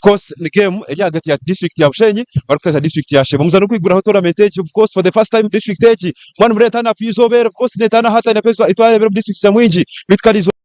Of course ni game eri ahagati ya district ya Bushenyi barikutaasya district ya Sheema. Omuzaano ogurikwiguraho tournament egi of course for the first time district egi mbwenu nimureeba turn up y'eizooba eri of course neetaana aha turn up ei twareebire omu districts nyamwingi beitu kare eizooba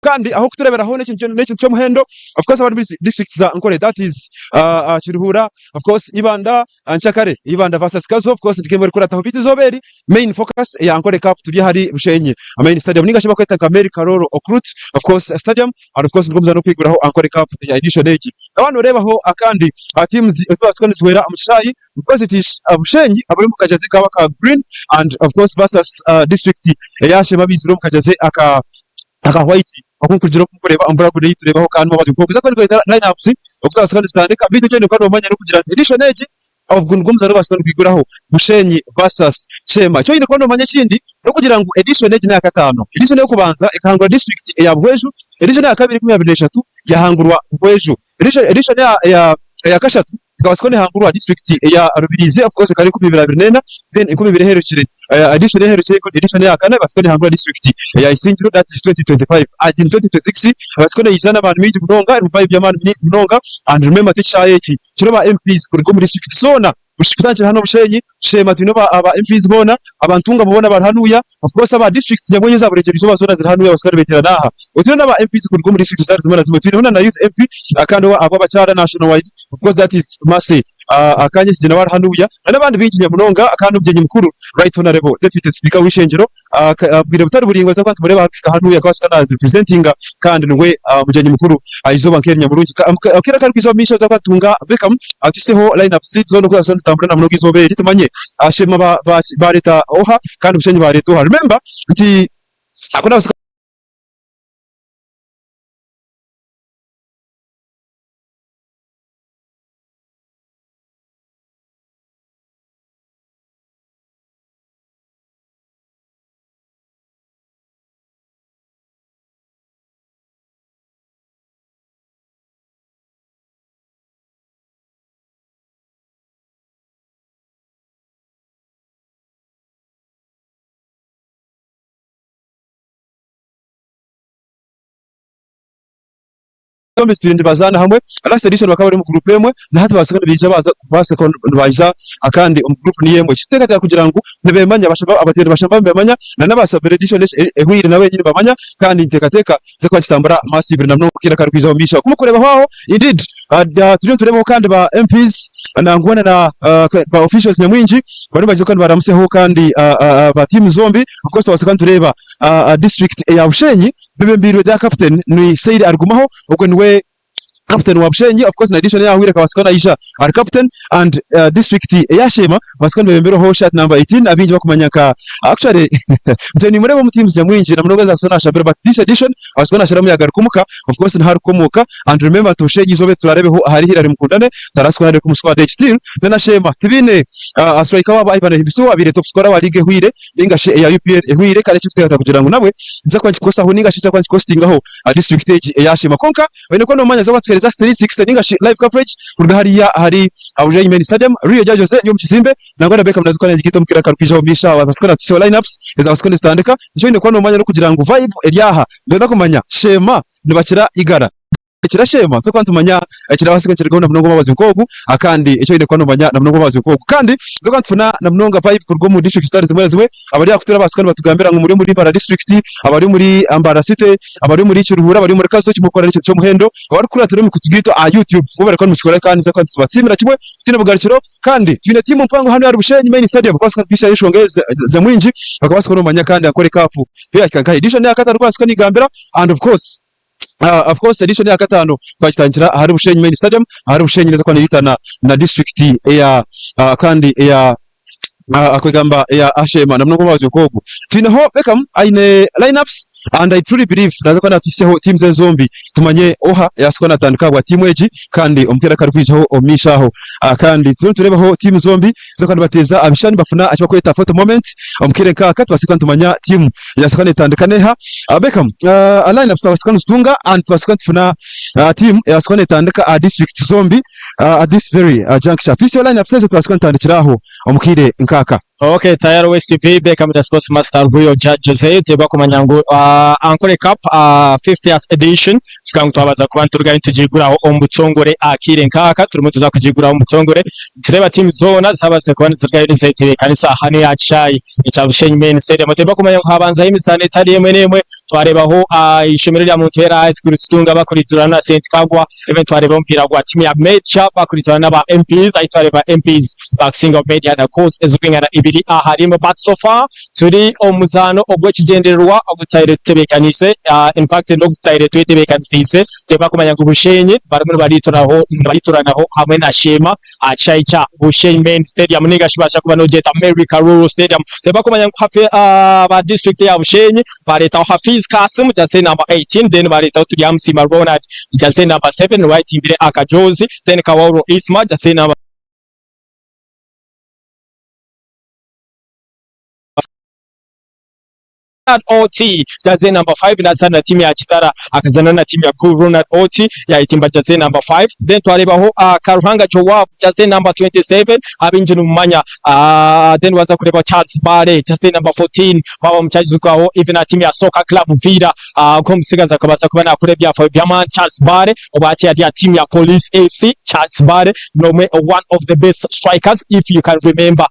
Kandi ah'okutureeberaho n'ekintu n'ekintu ky'omuhendo of course abari muri district za Ankole that is Kiruhura of course Ibanda Nkyakare Ibanda versus Kazo of course ni game erikurataho beitu eizooba eri main focus eya Ankole cup turi ahari Bushenyi main stadium ninga shi bakweta nka Mary Karoro Okurut of course stadium and of course nigwo muzaano ogurikwiguraho Ankole cup eya edition egi. Waaba nooreebaho akandi teams ezibaasa kuba nizihwera omu kishaayi of course it is Bushenyi abari omu kajazi kaabo aka green and of course versus district eya Sheema abaizire omu kajazi aka aka white oku nkugira oku nkureeba omu bura ei tureebaho kandi omu kuza kwenda line ups okuza kuba nizitandika beitu eki oine kuba nomanya nokugira nti edition egi ogu nigwo muzaano ogubaasa kuba nigwiguraho Bushenyi versus Sheema. Eki oine kuba nomanya ekindi nokugira ngu edition egi neya kataano. Edition eyokubanza ekahangurwa district eya Buhweju, edition eya kabiri 2023 yahangurwa Buhweju, edition eya kashatu ekabaasa kuba nehangurwa district eya Rubirizi of course ekaba eri 2024 then 20 eherukire edition eherukire edition eya kana ebaasa kuba nehangurwa district eya Isingiro that is 2025 agi ni 2026 ebaasa kuba neija n'amaani maingi munonga erimu vibe y'amaani maingi munonga and remember tikishaayi eki kirimu aba MPs kuruga omu district zoona kutandikira hanu Bushenyi, Sheema twine aba MPs boona, aba Ntungamo boona bari hanuya, of course aba districts nyamwingi eza Burengyerwa Izooba zoona ziri hanuya babaasa kuba nibeeterana aha. Otwine n'aba MPs kuruga omu districts zitari zimwe na zimwe, twineho na youth MP kandi ahabw'abakyara national wide, of course that is Mercy Kanyesigye nawe ari hanuya na n'abandi baingi nyamunonga kandi omugyenyi mukuru Right Honourable Deputy Speaker w'eishengyero obwire butari buraingwa nituza kuba nitumureeba arikuhika hanuya kubaasa kuba naazi representinga kandi niwe mugyenyi mukuru aha izooba nk'eri nyamurungi. Akaire akarikwija omu maisho nituza kuba nitutunga Beckham atuhiseho line up seats zoona oku zaakuba nizitambura na munonga eizooba eri tumanye Sheema baareeta oha kandi Bushenyi baareeta oha. Remember nti aku naabaasa. Zombi zitwire nibazaana hamwe. Last edition bakaba bari omu group emwe na hati babaasa kuba nibaija baaza kubaasa kuba nibaija kandi omu group niyo emwe. Ekirikuteekateeka kugira ngu nibeemanya bashaba abateeri bashamba nibamanya na n'abaasabire edition ehweire nabo benyini nibamanya kandi niteekateeka nikiza kuba nikitambura massively na munonga akaire akarikwija omu maisho. Ku murikureebaho aho indeed turiyo nitureebaho kandi ba MPs nangwa na ba officials nyamwingi bariyo nibaija kuba nibaramutsyaho kandi ba teams zombi. Of course twabaasa kuba nitureeba district eya Bushenyi Bebembeirwe their captain ni Said Argumaho ogwe niwe captain wa Bushenyi of course na edition eyahweire akabaasa kuba naija ari captain and district eya Sheema babaasa kuba nibebemberwaho shirt number 18 abaingi bakumanya nka actually ntubaire nimureeba omu teams nyamwingi na munonga ezakuza nashambira but this edition abaasa kuba nasharamu yagaruka omuka of course niho arikukomooka and remember nti Bushenyi eizooba eri turarebeho ahari Hillary Mukundane tarabaasa kuba nareebeka omu squad egi still na na Sheema tibaine striker waabo Ivan Ahimbisibwe owabaire top scorer wa league ehweire ninga shi eya UPL ehweire kare ekirikuteekateeka kugira ngu nabwe nikiza kuba nikikosaho ninga shi nikiza kuba nikikostingaho disiturikiti egi eya Sheema. Kwonka oine kuba noomanya nikiza kuba nikituheereza 360 ninga shi live coverage kuruga hariya ahari Bujangi Main Stadium. Rio Jose ndi omu kizimbe nangwa na Beckham naza kuba nagigaita omu kaire akarikwija omu maisho aho abaase kuba naatuhisaho line ups ezabaasa kuba nizitandika. Eki oine kuba noomanya n'okugira ngu vibe eri aha nitwenda kumanya Sheema nibakira Igara. Ekirasheema nituza kuba nitumanya ekirabaasa kuba nikirugaho na munonga omwabazyo nk'ogu kandi eki oine kuba noomanya na munonga omwabazyo nk'ogu. Kandi nituza kuba nitufuna na munonga vibe kuruga omu district zitari zimwe na zimwe. Abari aha kutureeba babaasa kuba nibatugambira ngu muri omuri Mbarara district, abari omuri Mbarara city, abari omuri Kiruhura, abari omuri Kazo eki murikukora n'ekintu ky'omuhendo. Abarikukuratira emikutu gyaitu aha YouTube mwebare kuba nimukikora kandi nituza kuba nitubasiimira kimwe tutaine bugarukiro. Kandi twine tiimu mpango hanu ahari Bushenyi Main Stadium kubaasa kuba nitwihayo enshonga ezi nyamwingi bakabaasa kuba nibamanya kandi Ankole Cup yo yahika nkahi. Edition eya kataano kubaasa kuba nigambira and of course Of course edition eya kataano twagitandikira ahari Bushenyi Main Stadium ahari Bushenyi neza kuba neritana na district eya kandi eya. Akwegamba eya Ashema na munonga omwabazyo nk'ogu. Twineho Beckham aine line-ups and I truly believe naaza kuba naatuhitsyaho teams ezi zombi tumanye oha yabaasa kuba naatandika ahabwa tiimu egi kandi omu kaire akarikwijaho omu maisho aho. Kandi turiyo nitureebaho tiimu zombi zirikuba nibateeza abishushani nibafuna eki barikweta photo moment omu kaire nk'aka tubaase kuba nitumanya tiimu eyabaasa kuba neetandika n'eha. Beckham, line-ups twabaasa kuba nituzitunga and tubaase kuba nitufuna tiimu eyabaasa kuba neetandika aha district zombi at this very juncture. Tuhitsyeho line-ups ezo tubaase kuba nitutandikira aho. omu kaire nk'aka. Ok tayari West TV Beckham the Sports Master Real Judge Jose teba kumanya ngu uh, Ankole Cup uh, 50th edition tuka ngu twabaza kuba niturugayo nitugiguraho omu butongore akaire nk'aka turimu tuza kugiguraho omu butongore nitureeba tiimu zoona zabaze kuba nizirugayo nizetebeekanisa hanu aha kishaayi ekya Bushenyi Main Stadium teba kumanya ngu habanzaho emizaano etari emwe n'emwe twareebaho uh, ishomero rya Muntu High School Kitunga bakuriturana na St Kagwa Even twareeba omupiira gwa tiimu ya Major bakuritirana n'aba MPs ahi twareeba MPs bakusinga Media na goals ezirikwingana ibiri ahari emwe but so far turi omu muzaano ogw'ekigyendererwa ogu tutaire tutebeekaniise in fact n'ogu tutaire twetebeekanisiise kureeba kumanya ngu Bushenyi barimu nibarituranaho hamwe na Sheema aha kishaayi kya Bushenyi Main Stadium ninga shi baasha kuba noogyeta Mary Karuru Stadium. Tweba kumanya ngu aba district ya Bushenyi bareetaho Hafiz Kasim jersey number 18 then bareetaho Turyamusiima Ronald jersey number 7 niwe ayetimbire akajoozi then Kawauro Isma jersey number Ronald Oti jersey number 5 nazaana na tiimu ya Kitara akazaana na tiimu ya Crew Ronald Oti yayetimba jersey number 5 then twareebaho uh, Karuhanga Joab jersey number 27 abaingi nimumanya uh, then waza kureeba Charles Bale jersey number 14 mwaba mukyajizukaho even na tiimu ya Soccer Club Villa uh, nk'omusigazi akabaasa kuba nakora ebyafaayo by'amaani Charles Bale obu hati ari aha tiimu ya Police FC Charles Bale n'omwe one of the best strikers if you can remember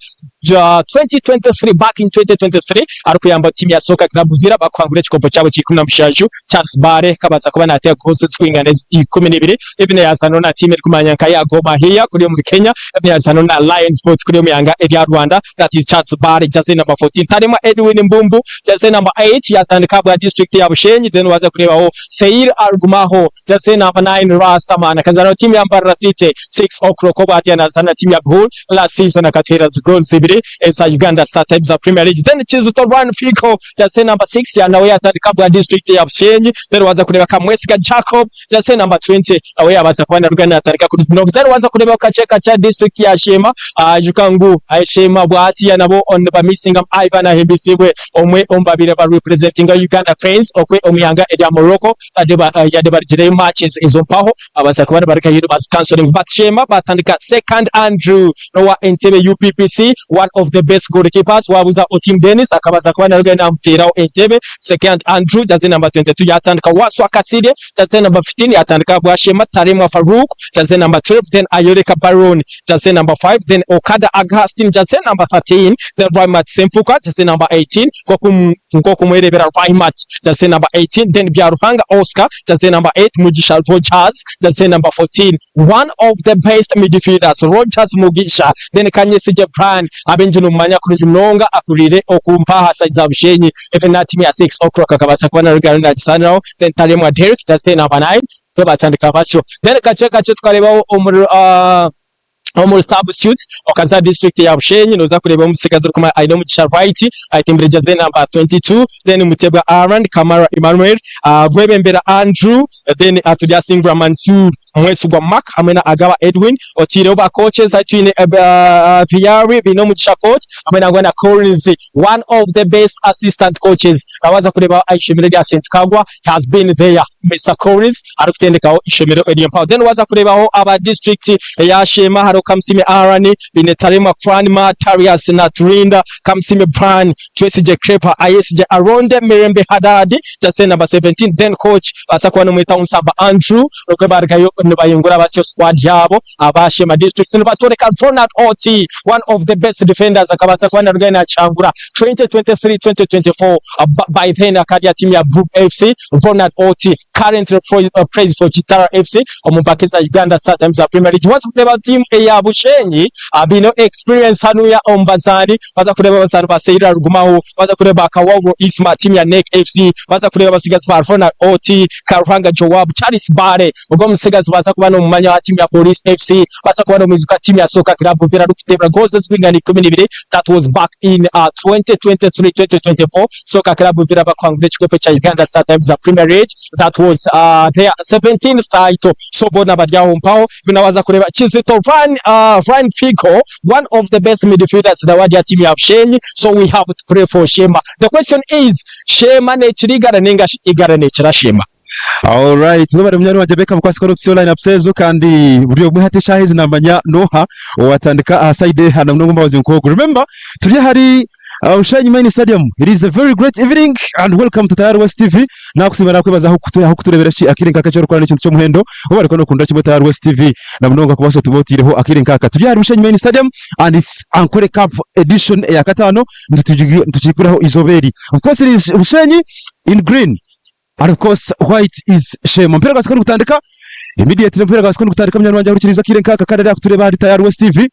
2023 back in 2023 arikuyamba tiimu ya Soccer Club Villa bakuhangura ekikopo kyabo kya 17 Charles Bbaale akabaasa kuba nateeka goals ezirikwingana 12 even yazaana na tiimu erikumanywa nka eya Gor Mahia kuriya omuri Kenya even yazaana na Lion Sports kuriya omu ihanga erya Rwanda that is Charles Bbaale jersey number 14 Taremwa Edwin Mbumbu jersey number 8 yatandika ahabwa district ya Bushenyi then waza kureebaho Seir Argumaho Jersey number 9 Rastaman akazaana na tiimu ya Mbarara City 6 o'clock obu hati nazaana na tiimu ya Bhul last season akatuheera zi goals ibiri eza Uganda Star Times Premier League then Kizito Ryan Fico jersey number 6 ya nawe yatandika bwa district ya Bushenyi then waza kureeba Kamwesiga Jacob jersey number 20 nawe yabaasa kuba naruga natandika kuri zino then waza kureeba kakye kakye district ya Sheema ijuka ngu Sheema bwa hatiya nabo nibamisinga Ivan Ahimbisibwe omwe omu babaire ba representinga Uganda Cranes okwe omu ihanga erya Morocco yade barugireyo matches ezo mpaho babaasa kuba nibarugayo nibazi cancelling but Sheema batandika second Andrew nowa Entebbe UPPC one of the best goalkeepers wabuza Otim Dennis akabaasa kuba narugayo namuteraho Entebbe second Andrew jersey number 22 yatandika Waswa Kasirye jersey number 15 yatandika bwa Sheema Taremwa Farouk jersey number 12 then Ayoreka Baron jersey number 5 then Okada Augustine jersey number 13 then Rahimat Semfuka jersey number 18 nk'okumwerebera Rahimat jersey number 18 then Byaruhanga Oscar jersey number 8 Mugisha Rogers jersey number 14 one of the best midfielders Rogers Mugisha then Kanyesigye Brian abaingi nimumanya kurungi munonga akuriire oku mpaha side za Bushenyi even na timu ya 6 o'clock akabaasa kuba narugayo nagisaaniraho then Taremwa Derrick jersey number 9 so batandika basyo then kakye kakye tukareebaho omuri uh, omuri substitutes okaza district ya Bushenyi noza kureeba omusigazi orikumara aine omugisha right ayetimbire jersey number 22 then Mutebwa Aaron Kamara Emmanuel uh, Rwebembera Andrew then uh, Turyasingura Mansour Mwesigwa Mark hamwe na Agaba Edwin otiireho ba coaches twine uh, Viari biine omugisha coach hamwe nangwa na Collins one of the best assistant coaches waza kureeba aishomero rya St Kagwa he has been there Mister Collins arikutendekaho ishomero eryo mpaho then waza kureebaho aba district eya Sheema hariho Kamusime Aaron Baine Taremwa Cranmer Tarius na Turinda Kamusime Brian Twesigye Crepa Ayesigye Aronde Mirembe Hadad jersey number 17 then coach baasa kuba nomwetaho Nsamba Andrew nikwo barugayo nibayungura basyo squad yaabo aba Sheema district nibatworeka Ronald Oti one of the best defenders akabaasa kuba narugayo nakyangura 2023-2024 by then akaba ari aha tiimu ya Groove FC Ronald Oti currently plays for Kitara FC omu mpaka eza Uganda Star Times Premier League. Waza kureeba tiimu eya Bushenyi baine experience hanuya omu bazaani, waza kureeba abazaani ba Seira Rugumaho, waza kureeba ba Kawauro Isma tiimu ya NEC FC, waza kureeba abatsigazi ba Ronald Oti, Karuhanga Joab, Charles Bbaale ogwo omutsigazi. Nobaasa kuba nomumanya aha tiimu ya Police FC, obaasa kuba nomwijuka tiimu ya Soccer Club Buvira arikuteebera goals ezirikwingana 12. That was back in 2023-2024 Soccer Club Buvira bakuhangura ekikopo kya Uganda Star Times Premier League. That was their 17th title. So boona bari aho mpaho. Nabaasa kureeba Kizito Ryan, Ryan Figo, one of the best midfielders nawe ari aha tiimu ya Bushenyi. So we have to pray for Sheema. The question is, Sheema nekira Igara ninga shi Igara nekira Sheema? Alright, webare munywani wangye Beckham kwasika n'okutsya line-ups ezo kandi buri omwe hati eshaaha ezi naamanya n'oha owatandika aha side eha na munonga omubazi nk'ogu. Remember, turi ahari Bushenyi Main Stadium. It is a very great evening and welcome to Tayari West TV. Nakusiima nakwebaza ahu ahu kutureebera ki akaire nk'aka eki orikukora n'ekintu ky'omuhendo. Webare kuba nokunda kimwe Tayari West TV na munonga kubaasa otuba otaireho akaire nk'aka. Turi ahari Bushenyi Main Stadium and it's Ankole Cup edition eya kataano nitugiiguraho eizooba eri. Of course it is Bushenyi in green. And of course white is shame. Omupiira gwasika nigutandika immediately omupiira gwasika nigutandika munywani wangye ahurikiriza akaire nkaka kandi ari kutureeba ahari Tayari West TV.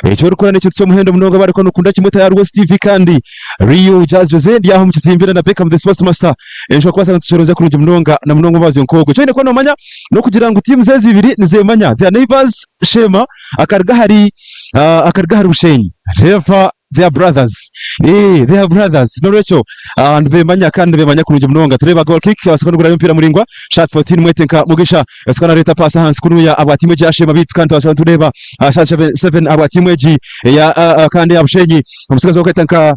Eki orikukora n'ekintu ky'omuhendo munonga bariko nokunda kimwe Tayari West TV kandi Rio Jazz Jose ndi aho omu kizimbire na Beckham the Sports Master. Enshonga kubaasa ngu tukironzya kurungi munonga na munonga omubazi nk'ogwo. Eki oine kuba nomanya n'okugira ngu tiimu ezi ibiri nizemanya. They are neighbors Sheema akaruga ahari akaruga ahari Bushenyi. Reeba They are brothers. Eh, they are brothers. N'olwekyo ah, nibemanya kandi nibemanya kurungi munonga. Tureeba goal kick abasika nigurayo omupiira muraingwa. Shot 14 mwete nka Mugisha. Asika nareeta pass ahansi kunuya abwa tiimu egi ya Sheema beitu kandi twasaba nitureeba ah, shot 7 abwa tiimu egi eya ah, ah, kandi eya Bushenyi. Omusigazi wakweta nka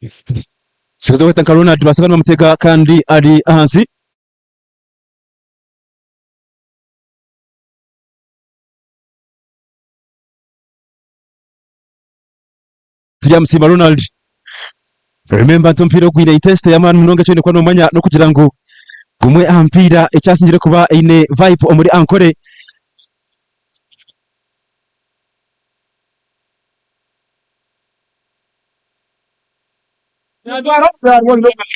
Omusigazi wakweta nka Ronald basika nibamutega kandi ari ahansi. Turyamusiima Ronald. Remember nti omupiira ogwine intensity y'amaani munonga eki oine kuba nomanya n'okugira ngu gumwe aha mipiira ekyasingire kuba eine vibe omuri Ankole.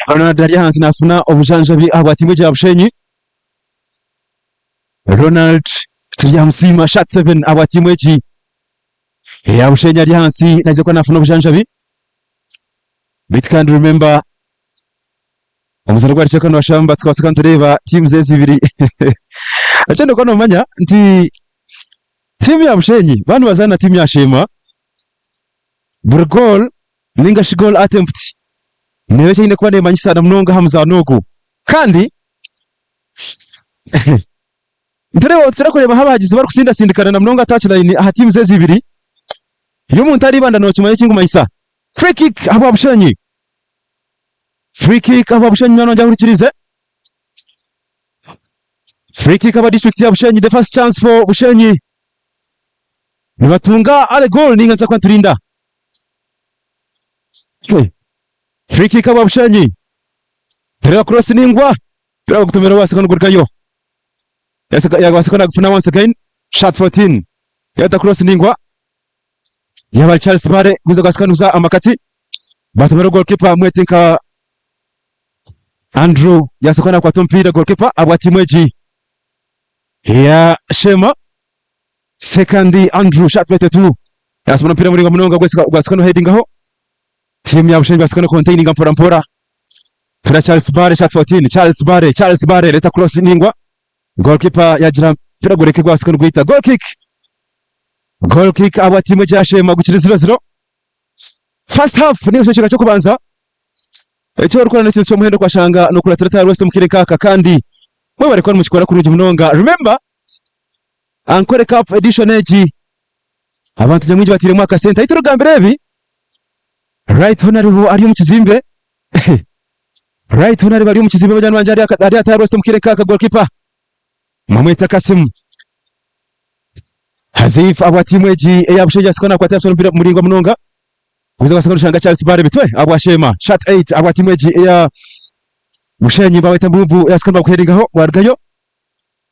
Ronald ari ahansi nafuna obujanjabi ahabwa tiimu egi ya Bushenyi. Ronald Turyamusiima shot 7 ahabwa tiimu egi eya Bushenyi ari ahansi naija kuba nafuna obujanjabi. Beitu kandi remember omuzaano gwari kicweka niwashamba tukabaasa kuba nitureeba teams ezi ibiri eki orikuba nomanya nti tiimu ya Bushenyi baaba nibazaana na tiimu ya Sheema buri goal ninga shi goal attempt neeba eki eine kuba nemanyisa na munonga aha muzaano ogu kandi Nitureeba nitukira kureeba ahu abahagizi barikutsindasindikana na munonga touch line aha tiimu ezi ibiri. Iyo omuntu ari Ibanda nookimanya eki nkumanyisa. Free kick ahabwa Bushenyi. Free kick ahabwa Bushenyi munywani wangye ahurikirize. Free kick ahabwa district ya Bushenyi the first chance for Bushenyi. Nibatunga early goal ninga nituza kuba niturinda. Free kick ahabwa Bushenyi. Tureeba cross ningwa. Turaba gutomera obaase kuba nigurugayo. Yabaasa kuba nagufuna once again. Shot 14. Yata cross ningwa. Yaba Charles Bare guza gwasika nuza amakati. Batomera goalkeeper mwete nka Andrew yaasa kuba nakwata omupiira goalkeeper abwa tiimu egi ya Shema. Second Andrew shot 22. Yaasa omupiira muringwa munonga gwasika no headingaho. Tiimu ya Bushenyi basika no containinga mpora mpora. Tura Charles Bare shot 14 Charles Bare Charles Bare leta cross ningwa goalkeeper yagira mpira gureke gwasika nigwita goal kick goal kick abwa tiimu egi ya Sheema gukiri 0-0 first half niyo kicweka ky'okubanza eki orikukora n'ekintu ky'omuhendo kwashanga nokuratira Tayari West omu kaire nk'aka kandi mwebare kuba nimukikora kurungi munonga remember Ankole Cup edition egi abantu nyamwingi batairemu akasente ahi turikugambira ebi Right Honourable ari omu kizimbe Right Honourable ari omu kizimbe banywani bangye ari ari aha Tayari West omu kaire nk'aka goalkeeper Mwamweta Kasim Hazif abwa tiimu egi eya Bushenyi asika nakwata yafuna omupiira muraingwa munonga guza gwasika noshanga Charles Bare bitwe abwa Sheema shot 8 abwa tiimu egi eya Bushenyi baweta Mbumbu yasika nibaguheringaho gwarugayo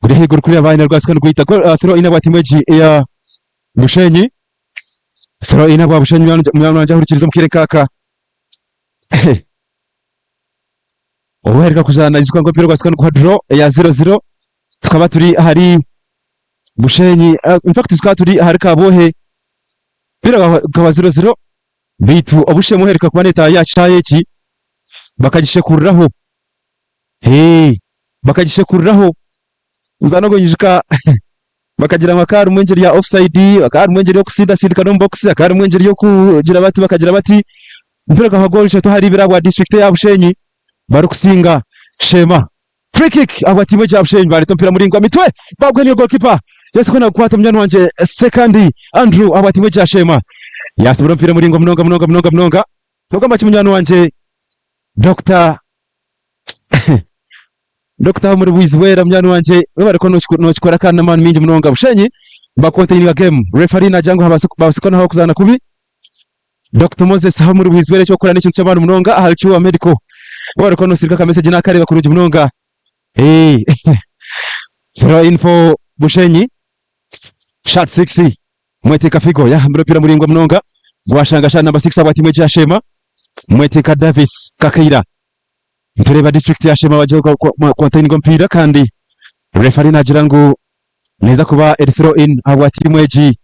guri ahaiguru kuriya baine rwasika nigwita goal uh, throw in abwa tiimu egi eya Bushenyi Throw in abwa Bushenyi munywani wangye ahurikirize omu kaire nk'aka. Obuheruka kuzaana ijuka ngu omupiira gwasika niguha draw eya 0-0 tukaba turi ahari Bushenyi in fact tukaba turi ahari Kabwohe omupiira gukaba 0-0 beitu obu Shema oheruka kuba netaaha aha kishaayi eki bakagishekuriraho, baakagishekuriraho. Omuzaani ogwo nyijuka bakagira ngu hakaba harimu engyeri ya offside, hakaba harimu engyeri y'okutsindasindika n'omu box, hakaba harimu engyeri y'okugira bati bakagira bati omupiira gukaba goal ishatu ahari ibiri ahabwa district eya Bushenyi barikusinga Sheema. Free kick ahabwa tiimu egyi ya Bushenyi bareeta omupiira muraingwa mitwe baguha niyo goalkeeper Yesu ku nagukwata munywani wangye Sekandi Andrew ahabwa tiimu egyi ya Sheema yasibura omupiira muraingwa munonga munonga munonga munonga nogamba ki munywani wangye Doctor Dokita aho muri Bwizibwera munywani wangye webare kuba nokikora kandi n'amaani maingi munonga. Bushenyi bakontaininga game. Referee nagira ngu habaase babaase kuba nihabaho okuzaana kubi. Dokita Moses aho muri Bwizibwera ekyokukora n'ekintu ky'amaani munonga ahari Cure Medical. Webare kuba nosirika aka message nakareeba kurungi munonga. Hey. Throw in for Bushenyi. Shot 6. Mwete Kafigo yahambire omupiira muraingwa munonga gwashanga shot number 6 ahabwa tiimu egi ya Sheema. Mwete ka Davis Kakaira. Nitureeba disiturikiti ya Sheema bagiye kontaininga omupiira kandi referee naagira ngu neeza kuba eri throw in ahabwa tiimu egi.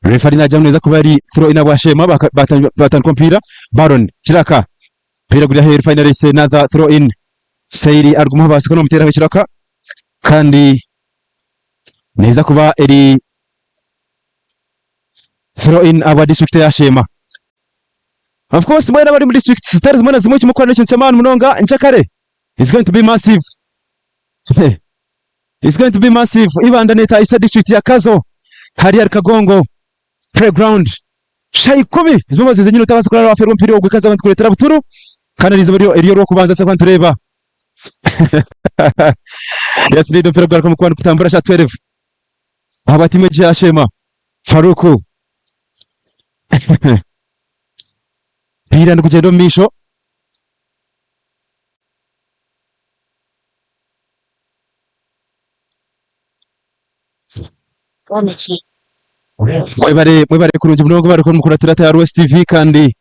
Referee naagira ngu neeza kuba eri throw in ahabwa Sheema batandika omupiira. Baron Kiraka omupiira guri aheeru finally it's another throw in. Seiri arigumaho abaasa kuba namuteeraho ekiraka kandi neeza kuba eri throw in ahabwa disiturikiti eya Sheema. Of course mwena abari omu districts zitari zimwe na zimwe ekimukukora n'ekintu ky'amaani munonga nkyakare it's going to be massive it's going to be massive Ibanda netahisa district ya Kazo hariya ahari Kagongo playground shaaha ikumi zimwe bazize nyine otabaasa kurara wafeerwa omupiira ogwo eka nzaba nitukureetera butunu kandi eriizooba eri orw'okubanza tuza kuba nitureeba yes indeed omupiira gugaruka omu kuba nigutambura shaaha 12 ahabwa tiimu egi ya Sheema Faruku Omupiira nigugyenda omu maisho. Mwebare mwebare kurungi munonga mwebare kuba nimukuratira TRS TV kandi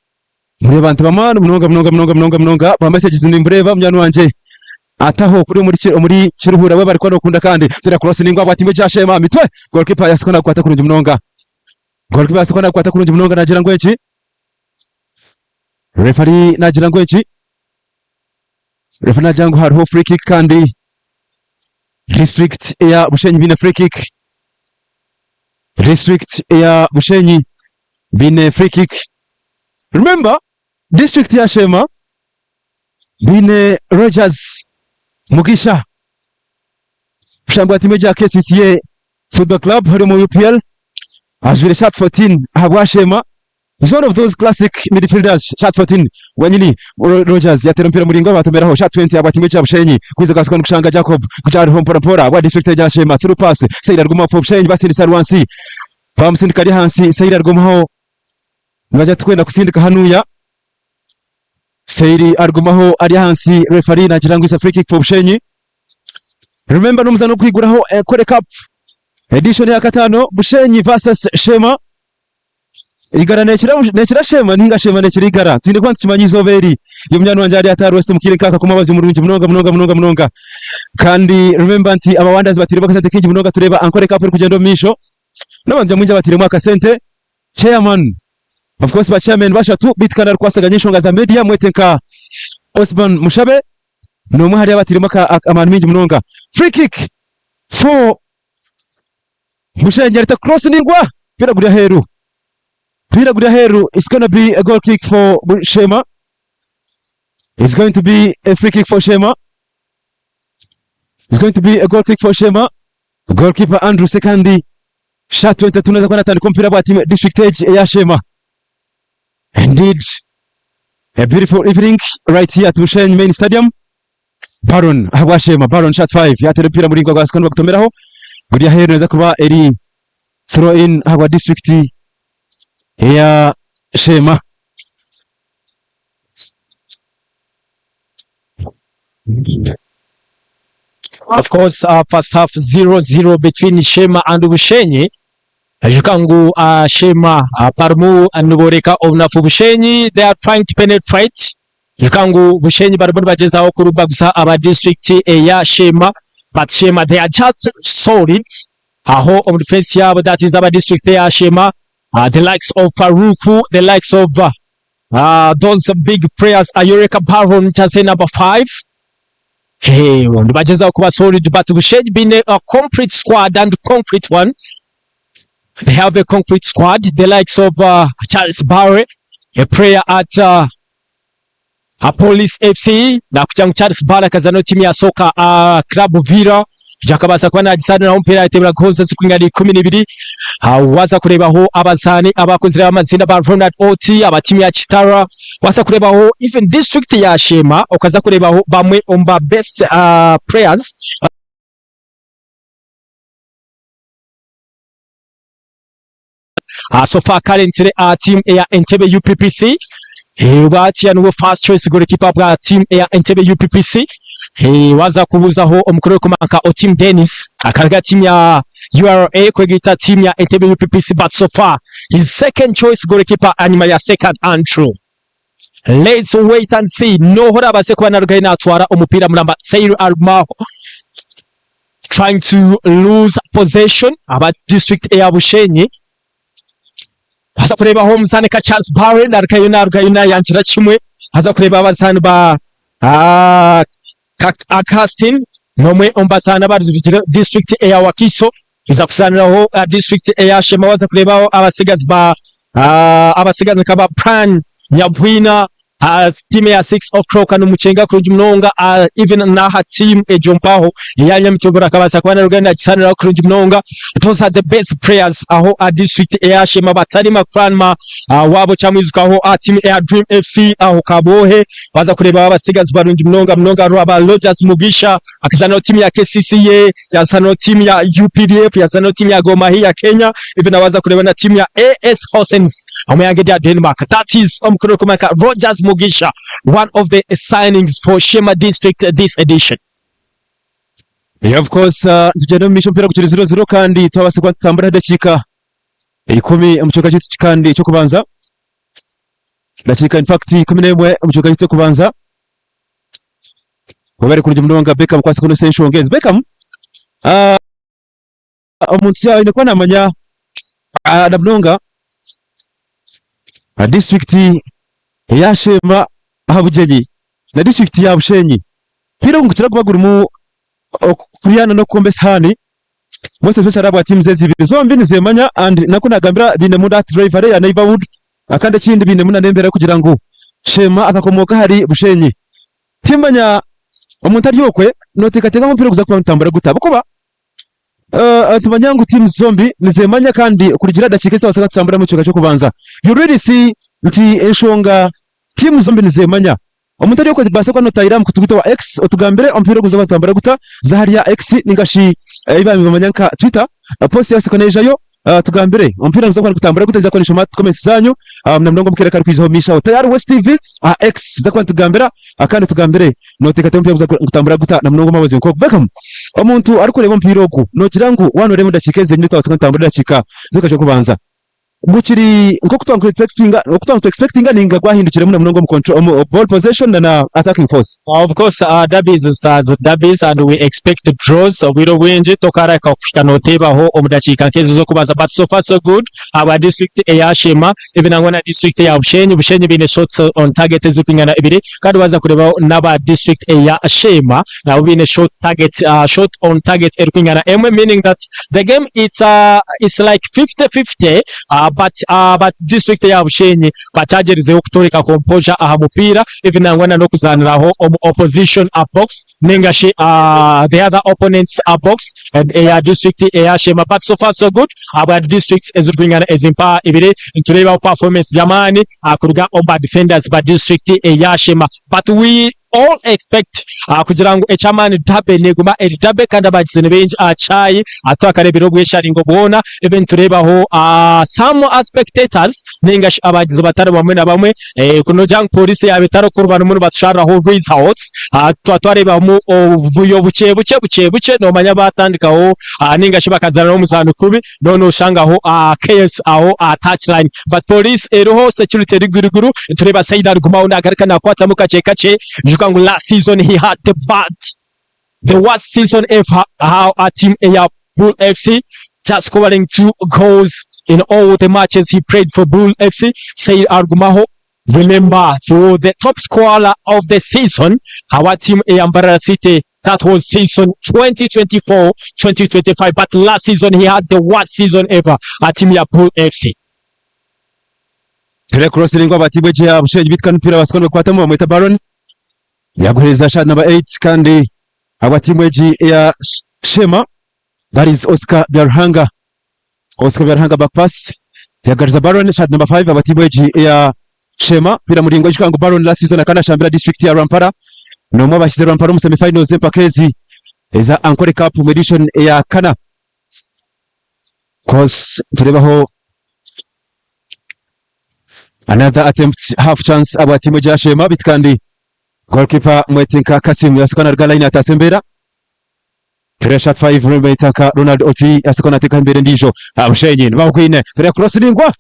muri abantu b'amaani munonga munonga munonga munonga munonga ba messages nimbureeba munywani wangye ataho kuri omuri omuri Kiruhura webare kuba nokunda kandi tera cross ningwa bwati mbwe Sheema mitwe goalkeeper yasiko nakukwata kurungi munonga goalkeeper yasiko nakukwata kurungi munonga nagira ngu eki referee nagira ngu eki referee nagira ngu hariho free kick kandi district eya Bushenyi baine free kick district eya Bushenyi baine free kick remember district ya Sheema baine Rogers Mugisha kushambi wa tiimu egya KCCA Football Club ori omu UPL ajwaire shirt 14 ahabwa Sheema He's one of those classic midfielders shirt 14 wenyini Rogers yateera omupiira muraingwa batomeraho shirt 20 ahabwa tiimu egya Bushenyi kwiza gwashoka nigushanga Jacob gukyariho mpora mpora ahabwa district egya Sheema through pass Said arigumaho for Bushenyi basindisa Rwansi bamusindika ari ahansi Said arigumaho nibagira tikwenda kusindika hanuya Seiri arugumaho ari ahansi referee nagira ngu it's a free kick for Bushenyi. Remember n'omuzaano gw'okwiguraho Ankole Cup edition ya kataano Bushenyi versus Sheema. Igara nekira nekira Sheema ninga Sheema nekira Igara. Ntiine kuba ntikimanya izooba eri. Yo munywani wangye ari ata West mukiire nkaaka kumubazi murungi munonga munonga munonga munonga. Kandi remember nti aba Wonders batiiremu akasente kaingi munonga tureeba Ankole Cup erikugyenda omu maisho. N'abantu nyamwingi abatiiremu akasente. Chairman Of course ba chairman bashatu beitu kandi arikwasaganya enshonga za media mwete nka Osborn Mushabe nomwe ahari abatiremu amaani maingi munonga. Free kick for Bushenyi arita cross ningwa omupiira guri aheeru omupiira guri aheeru it's gonna be a goal kick for Sheema it's going to be a free kick for Sheema it's going to be a goal kick for Sheema goalkeeper Andrew Sekandi Shaaha 22 naza kuba natandika omupiira gwa tiimu district egi eya Sheema. Indeed a beautiful evening right here at Bushenyi main stadium. Baron ahabwa Sheema, Baron shot 5 yateera omupiira muraingwa gwasika nibagutomeraho guri aheeru neza kuba eri throw in ahabwa district eya Sheema. Of course, first half 0-0 between Sheema and Bushenyi. Ijuka ngu Sheema barimu niboreka obunafu Bushenyi they are trying to penetrate. Ijuka ngu Bushenyi barimu nibagyezaho kurubaguza aba district eya Sheema but Sheema they are just solid aho omu defense yabo that is aba district eya Sheema the likes of Faruku, the likes of those big players Ayoreka Baron jersey number 5. Hey, nibagyezaho kuba solid but Bushenyi baine a complete squad and concrete one. They have a concrete squad, the likes of Charles Barre, a player at Police FC, nakugira ngu Charles Barre akazana tiimu ya soka Club Villa, akabaasa kuba nagisaaniraho omupiira yatebera goals ezirikwingana 12. Waza kureebaho abazaani abakozire amazina ba Ronald Oti aba tiimu ya Kitara, waza kureebaho even district ya Sheema okaza kureebaho bamwe omu ba best players. So far currently team eya Entebbe UPPC bwatya niwe first choice goalkeeper bwa team eya Entebbe UPPC. Waza kubuzaho omukuru orikumanywa nka Otim Dennis akaruga team ya URA kwegaita team ya Entebbe UPPC but so far his second choice goalkeeper anyima ya second Andrew. Let's wait and see noha orabaase kuba narugayo natwara omupiira muramba Sail Arumaho trying to lose possession aba district eya Bushenyi aza kureebaho omuzaani ka Charles Barre narugayo narugayo nayangira kimwe aza kureeba abazaani ba ah, Augustine n'omwe omu bazaani abarugire district eya Wakiso iza kuzaaniraho ah, district eya Shema waza kureebaho abasigazi ba ah, abasigazi nka ba Brian Nyabwina ah, team ya 6 o'clock n'omucenga kurungi munonga ah, even n'aha team egyo mpaho eya Nyamitobero akabaasa kuba narugayo nagisaaniraho kurungi munonga. Those are the best players aho ah, district eya Shema batari Makranma ah, waabo kyamwijukaho ah, team eya Dream FC aho Kabwohe Waza kureeba abatsigazi barungi munonga munonga hariho aba Rogers Mugisha akazaaniraho tiimu ya KCCA, yazaaniraho tiimu ya UPDF, yazaaniraho tiimu ya Gor Mahia ya Kenya, even waza kureeba na tiimu ya AS Horsens omu ihanga erya Denmark. That is omukuru orikumanywa nka Rogers Mugisha, one of the signings for Sheema District this edition. Yeah, of course, nitugyenda omu maisho omupiira gukiri 0-0 kandi twabaasa kuba nitutambura edakiika 10 omu kicweka kyaitu kandi eky'okubanza. Dakiika in fact 11 omu kicweka kyaitu ky'okubanza. Webare kurungi munonga Beckham kubaasa kunosa enshonga ezi. Beckham, ah, omuntu yaaba aine kuba naamanya ah, na munonga ah, disiturikiti eya Sheema aha bugyenyi na disiturikiti ya Bushenyi. Omupiira ogu nigukira kuba gurimu okuryana n'okukomba esihaani. Most especially ahabwa teams ezi ibiri zombi nizemanya and naku nagambira bainemu that rivalry ya neighborhood kandi ekindi bainemu na n'embeera y'okugira ngu Sheema akakomooka ahari Bushenyi. Timmanya omuntu ari okwe noteekateeka ngu omupiira guza kuba nigutambura guta ahabw'okuba nitumanya ngu teams zombi nizemanya kandi kurugiirira aha dakiika ezi twabaasa kuba nitutamburamu ekicweka ky'okubanza you really see nti enshonga teams zombi nizemanya. Omuntu ari okwe baasa kuba notaayira aha mukutu gwaitu owa X otugambire omupiira ogu niguza kuba nigutambura guta, za ahari ya X ninga shi ei baabaire nibamanya nka Twitter, post yabaasa kuba neija tugambire omupiira niguza kuba nigutambura guta, ninza kuba ninshoma comments zaanyu na munonga omu kaire akarikwijaho omu maisho aho. Tayari West TV aha X za kuba nitugambira kandi otugambire noteekateeka omupiira guza kutambura guta na munonga omu mwabazyo nk'ogu. Beckham, omuntu arikureeba omupiira ogu noogira ngu waaba nooreeba omu dakiika ezi zenyini twabaasa kuba nitutambura edakiika z'okugaruka ky'okubanza, Gukiri nk'oku twaba nitu expectinga ninga gwahindukiremu na munonga omu control, omu ball possession na na attacking force? Of course derbies zitaaza derbies and we expect draws obwire obwingi tokareka kuhika noteebaho omu dakiika nk'ezo ez'okubanza but so far so good ahabwa district eya Sheema even nangwa na district eya Bushenyi, Bushenyi baine shots on target ezirikwingana ibiri kandi waaza kureebaho n'aba district eya Sheema nabo baine shot target, shot on target erikwingana emwe meaning that the game it's, it's like 50-50 but, but district eya Bushenyi bakyagyerizeho kutoreka composure aha mupiira even nangwa na n'okuzaaniraho omu opposition box ninga shi the other opponents box eya district eya Sheema but so far so good ahabwa districts ezirikwingana ezi mpaha ibiri nitureebaho performance y'amaani kuruga omu ba defenders ba district eya Sheema but we all expect kugira ngu eky'amaani derby neguma eri derby kandi abagizi ni baingi aha kishaayi twakareebire obwesharingo bwona even nitureebaho some spectators ninga shi abagizi batari bamwe na bamwe ku nogira ngu pooriisi yaaba etarikurubamu nibatushariraho results twaba twareebamu obuvuyo bukye bukye bukye bukye noomanya baatandikaho ninga shi bakazaana n'omuzaani kubi Noona oshangaho chaos aho aha touch line but police eriho security eri guruguru nitureeba Said arigumaho nagaruka nakwatamu kakye kakye ijuka ngu last season he had the bad the worst season ever aha aha team eya Bull FC just scoring 2 goals in all the matches he played for Bull FC Said arigumaho remember he was the top scorer of the season awa team eya Mbarara City. That was season 2024-2025 but last season he had the worst season ever at timu ya Bull FC. Ture cross ningwa aba timu egi ya Bushenyi beitu kandi omupiira babaasa kuba nibagukwatamu bamweta Baron yaguhereza shot number 8 kandi aba timu egi eya Sheema that is Oscar Byaruhanga. Oscar Byaruhanga back pass yagaruza Baron shot number 5 aba timu egi eya Sheema mupiira muraingwa ijuka ngu Baron last season akaba nashambira district ya Rwampara nomwe abahikize Rwampara omu semi finals empaka ezi eza Ankole Cup omu edition eya kana. Course turebaho another attempt half chance aba timu egi ya Sheema beitu kandi goalkeeper Mwetinka Kasim yasuka naruga line ataasa embeera. Ture shot 5 roommate nka Ronald Oti yasuka nateekaho embeera endiijo. Bushenyi nibawugwine ture cross ningwa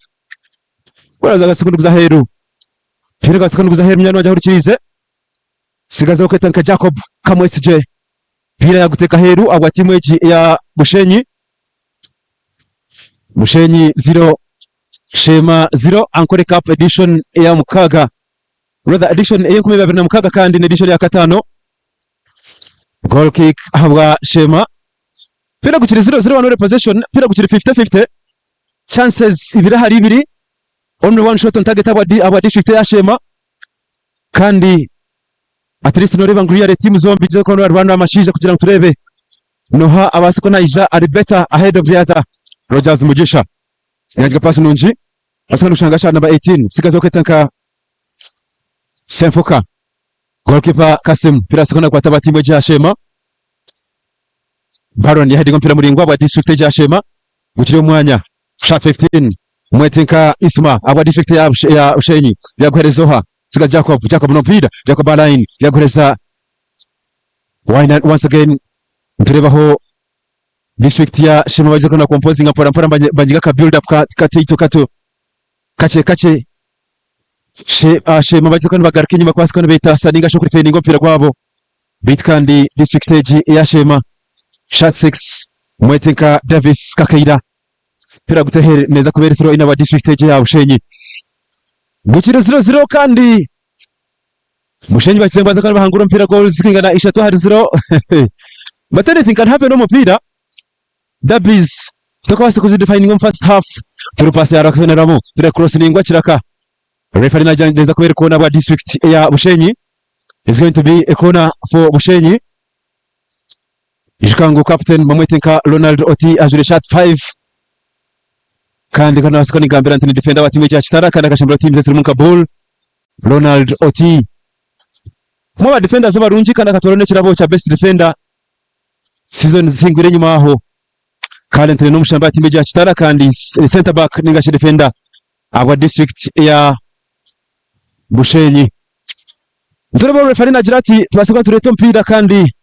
guraza gasuka niguza aheeru mupiira gwasuka niguza aheeru munywani wangye ahurikiriize sigazeho kweta nka Jacob Kamwesigye mupiira yaguteeka aheeru ahabwa tiimu egi eya Bushenyi. Bushenyi 0 Sheema 0 Ankole Cup edition eya mukaaga rather edition ey'enkumi abiri na mukaaga kandi n'edition ya kataano. Goal kick ahabwa Sheema. Mupiira gukiri 0-0 wanu ore possession, mupiira gukiri 50-50. Chances ibiri ahari ibiri. Only one shot on target ahabwa ahabwa district eya Sheema. Kandi at least noreeba ngu really team zombi zirikuba nibarwana amashaija kugira ngu tureebe noha abaase kuba naija ari better ahead of the other. Rogers Mugisha yagiga pass nungi asuka nokushanga shot number 18 musigazi okweta nka Senfuka. Goalkeeper Kasim mpira asuka nakwata aba tiimu egi ya Sheema. Baron yahedinga omupiira muraingwa abwa district egi ya Sheema gukiri omu mwanya. Shot 15 mwete nka Isma abwa district ya ya Bushenyi yaguhereza oha Siga Jacob Jacob n'omupiira Jacob aline yaguhereza Wine once again nitureebaho district ya Sheema bagyezaho na composinga mpora mpora banyiga aka build up kataito kato kakye kakye Sheema bagyezaho nibagaruka enyima kubaasa kuba nibeetaasa ninga shi okurifendinga omupiira gwabo beitu kandi district egi eya Sheema shot 6 mwete nka Davis Kakaira omupiira gutehere neeza kuba eri throw in aba district egi eya Bushenyi gukiri 0-0 kandi Bushenyi bakire ngu baza kuba nibahangura omupiira goals zikwingana ishatu ahari ziro but anything can happen omu mupiira derbies tokabaasa kuzidefininga omu first half turi pass yarakuboneramu turi cross ningwa kiraka referee nagira ngu neza kuba eri corner bwa district eya Bushenyi is going to be a corner for Bushenyi ijuka ngu captain bamwete nka Ronald Oti ajwire shirt 5 kandi nkaba nabaasa kuba ningambira nti ni defender wa tiimu egi ya Kitara kandi akashambira tiimu ezirimu nka Bull Ronald Oti omwe aha ba defenders abarungi kandi akatwara n'ekirabo kya best defender season zihingwire enyima aho. Currently n'omushambi aha tiimu egi ya Kitara kandi center back ninga shi defender ahabwa district eya Bushenyi. Nitureeba referee nagira ati tubaase kuba nitureeta omupiira kandi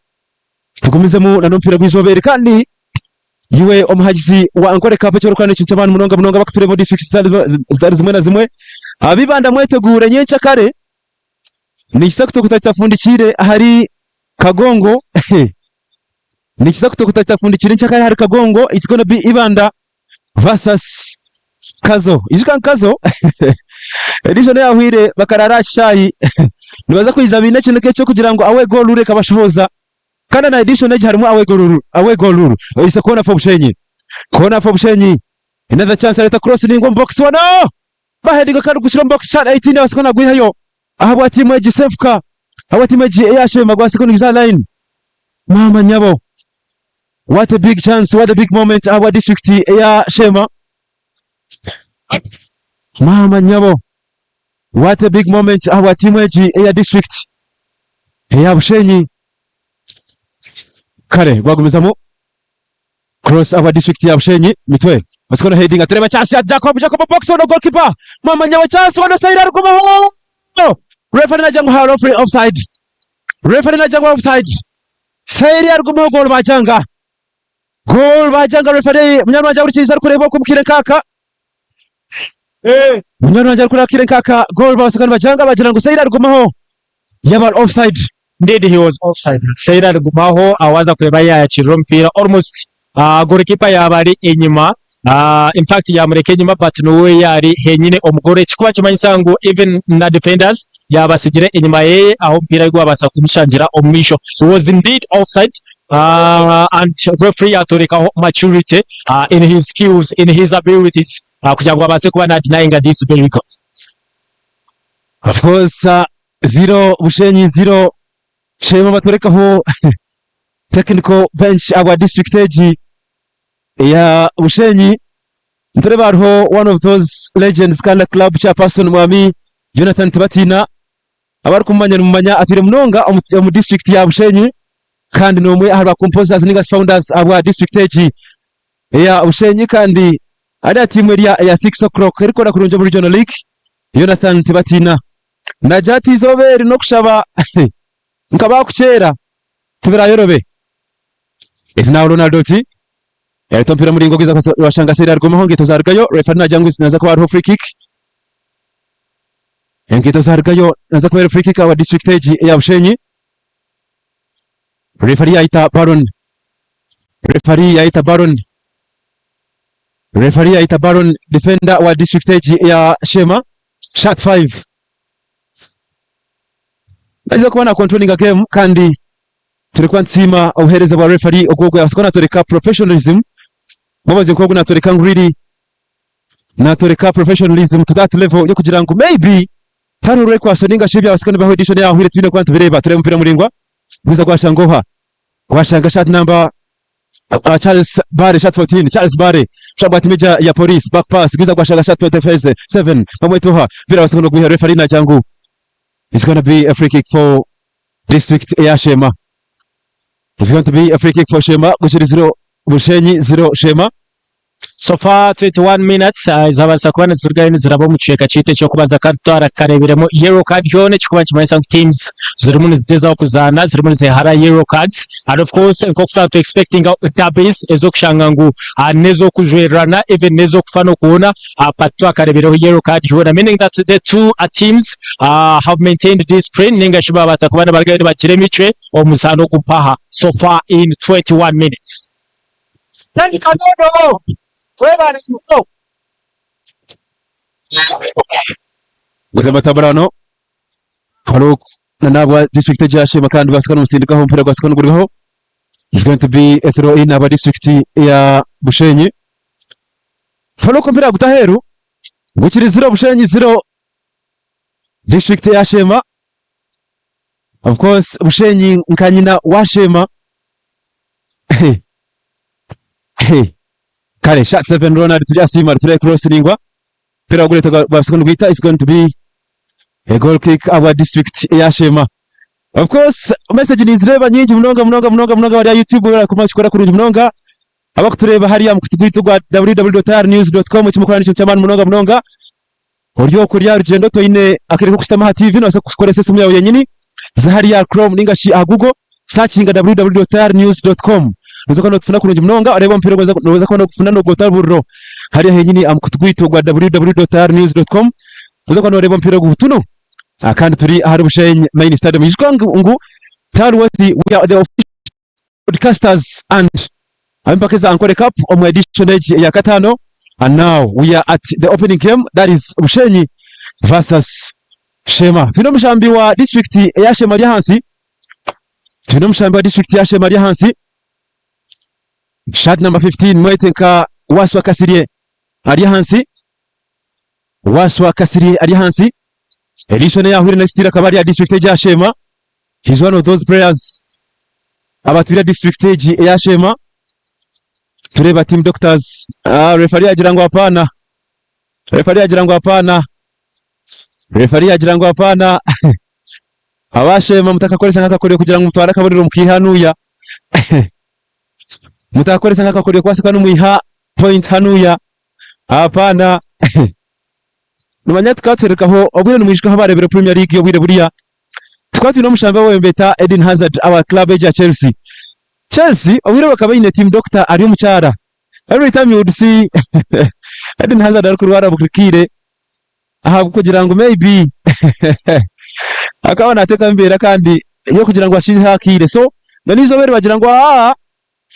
tugumizemu na n'omupiira gw'eizooba eri kandi iwe omuhagizi wa Ankole Cup eki orikukora n'ekintu ky'amaani munonga munonga abakutureeba omu districts zitari zimwe na zimwe. Ab'Ibanda mweteguure nyenkyakare nikiza kutokuta kitafundikiire ahari Kagongo nikiza kutokuta kitafundikiire nyenkyakare ahari Kagongo it's gonna be Ibanda versus Kazo. Ijuka ngu Kazo edition eyahweire bakaraara aha kishaayi nibaza kwija baine ekiniga eky'okugira ngu away goal rule ekabashohoza kandi na edition egi harimu away goal rule, away goal rule. It's a corner for Bushenyi. Corner for Bushenyi. Another chance areta cross ningwa omu box wano. Bahedinga kandi gukira omu box shot 18 abasiko nagwihayo. Ahabwa tiimu egi Senfuka. Ahabwa tiimu egi eya Sheema gwasiko niguza aha line. Maama nyabo. What a big chance, what a big moment ahabwa district eya Sheema. Maama nyabo. What a big moment ahabwa tiimu egi eya district eya Bushenyi. Kare gwagumizamu cross ahabwa district ya Bushenyi mitwe basiko heading atureba chance ya Jacob Jacob box ono goalkeeper mama nyabo chance ono Saira arukumaho referee nagira ngu haro free offside referee nagira ngu offside Sairi arukumaho goal bajanga goal bajanga referee munyani wanje ahurikiriza arikureeba oku omukiire nkaaka Munywani wangye arikureeba akaire nk'aka goal babaasa nibajanga bagira ngu Saira arigumaho yaba ari offside. Indeed he was offside. Saira arigumaho aho waaza kureeba yayakirira omupiira almost goalkeeper yaaba ari enyima. Uh, in fact yamureka enyima but niwe yari henyine omugore ekikuba kimanyisa ngu even na defenders yabasigire enyima yeye aho omupiira gwabasa kumushangira omu maisho. He was indeed offside uh, and referee yatorekaho maturity uh, in his skills in his abilities uh, kugira ngu abase kuba na denying this very goal. Of course, uh, zero Bushenyi zero Sheema batorekaho technical bench abwa district egi eya Bushenyi nitureeba hariho one of those legends kandi club chairperson mwami Jonathan Tibatiina abarikumumanya nimumanya atwire munonga omu, omu district ya Bushenyi kandi n'omwe ahari ba composers ninga shi founders abwa district egi eya Bushenyi kandi ari aha tiimu erya eya 6 o'clock erikukora kurungi omu regional league Jonathan Tibatiina nagira ati eizooba eri n'okushaba nka baakukyera tibirayorobe. Ezi nawe Ronald oti yareta omupiira muringo gwiza washanga seeri arugumaho enkaito zarugayo referee nagira ngu naza kuba hariho free kick enkaito zarugayo naza kuba free kick awa district egi eya Bushenyi referee yayita Baron referee yayita Baron referee yayita Baron defender wa district egi eya Sheema shot 5 Naija kuba na controllinga game kandi turikuba nitusiima obuheereza bwa referee ogu ogu yabaasa kuba natworeka professionalism mwebaze nk'ogu natworeka ngu really natworeka professionalism to that level y'okugira ngu maybe tihariho rwekwaso ninga shi ebyabaasa kuba nibibaho edition eyahwire twine kuba nitubireeba tureebe omupiira muraingwa gwiza gwashanga oha gwashanga shot number Uh, Charles Bare shot 14 Charles Bare shot bwa timu ya police back pass gwiza gwashanga shot 27 bamwetoha mpira baasa kuba referee nagira ngu it's gonna be a free kick for district ya Sheema it's going to be a free kick for Sheema gukiri 0 Bushenyi 0 Sheema So far 21 minutes uh, zabaasa kuba nizirugayo niziraba omu kicweka kyaitu eky'okubanza kandi twarakareebiremu yellow card yoona ekikuba nikimanyisa ngu teams zirimu nizigyezaho kuzaana zirimu nizehara yellow cards and of course nk'oku twaba tu expectinga derbies ez'okushanga ngu uh, n'ez'okujwererana even n'ez'okufa n'okuhona uh, but twakareebireho yellow card yoona meaning that the two uh, teams uh, have maintained discipline ninga shi babaasa kuba nibarugayo nibagira emicwe omu muzaano ogu mpaha so far in 21 minutes. Guza amatabarano Farouk na nabwa district ya Sheema kandi basika n'omusindikaho omupiira gwasika nigurigaho is going to be a throw in aba district ya Bushenyi Farouk omupiira aguta aheeru gukiri zero Bushenyi zero district ya Sheema of course Bushenyi nka nyina wa Sheema Kare shot 7 Ronald turyasiima turi cross ningwa mpira gureta gwasika nigwita is going to be a goal kick abwa district ya Sheema of course message nizireba nyingi munonga munonga munonga munonga bari YouTube barakuma kikora kurungi munonga abakutureba hariya mukutu gwaitu gwa www.rnews.com ekimukora n'ekintu ky'amaani munonga munonga ori okwo ori aha rugyendo toine akaire k'okushutama aha TV nobaasa kukoresa esimu yaawe yenyini za hariya Chrome ninga shi aha Google sakinga www.rnews.com noza kuba notufuna kurungi munonga oreebe omupiira ogu noza kuba nogufuna nogwota buriro hariya henyini aha mukutu gwaitu ogwa www.rnews.com noza kuba noreeba omupiira ogu butunu kandi turi ahari Bushenyi Main Stadium ijuka ngu Tarweti we are the official broadcasters and ab'empaka eza Ankole Cup omu edition egi eya kataano and now we are at the opening game that is Bushenyi versus Sheema. Twine omushambi wa district eya Sheema ari ahansi, twine omushambi wa district ya Sheema ari ahansi, shirt number 15 mwete nka Waswa Kasirye ari ahansi, Waswa Kasirye ari ahansi. Edition eyahwire next year akaba ari aha district egi ya Sheema. He's one of those players abatwire district egi eya Sheema. Tureeba team doctors. Ah, referee agira ngu hapana. Referee agira ngu hapana. Referee agira ngu hapana. Aba Sheema mutakakoresa nk'akakoryo kugira ngu mutware akabonero mukaihe hanuya. Mutakakoresa nk'akakoryo kubaasa kuba nimwiha point hanuya. Hapana. Nimanya tukaba tuherekaho obwire nimwijuka ahu baareebire Premier League obwire buriya. Tukaba twine omushambi ow'embeta Eden Hazard awa club egi ya Chelsea. Chelsea obwire obwo ekaba eine team doctor ari omukyara. Every time you would see Eden Hazard arikurwara buri kaire ahabw'okugira ngu maybe akaba naateekamu embeera kandi y'okugira ngu ashiihe akaire. So na n'eizooba eri bagira ngu aa.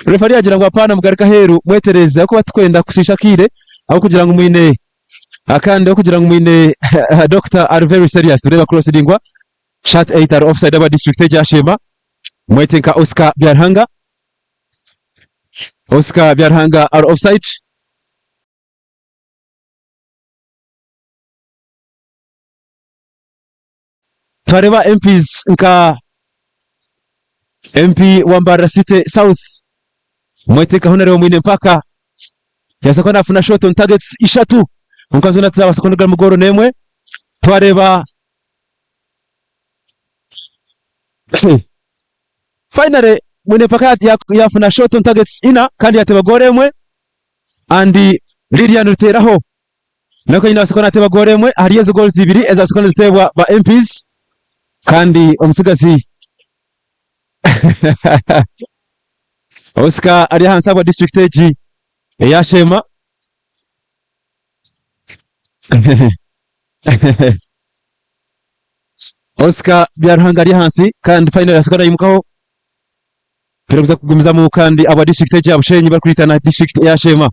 Referee yagira ngu apaana mugaruke aheeru mwetereeze ahabw'okuba titukwenda kushiisha akaire ahabw'okugira ngu mwine akandi ahabw'okugira ngu mwine doctor ari very serious. Tureeba cross ningwa shot 8 ari offside aba district egi yasheema mwete nka Oscar Byaruhanga. Oscar Byaruhanga ari offside. Twareeba MPs nka MP wa Mbarara City South Mwete Honarebo Mwine Mpaka yabaasa kuba nafuna shot on targets ishatu kwonka zoona tizabaasa kurugamu goolo n'emwe. Twareeba finally Mwine Mpaka yafuna shot on targets ina kandi yateeba goolo emwe and Lilian Ruteraho Nawe kenyini nabaasa kuba nateeba goolo emwe ahari ezo goals ibiri ezabaasa kuba niziteebwa ba MPs kandi omutsigazi Oscar ari ahansi ahabwa district egi eya Sheema. Oscar Byaruhanga ari ahansi kandi finally abaasa kuba nayimukaho Turabuza kugumizamu kandi aba district egi ya Bushenyi barikwita na district eya Sheema.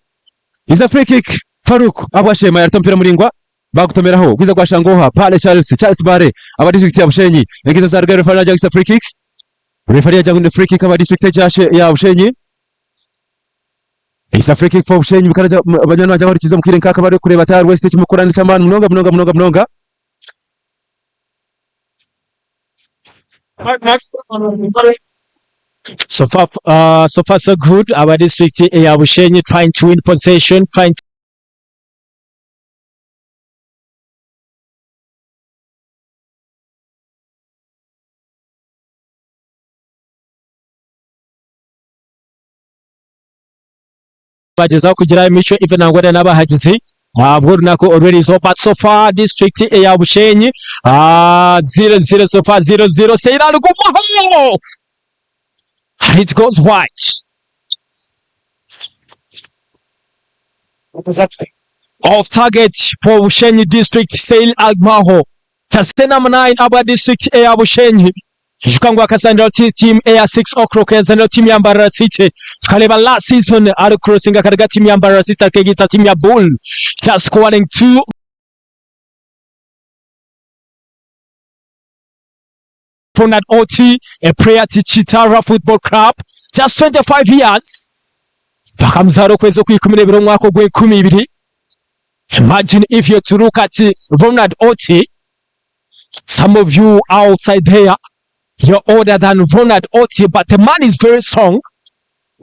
Is a free kick Farouk abwa Sheema yareta omupiira muraingwa bagutomeraho gwiza gwashanga oha Bale Charles Charles Bale aba district ya Bushenyi enkizo zarugayo referee nagira ngu is a free kick referee yagira ngu ni free kick aba district egi ya Bushenyi Is a free kick for Bushenyi bikaraja banywani bangye abahurikiize omu kaire nk'aka barikureeba Tayari West ekimukukora n'eky'amaani munonga munonga munonga munonga. So far, so far so good. Our district ya Bushenyi trying to win possession, trying bagyezaho kugira emicwe even nangwa n'abahagizi bw'orunaku orw'erizooba but so far district eya Bushenyi 0-0 so far 0-0 Seira arikuvaho and it goes wide. Off target for Bushenyi district Seil Agmaho Jersey number 9 abwa district eya Bushenyi Ijuka ngu akazanira tiimu eya 6 O'clock yazanira tiimu ya Mbarara City. Tukareeba last season ari kucrossinga akaruga tiimu ya Mbarara City akeegaita tiimu ya Bull just scoring 2 Ronald Oti, a player at Kitara Football Club, just 25 years. Bakamuzaara okwezi okw'ikumi n'ebiri omwaka ogw'enkumi ibiri. Imagine if you to look at Ronald Oti, Some of you outside there, you're older than Ronald Oti, but the man is very strong.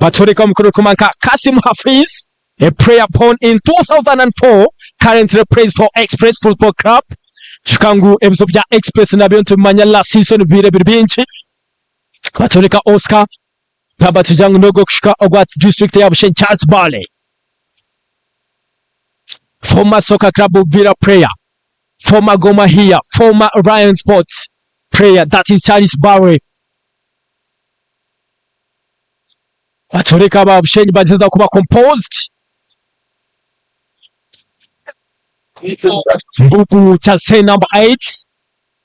Batworeka omukuru orikumanywa nka Kasim Hafiz, a player born in 2004, currently plays for Express Football Club. Ijuka ngu ebizibu bya Express nabyo nitubimanya last season bibaire biri bingi. Batworeka Oscar Gamba tugira ngu n'ogw'okuhika ogwa district ya Bushenyi Charles Bale. Former Soccer Club Buvira player, former Gor Mahia, former Rayon Sports player, that is Charles Bale. Batworeka aba Bushenyi bagyeza kuba composed. Mbubu Chase number 8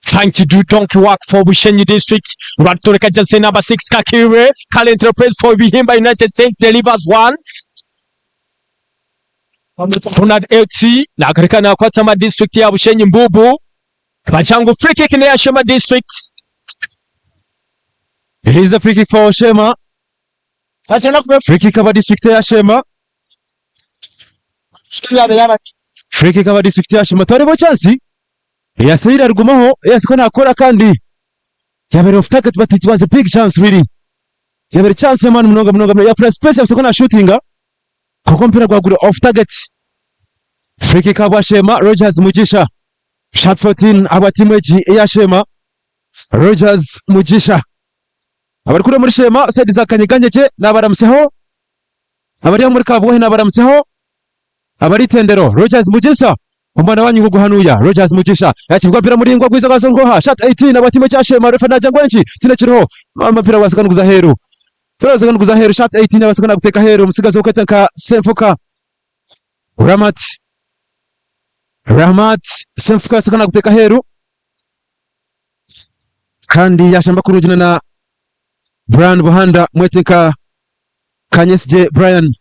trying to do donkey work for Bushenyi district. Rwatoreka jersey number 6 Kakire currently plays for Bihimba United Saints delivers one. Ronald LT nagareka nakwata ama district ya Bushenyi Mbubu Bachangu free kick neya Shema district. It is a free kick for Shema. Free kick aba district ya Shema. Free kick aba district ya Shema. Twareba chance. Eyaseire arigumaho eyasiko nakora kandi yabaire off target but it was a big chance really. Yabaire chance y'amaani munonga munonga munonga yafuna space yabasako na shootinga kwonka omupiira gwagura off target. Free kick ahabwa Sheema Rogers Mugisha. Shot 14 ahabwa tiimu egi eya Sheema Rogers Mugisha. Abarikuriira omuri Sheema side za Kanyeganyegye nabaramutsyaho, abari omuri Kabwohe nabaramutsyaho. Abari Itendero, Rogers Mugisha Omwana wanyu ngugu hanuya, Rogers Mugisha yakibwa mpira muringwa gwiza gwa Songoha, shot 18 abwa timu ekya Sheema, refa nagira ngu enki tine kiriho, omupiira gwasika niguza aheru, omupiira gwasika niguza aheru, shot 18 abasika naguteka aheru, omutsigazi okweta nka Senfuka Ramat, Ramat Senfuka yasika naguteka aheru kandi yashamba kurungi na Brian Buhanda mwete nka. Kanyesigye Brian.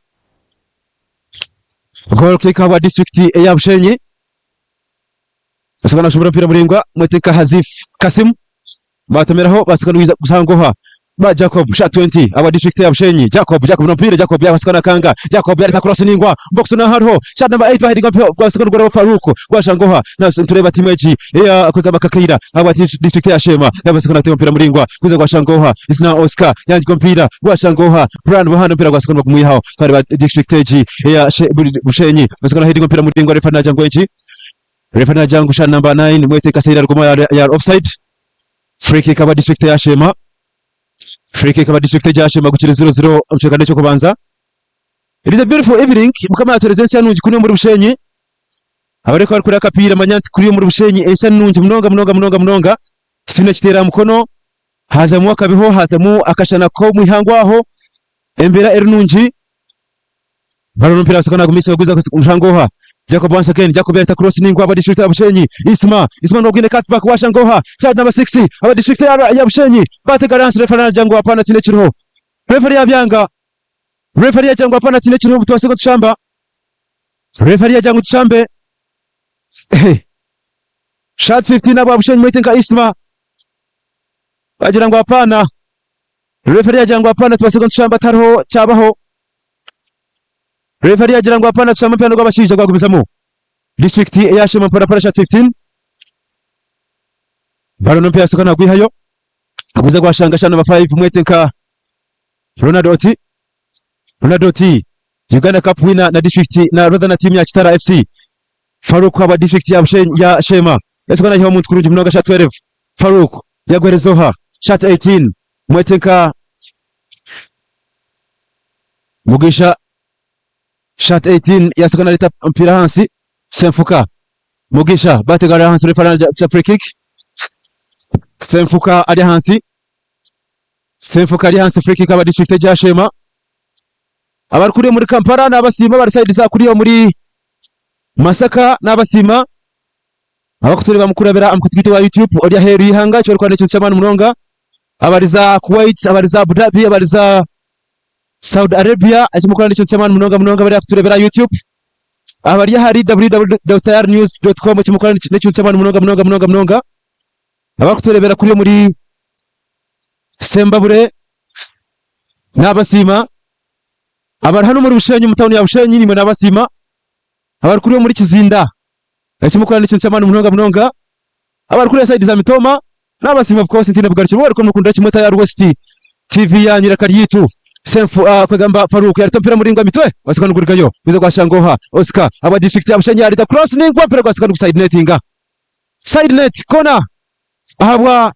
Goal kick ahabwa district eya Bushenyi. Basigwa nabashombora omupiira muraingwa mwete nka Hazif Kasim. Batomeraho basigwa nibwiza kushangoha ba Jacob shot 20 ahabwa district eya Bushenyi. Jacob Jacob n'omupiira Jacob yabasigwa nakanga Jacob yareta cross ningwa box na hariho shot number 8 bahedinga omupiira gwasigwa niguraho Farouk gwashangoha na nitureeba timu egi eya kwegamba Kakeira ahabwa district eya Sheema yabasigwa nateeba omupiira muraingwa gwiza gwashangoha Isna Oscar yangiga omupiira gwashangoha Brian Buhanda omupiira gwasigwa nibagumwihaho twareeba district egi eya Bushenyi basigwa nahedinga omupiira muraingwa refa nagira ngu enki Referee nagira ngu shot number 9 mwete Kaseire aruguma ya offside. Free kick aba district ya Sheema. Free kick aba district ya Sheema gukiri 0-0 omu kicweka n'eky'okubanza. It is a beautiful evening. Mukama yatwereza ensi nungi kuri omuri Bushenyi. Abarikuba bari kureba akapiira manya nti kuri omuri Bushenyi ensi nungi munonga munonga munonga munonga. Titwine kiteera mukono. Hazamu akabiho, hazamu akashana k'omu ihangwe aho. Embeera eri nungi. Barora omupiira basoka nagumisa baguza Rushangoha. Jacob once again, Jacob yareta cross ningwa aba district ya Bushenyi. Isma, Isma nogwine cut back wa Shangoha. Side number 6 aba district ya, ya Bushenyi. Batega hansi referee aragira ngu hapana tine kiriho. Referee yabyanga. Referee yagira ngu hapana tine kiriho tubase tushamba. Referee yagira ngu tushambe. Shot 15 aba Bushenyi mwete nka Isma. Bagira ngu hapana. Referee yagira ngu hapana tubase tushamba tariho kyabaho. Referee yagira ngu hapana tushamba omupiira n'ogw'abashaija gwagumizamu. District eya Sheema mpora mpora shot 15. Baro n'omupiira yasooka nagwihayo. Aguza gwashanga shot number 5 mwete nka Ronald Oti. Ronald Oti Uganda Cup winner na district na rather na team ya Kitara FC. Farouk aba district ya Bushenyi ya Sheema yasooka nayihaho omuntu kurungi munonga shot 12. Farouk yagwereza oha shot 18 mwete nka Mugisha shot 18 yasooka naleta omupiira ahansi Senfuka Mugisha bategarura ahansi refa nagira free kick Senfuka ari ahansi Senfuka ari ahansi free kick aba district egya Sheema abari kuriya omuri Kampala nabasiima abari side za kuriya omuri Masaka nabasiima abakutureeba mukurabira aha mukutu gwaitu ogwa YouTube ori aheeru y'eihanga eki orikukora n'ekintu ky'amaani munonga abari za Kuwait abari za Abu Dhabi abari za Saudi Arabia eki murikukora n'ekintu ky'amaani munonga munonga abari aha kutureebera aha YouTube abari ahari www.rnews.com eki murikukora n'ekintu ky'amaani munonga munonga munonga munonga abarikutureebera kuriya omuri Sembabure nabasiima abari hanu omuri Bushenyi omu tawuni ya Bushenyi naimwe nabasiima abari kuriya omuri Kizinda Eki mukora n'ekintu ky'amaani munonga munonga. Abari kuriya sayidi za Mitooma nabasiima of course ntiine bugarukiro mwebare kuba nimukundira kimwe Tayari West TV yanyu iraka ryaitu. Senfu uh, kwegamba Farouk yareta omupiira muraingwa mitwe gwasika nigurigayo gwiza gwashanga oha Oscar abwa district ya Bushenyi yareta cross ningwa omupiira gwasika nigu side netinga side net corner ahabwa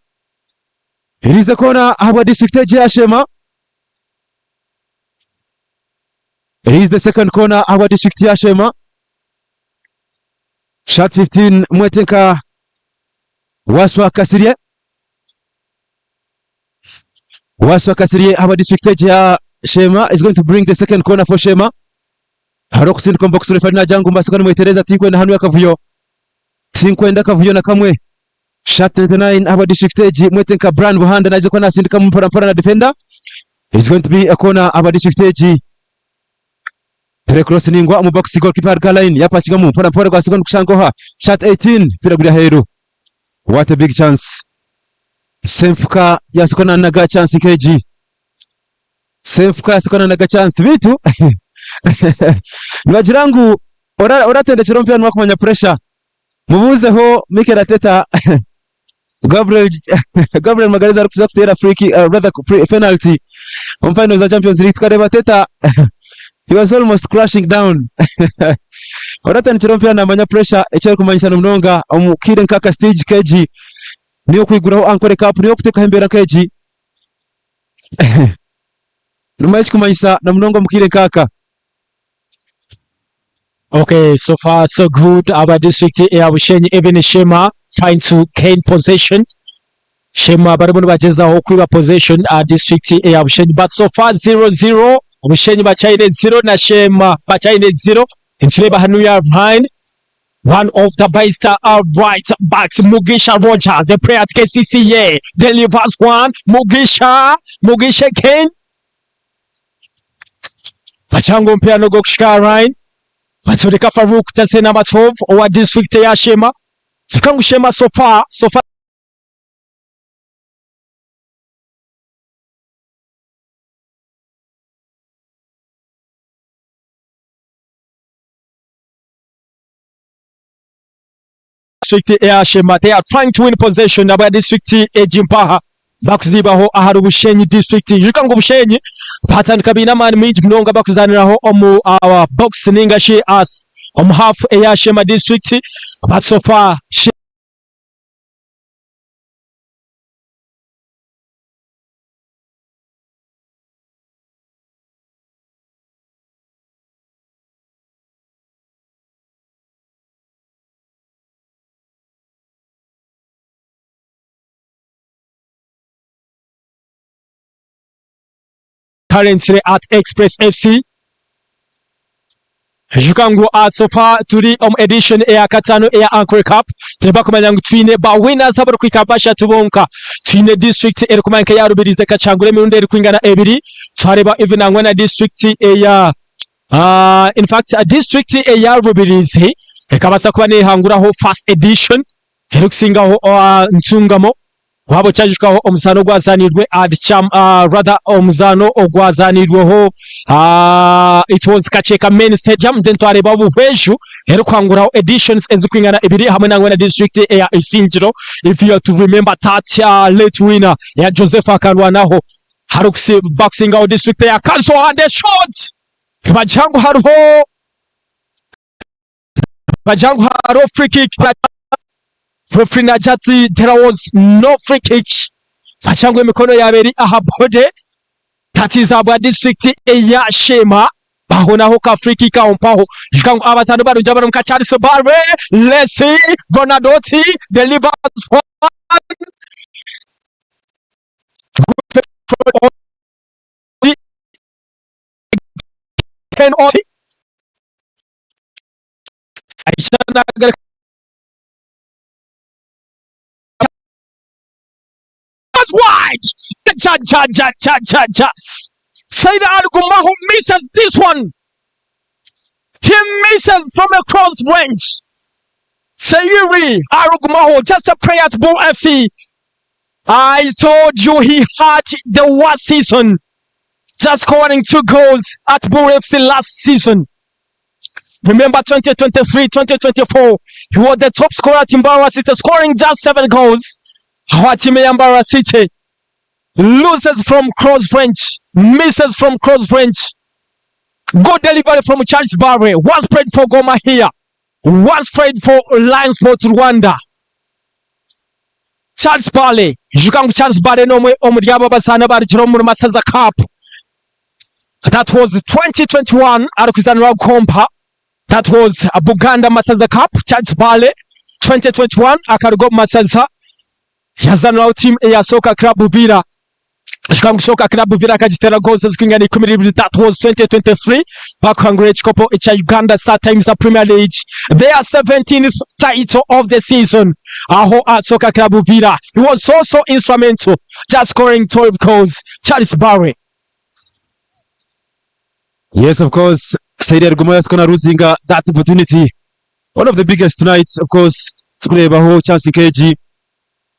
erize corner ahabwa district egi ya Sheema. It is the second corner ahabwa district ya Sheema. Shot 15 mwete nka Waswa Kasirye. Waswa Kasirye aba district egi ya Sheema is going to bring the second corner for Sheema. Hariho okusindika omu box referee nagira ngu mbaase kuba nimwetereza tinkwenda hanu akavuyo. Tinkwenda akavuyo na kamwe. Shot 29 aba district egi mwete nka Brian Buhanda naija kuba nasindikamu mpora mpora na defender. It's going to be a corner aba district egi. Tere cross ningwa omu box goalkeeper aruga line yapakingamu mpora mpora gwasigwa nigushanga oha shot 18 mpira guri aheeru. What a big chance. Senfuka yasooka nanaga chance nk'egi. Senfuka yasooka nanaga chance beitu nibagira ngu oratendekyera omupiira niwe akumanya pressure. Mubuuzeho Mikel Arteta Gabriel Gabriel Magalhaes arikuza kuteera free kick, uh, rather penalty omu final za Champions League tukareeba Arteta he was almost crashing down oratandikira omupiira namanya pressure eki erikumanyisa munonga omu kaire nk'aka stage k'egi niyo kwiguraho Ankole Cup niyo kuteekaho embeera nk'egi nomanya ekikumanyisa na munonga omu kaire nk'aka. Okay, so far so good. Our district ya Bushenyi, even Shema trying to gain possession. Shema barimu nibagyezaho kwiba possession uh, district ya Bushenyi, but so far 0-0. Bushenyi bakyaine 0 na Shema bakyaine 0. Nitureeba hanu ya Ryan One of the best right backs, Mugisha Rogers, the player at KCCA, delivers one. Mugisha, Mugisha again. Bakyanga omupiira n'ogw'okushika aha line. Batsoreka Farouk Tase number 12 owa district eya Sheema. Ijuka ngu Sheema so far, so far district eya Sheema they are trying to win possession aba district egi mpaha bakuziibaho ahari Bushenyi district. Ijuka ngu Bushenyi batandika baine amaani maingi munonga bakuzaaniraho omu uh, box ninga shi as omu half eya Sheema district but so far Currently at Express FC. Ijuka ngu uh, so far turi omu edition eya kataano eya Ankole Cup. Twine kumanya ngu twine ba winners abarikuhika bashatu bonka. Twine district erikumanya nka eya Rubirizi ekacangura emirundi erikwingana ebiri. Twareba even nangwa na district eya uh, in fact uh, district eya Rubirizi ekabasa kuba nehanguraho first edition erikusingaho uh, Ntungamo. Waaba okyajukaho omuzaano ogwazaanirwe at Cham, uh, rather omuzaano ogwazaanirweho uh, it was Kakyeka Main Stadium then twareeba Buhweju erikuhanguraho editions ezirikwingana ibiri hamwe nangwa na district eya Isingiro if you are to remember that uh, late winner ya Joseph Akarwanaho harikusi bakusingaho district eya Kanso and a shot nibagira ngu hariho Bagira ngu hariho free kick. Referee nagira ati there was no free kick. Bagira ngu emikono yaaba eri aha body. Tatiza bwa district eya Sheema. Bahonaho ka free kick aho mpaho. Ijuka ngu abazaani barungi abarimu nka Charles Barre, Lesi, Ronaldoti, delivers one. Ken Oti. Wide. Ja, ja, ja, ja, ja, ja. Said Algumaho misses this one. He misses from a cross range. Sayuri Arugumaho, just a prayer at Bull FC. I told you he had the worst season. Just scoring 2 goals at Bull FC last season. Remember 2023, 2024, he was the top scorer at Mbarara City, scoring just 7 goals. Aho timu ya Mbarara City loses from cross range, misses from cross range. Good delivery from Charles Barre. One spread for Gor Mahia, one spread for Lion Sports Rwanda. Charles Barre, ijuka ngu Charles Barre n'omwe omuri abo abazaani abarugire omuri Masaza Cup. That was 2021 arikuzanira Gomba. That was Buganda Masaza Cup. Charles Barre 2021 akaruga omu Masaza yazaniraho team eya Soccer Club Villa. Ijuka ngu Soccer Club Villa akagitera goals ezirikwingana ikumi n'ibiri. That was 2023 bakuhangura ekikopo ekya Uganda Star Times Premier League. Their 17th title of the season. Aho Soccer Club Villa. He was also instrumental just scoring 12 goals. Charles Barre. Yes, of course. Saidi Argumo is gonna losing that opportunity. One of the biggest tonight, of course. Tukureebaho chance nk'egi.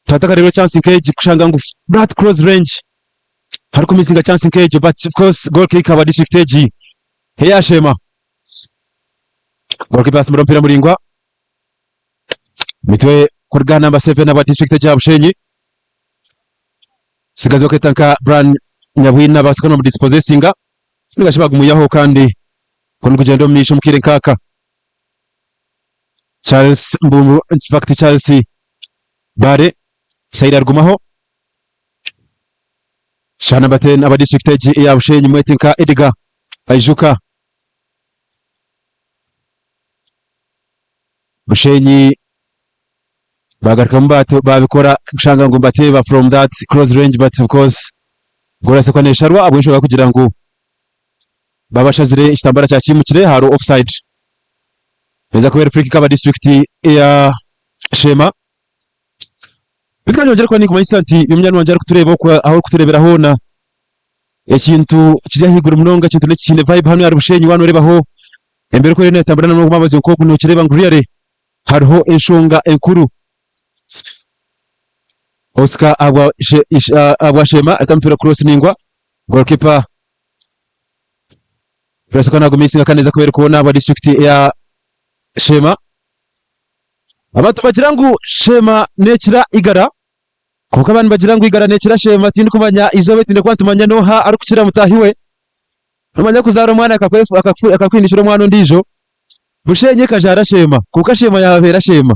Twatakareeba chance nk'egi kushanga ngu that close range. Harikumisinga chance nk'egyo but of course goal kick aba district egi. Eyashema. Goalkeeper asimura omupiira muraingwa. Mitwe kuruga number 7 aba district egi ya Bushenyi. Sigazi baketa nka Brian Nyabwina abaasa kuba nibamudisipozesinga ninga shi bagumuyaho kandi ku nikugyenda omu maisho omu kaire nk'aka. Charles Mbumbu, in fact Charles Bare Saidi arigumaho. Shaaha namba 10 aba district egi eya Bushenyi mwete nka Edgar Aijuka. Bushenyi bagarukamu babikora kushanga ngu nibateeba from that close range but of course goal yasekwa nesharwa ahabw'enshonga y'okugira ngu babashazire ekitambara kyakimukire hariho offside. Neeza kuba eri free kick aba district eya Sheema. Beitu kandi nyongyere kuba ninkumanyisa nti iwe munywani wangye arikutureeba okwe ahu orikutureebera hoona. Ekintu kiri ahaiguru munonga, ekintu kiine vibe hanu ahari Bushenyi waaba nooreebaho embeera oku eriyo neetambura na n'omwabazyo nk'ogu nookireeba ngu really hariho enshonga enkuru. Oscar ahabwa Sheema ata omupiira cross ningwa goalkeeper Birasoka nagumisinga kandi neza kuba erikuboona ahabwa disiturikiti ya Sheema. Abantu bagira ngu Sheema nekira Igara kwonka abandi bagira ngu Igara nekira Sheema tindikumanya eizooba eri twine kuba nitumanya noha arikukira mutaahi we. Nomanya kuzaara omwana akakuhindukira omwana ondiijo. Bushenyi ekajaara Sheema kwonka Sheema yababeera Sheema.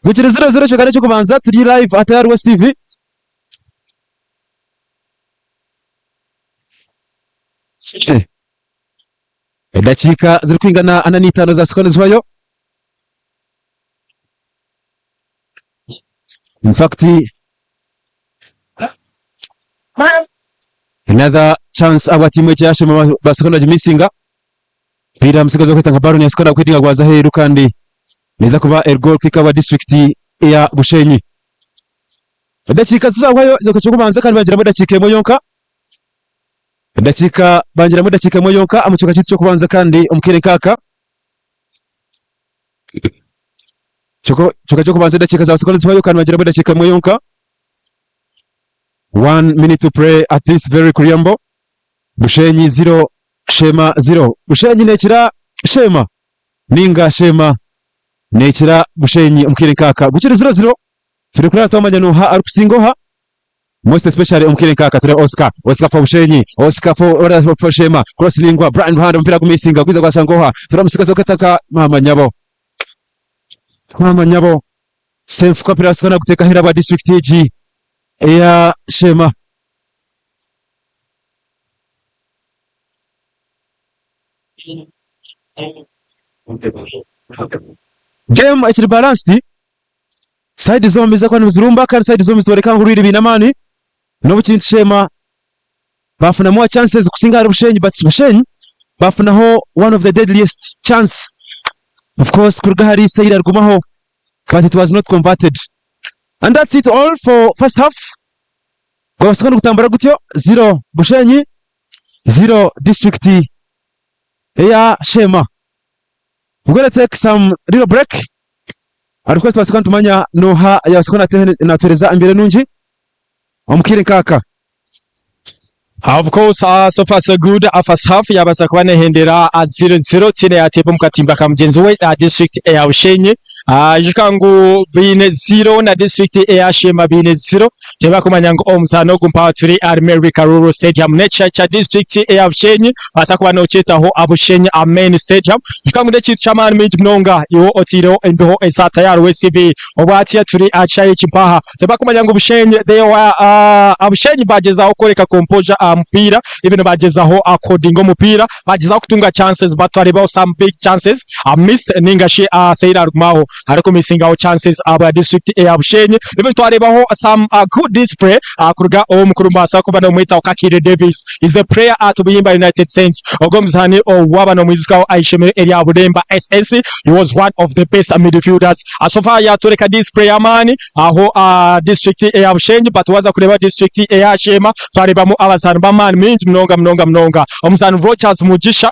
Bukiri ziro ziro ekicweka n'ekyokubanza turi live aha Tayari West TV. Edakiika zirikwingana ana n'itaano zaasikanizibwayo. In fact, another chance ahabwa tiimu egi eya Sheema baasika nibagimisinga. Omupiira omutsigazi orikwetwa nka Baron yaasika naguhidinga gwaza aheeru kandi neeza kuba eri goal kick ahabwa disiturikiti eya Bushenyi. Edakiika zizahwayo ez'okubanza kandi bangiramu edakiika emwe yonka. Edakiika bangiramu edakiika emwe yonka omu kicweka kyaitu ky'okubanza kandi omu kaire nk'aka. Kicweka ky'okubanza edakiika zaaba zikaba nizihwayo kandi bangiramu edakiika emwe yonka. One minute to play at this very Kuryambo. Bushenyi 0 Sheema 0. Bushenyi neekira Sheema ninga Sheema neekira Bushenyi omu kaire nk'aka. Gukiri 0-0. Turi kureba twamanya noha arikusinga oha most especially omu kaire nk'aka tureba Oscar Oscar for Bushenyi Oscar for or for Sheema cross ningwa Brian Ruhanda omupiira gumisinga gwiza gwashanga oha tureba omutsigazi w'akataka maama nyabo maama nyabo Senfuka omupiira arikubaasa kuba naguteeka aheeru ahabwa disiturikiti egi eya Sheema. Game ekiri balanced. Sayidi zombi zirikuba nizirumba kandi sayidi zombi nizoreka ngu rwire biine amaani. N'obu kiri nti Sheema baafuna more chances kusinga ahari Bushenyi but Bushenyi baafunaho one of the deadliest chance of course kuruga ahari Saira Rugumaho but it was not converted. And that's it all for first half. Gwabasika nigutambura gutyo zero Bushenyi, zero district eya Sheema. We're gonna take some little break. Of course tubaasa kuba nitumanya nooha yabaasa kuba natuheereza embeera enungi omu kaire nk'aka. Of course, so far so good. First half yabaasa kuba nehendera 0-0 tiine yateeba omu katimba ka mugyenzi we district eya Bushenyi. Ijuka ngu baine 0 na district eya Sheema baine 0. Tibakumanya ngu omuzaano ogu mpaho turi ahari Mary Karuru Stadium n'ekishaayi kya district eya Bushenyi. Baasa kuba nokyetaho Bushenyi Main Stadium. Ijuka ngu n'ekintu ky'amaani maingi munonga iwe oteireho embeho eza Tayari West TV. Obwatiya turi aha kishaayi eki mpaha. Tibakumanya ngu Bushenyi they were Bushenyi bagyezaho kworeka composure aha mupiira even bagyezaho kuhodinga omupiira bagyezaho kutunga chances but twareebaho some big chances missed ninga shi Seira Arugumaho arikumisingaho chances ahabwa district eya Bushenyi. Even twareebaho some good display kuruga ow'omukuru mbaasa kuba nomwetaho Kakire Davis is a player at Buyimba United Saints. Ogwo omuzaani waaba nomwijukaho aha ishomero erya Bulemba SS he was one of the best midfielders. So far yatworeka display y'amaani aho aha district eya Bushenyi but waaza kureeba district eya Sheema twareebamu abazaani b'amaani maingi munonga munonga munonga. Omuzaani Rogers Mugisha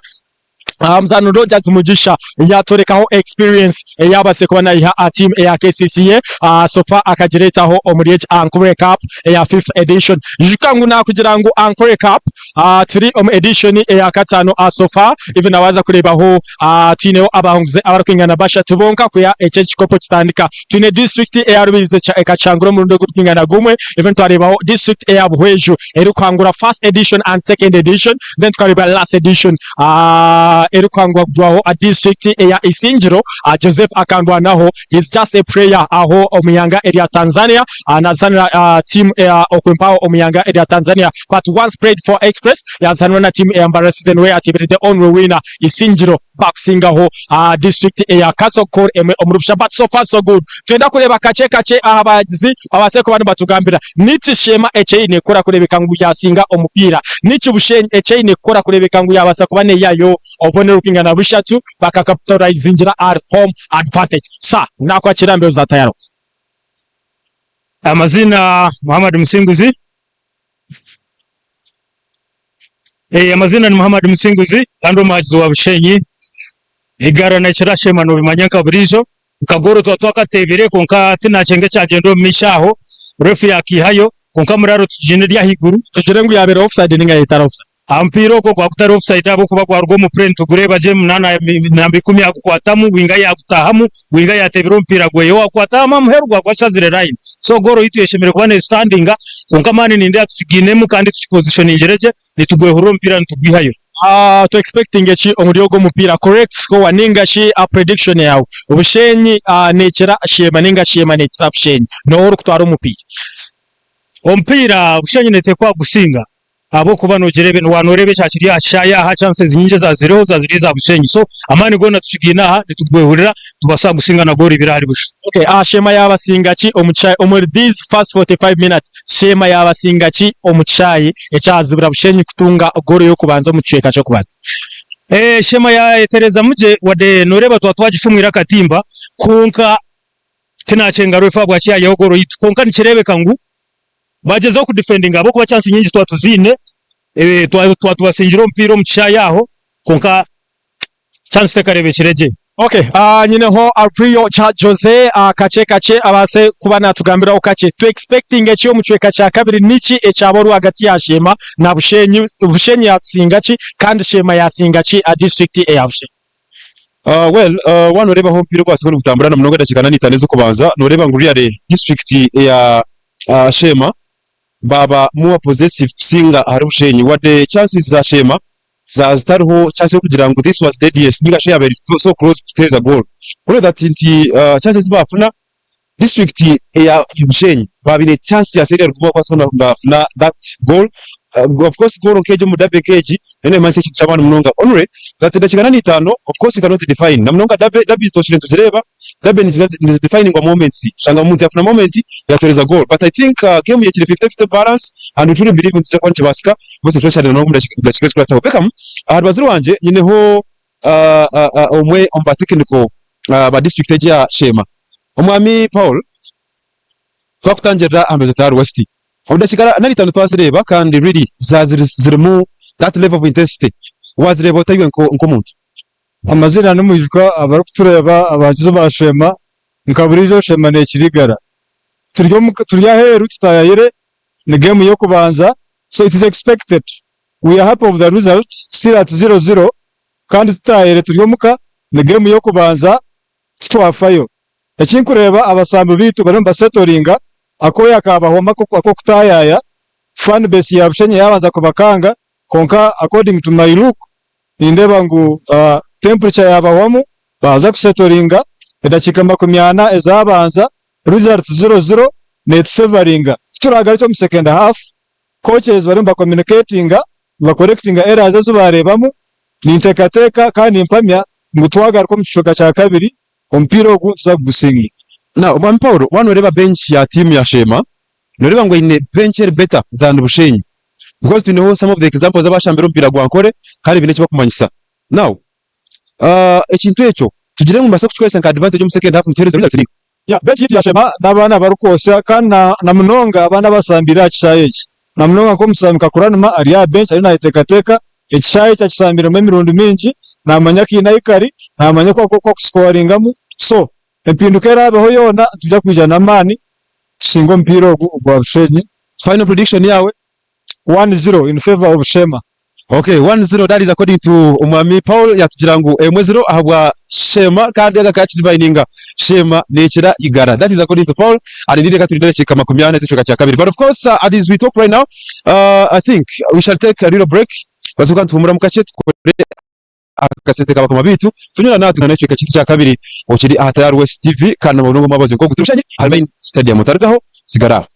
Omuzaani Rogers Mugisha yatworekaho experience ei abaasize kuba naiha aha tiimu eya KCCA so far akagireetaho omuri egi Ankole Cup eya fifth edition. Ijuka ngu nakugira ngu Ankole Cup turi omu edition eya kataano so far even na waaza kureebaho twineho abahanguzi abarikwingana bashatu bonka kwiha eki ekikopo kitandika. Twine disiturikiti eya Rubirizi ekakihangura omurundi ogurikwingana gumwe even twareebaho disiturikiti eya Buhweju erikuhangura first edition and second edition then tukareeba last edition erikuhangurwaho disiturikiti eya Isingiro Joseph Akandwanaho he is just a player aho omu ihanga erya Tanzania nazaanira tiimu eya Okwimpaho omu ihanga erya Tanzania but once played for Express yazaanira na tiimu eya Mbarara Citizen where ateebire the only winner Isingiro bakusingaho disiturikiti eya Kazo kukora emwe omuri busha but so far so good. Nitwenda kureeba kakye kakye aha bahagizi babaase kuba nibatugambira niki Sheema eki eine kukora kureebeka ngu yaasinga omupiira, niki Bushenyi eki eine kukora kureebeka ngu yaabaasa kuba neeyayo obubonero burikwingana bushatu bakakapitalizingira ahari home advantage. Sir, nakwakira mbeho za Tayaro. Amazina Muhammad Musinguzi. Amazina ni Muhammad Musinguzi kandi omuhagizi wa Bushenyi. Eigara nekira Sheema nobimanya nka buriijo. Nka goolo tuba twakateebire kwonka tinakyenga ekyagyenda omu maisho aho, refu yakiihayo kwonka muraro tugiine eri ahaiguru. Tugire ngu yabeire offside ninga etari offside? Omupiira ogwo gwaba gutari offside ahabw'okuba gwaruga omu play nitugureeba gye nana namba ikumi yagukwatamu, winga yagutahamu, winga yateebire omupiira gweye owagukwatahamu aha muheru gwaba gwashazire line. So goolo yaitu eshemereire kuba nesitandinga kwonka amaani nindeeba tukigiinemu kandi tukipositioningire gye nitugwehurira omupiira nitugwihayo. Tu expectinge ki omuri ogu omupiira? Correct score ninga shi prediction yaawe? Bushenyi nekira Sheema ninga Sheema nekira Bushenyi? Noha orikutwara omupiira? Omupiira Bushenyi netekwa kugusinga ahabw'okuba nogireeba waaba noreeba ekyakiri aha kishaayi aha chances nyingi ezazireho zaziri eza Bushenyi so amaani goona tukigaine aha nitugwehurira nitubaasa kugusinga na goolo ibiri ahari busha. Okay, Sheema yabasinga ki omu kishaayi omuri these first 45 minutes? Sheema yaabasinga ki omu kishaayi ekyazibira Bushenyi kutunga goolo y'okubanza omu kicweka ky'okubanza? Sheema yaayetereezamu gye wadde nooreeba twaba twagishumwire akatimba kwonka tinakyenga reefa ahabwaki yaayihaho goolo yaitu kwonka nikireebeka ngu baagyezaho kudifendinga ahabw'okuba chansi nyingi twaba tuziine twaba tubasingire omupiira omu kishaayi aho kwonka Chance tekarebekire gye. Ok, nyineho Alfrio kya Jose kakye kakye abaase kuba natugambiraho kakye. Tu expectinge ki omu kicweka kya kabiri? Niki ekyaba rwagati ya Sheema na Bushenyi? Bushenyi yatusinga ki kandi Sheema yasinga ki district eya Bushenyi? Well, waaba nooreeba ahu omupiira ogwabaasa kuba nigutambura na munonga edakiika ana n'eitaano ez'okubanza, nooreeba ngu really district eya Sheema baaba more possessive kusinga ahari Bushenyi. Wadde chances za Sheema zaaba zitariho chance y'okugira ngu this was deadliest ninga shi yaaba eri so close kuteeza goal. Kuri that nti chance ezi baafuna district eya Bushenyi baaba baine chance ya seeri erikuba kubaasa kuba nibafuna that goal. Of course goal nk'egi omu derby nk'egi nayo neemanyisa ekintu ky'amaani munonga. Only that edakiika ana n'eitaano of course we cannot define na munonga derby, derby tutookire nituzireeba, derby niziba nizidefiningwa moments oshanga omuntu yaafuna moment yaateereza goal but I think game yekire 50-50 balance and we truly believe ngu nikiija kuba nikibaasika most especially na n'omu dakiika ezirikukurataho. Beckham, aha rubaju rwangye nyineho omwe omu ba technical ba district egi eya Sheema, Omwami Paul, twakutangirira aha mbaju za West. Omu dakiika ana n'eitaano twazireeba kandi really zaaza zirimu that level of intensity, waazireeba ota iwe nk'omuntu? Amazina nimwijuka abarikutureeba abahagizi ba Sheema nka buriijo Sheema nekira igara. Turi omuka turi aheeru tutayayire ni game yokubanza so it is expected we are happy of the result still at 0-0 kandi tutayayire turi omuka ni game yokubanza titwafayo. Ekinkureeba abasambi beitu bariyo nibasetoringa akooya kabahwamu akokutayaya fan base ya Bushenyi yabanza kubakanga kwonka according to my look Nindeeba ngu temperature yaabahwamu, baaza kusetoringa, edakiika 40 ezaabanza, result ziro ziro, neetufevaringa. Ku turaagarukye omu second half, coaches bariyo nibakomuniketinga, nibakorekitinga errors ezi baareebamu. Ninteekateeka kandi nimpamya ngu twagaruka omu kicweka kya kabiri, omupiira ogu nituza kugusinga. Now Omwami Paul, waaba noreeba bench ya tiimu ya Sheema, noreeba ngu eine bench eri better than Bushenyi because twineho some of the examples abashambire omupiira gwa Ankole kandi baine eki bakumanyisa. Now ekintu ekyo tugire ngu nibabaasa kukikoresa nka advantage omu second half nituhereza results ninga? Yeah, bench yaitu ya Sheema n'abaana abarikwosya kandi na munonga abaana abasambiire aha kishaayi eki. Na munonga nk'omusambi nka Kuranima ari aha bench ariyo nayeteekateeka, ekishaayi eki akisambiremu emirundi mingi, naamanya kiine ahu kari, naamanya oku akusikoringamu so empinduka eraabeho yoona nitwija kwija n'amaani tusinge omupiira ogu ogwa Bushenyi. Final prediction yaawe? 1-0 in favour of Sheema. Ok, 1-0 that is according to Omwami Paul yatugira ngu emwe ziro ahabwa Sheema kandi aga akakidivininga Sheema nekira igara that is according to Paul and indeed reka turinde edakiika 40 ez'ekicweka kya kabiri but of course as we talk right now I think we shall take a little break tubaase kuba nituhumuramu kakye tukore akasente ka bakama baitu tunywe na natwe n'ekicweka kyaitu kya kabiri okiri aha Tayari West TV kandi na Mulongo Mwabazi nk'ogu turi Bushenyi ahari Main Stadium otarugaho sigara aho.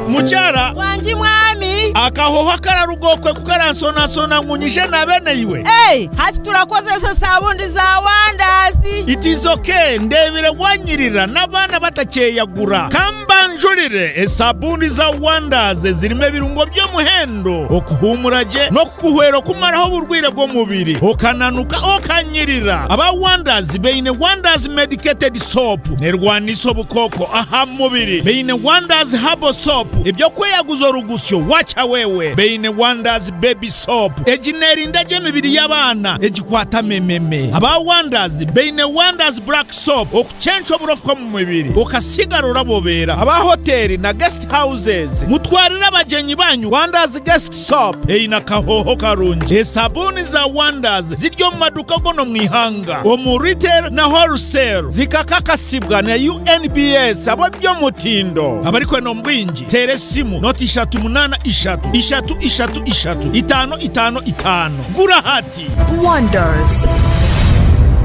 Mukyara. Wangi mwami. Akahoho akararuga okwe ku karansonasona ngu nyije naabe naiwe. Ei, hati turakozesa esabundi za Wanders. It is ok, ndeebire wanyirira n'abaana batakyeyagura. Ka mbanjurire esabuuni za Wanders ezirimu ebirungo by'omuhendo okuhuumura gye n'okukuhwera okumaraho oburwaire bw'omubiri okananuka okanyirira. Aba Wanders baine Wanders Medicated Soap nerwanisa obukooko aha mubiri, baine Wanders Herbal Soap eby'okweyaguza orugusyo wacha wewe, baine Wanders Baby Soap egi nerinda gye emibiri y'abaana egikwata mememe. Aba Wanders baine Wanders Black Soap okucenca oburofa omu mubiri okasigara orabobeera. Aba hoteeri na guest houses mutwarire abagyenyi banyu Wanders Guest Soap eine akahooho karungi. Esabuuni za Wanders ziri omu maduuka goona omu ihanga omu retail na wholesale zikakakasibwa na UNBS ab'eby'omutindo. Abarikwenda omu bwingi teera esimu noti ishatu munaana ishatu ishatu ishatu ishatu itaano itaano itaano. Gura hati! Wonders.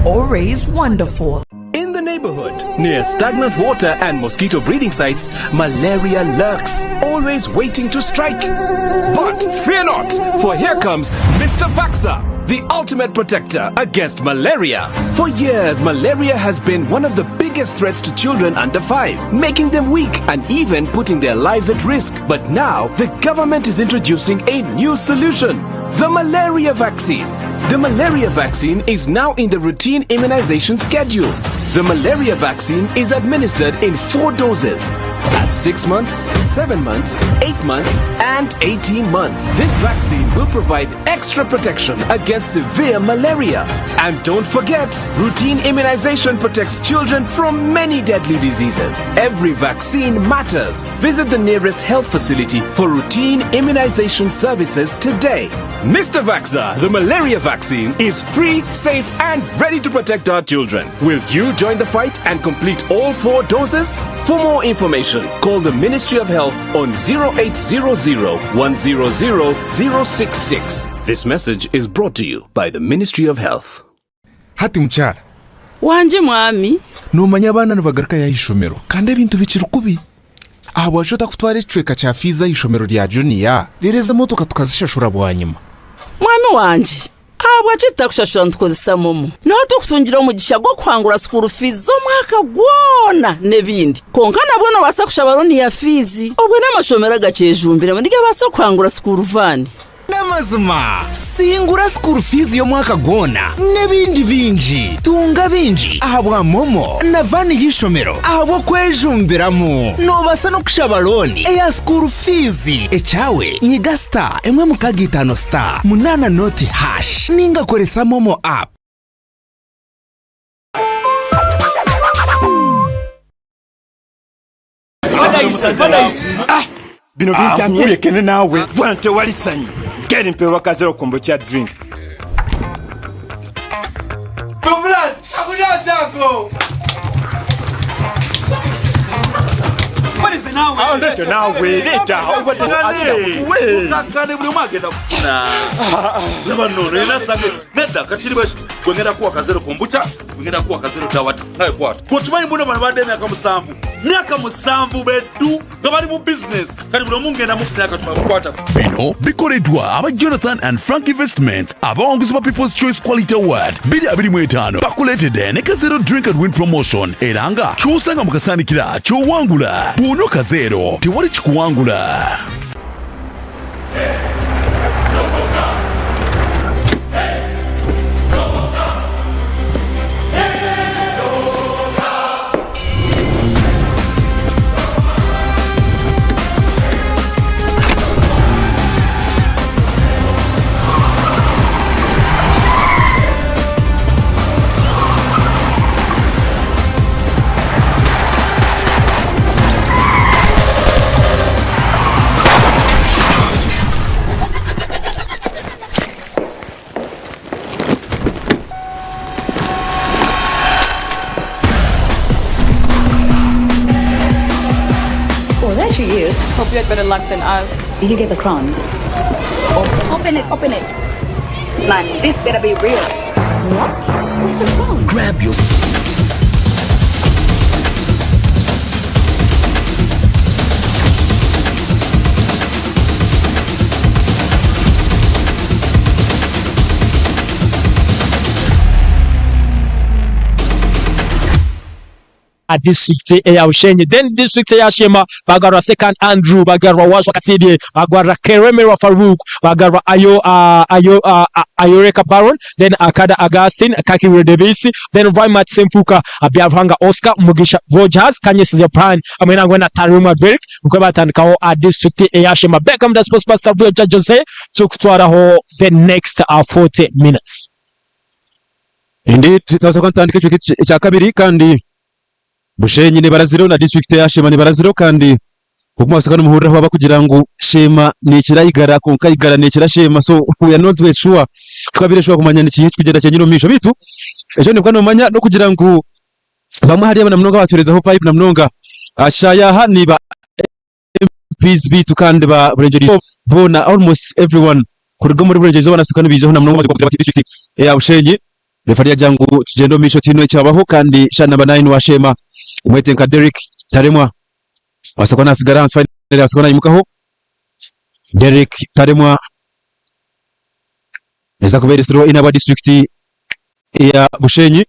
Always wonderful. In the neighborhood, near stagnant water and mosquito breeding sites, malaria lurks, always waiting to strike. But fear not, for here comes Mr. Vaxa, the ultimate protector against malaria. For years, malaria has been one of the biggest threats to children under 5, making them weak and even putting their lives at risk. But now, the government is introducing a new solution the malaria vaccine. The malaria vaccine is now in the routine immunization schedule. The malaria vaccine is administered in four doses at 6 months, 7 months, 8 months, and 18 months. This vaccine will provide extra protection against severe malaria. And don't forget, routine immunization protects children from many deadly diseases. Every vaccine matters. Visit the nearest health facility for routine immunization services today. Mr. Vaxa, the malaria vaccine, is free, safe, and ready to protect our children. Will you join the fight and complete all four doses? For more information, call the Ministry of Health on 0800 100 066. This message is brought to you by the Ministry of Health. Hati mukyara. Wangye mwami. Noomanya abaana nibagarukayo aha ishomero kandi ebintu bikiri kubi. Ahabwaki otakutwara ekicweka kya fiizi aha ishomero rya juniya reero ezi emotoka tukazishashura bwanyima? Mwami wangye, ahabwaki tutakushashura nitukozesa momo? Niho turikutungira omugisha gw'okuhangura sukuuru fiizi z'omwaka gwona n'ebindi. Kwonka nabwo noobaasa kushaba looni ya fiizi. Obwe n'amashomero agakyejumbiremu nigabaasa kuhangura sukuuru vaani. N'amazima, singura school fees y'omwaka gwona n'ebindi bingi. Tunga bingi ahabwa MoMo na vaani y'eishomero ahabw'okwejumbiramu. Noobaasa n'okushaba looni eya school fees. Ekyawe, nyiga star emwe mukaaga itaano star munaana nooti hash ninga koresa MoMo app. Ah, bino bintamye kulekene naawe bwana tewali sanyu geri mpewa kazero kombo kya drink Leeta naawe leeta obadde buli omu agenda kufuna laba nno nena sange nedda kakiri bwekiti gwe ngenda kuwa kazero kombucha ngenda kuwa kazero tawata nawe kwata gwe okimanyi mbuno bano badde emyaka musanvu myaka musanvu beddu nga bali mu bizinesi kati buli omu ngenda mu myaka tumamukwata Bino bikoleddwa aba Jonathan and Frank Investments abawanguzi ba People's Choice Quality Award 2025 bakuleetedde ne Kazero Drink and Win Promotion era nga ky'osanga mu kasaanikira ky'owangula bw'onywa Kazero tewali kikuwangula. Well, there she is. Hope you had better luck than us. Did you get the crown? Open it, open it. Man, this better be real. What? Where's the crown? Grab your district eya Bushenyi. Then district eya Sheema bagarura Second Andrew, bagarura Wazwa Kasirye, bagarura Keremerwa Farouk, bagarura Ayo Ayo Ayoreka Baron, then Akada Augustine, Kakirwe Davis, then Raimat Senfuka, Byaruhanga Oscar, Mugisha Rogers, Kanyesize Brian hamwe nangwa na Tarumwa Derrick nikwo batandikaho district eya Sheema. Beckham the Sports Pastor Rwejja Jose tukutwaraho the next 40 minutes. Indeed, twaza kuba nitutandika ekicweka ekya kabiri kandi Bushenyi nebara ziro na district ya Sheema nebara ziro kandi nk'oku mwabaasa nimuhurira abakugira ngu Sheema nekira Igara kwonka Igara nekira Sheema so we are not sure tukabire sure kumanya nikiha ekikugyenda kyenyine omu maisho beitu ekyo nibwo nomanya n'okugira ngu bamwe ahari abo na munonga abatuherezaho vibe na munonga shaaha aha niba MPs beitu kandi ba Burengyerwa Izooba boona almost everyone kuruga omuri Burengyerwa Izooba nasuka nibaijaho na munonga bamaze kugira bati district eya Bushenyi referee yagira ngu tugyende omu maisho tihaine ekyabaho kandi sha number 9 wa Sheema mwete nka Derrick Taremwa abaasa kuba nasigara ahansi finally abaasa kuba nayimukaho Derrick Taremwa eza kuba eri throw in aba district eya Bushenyi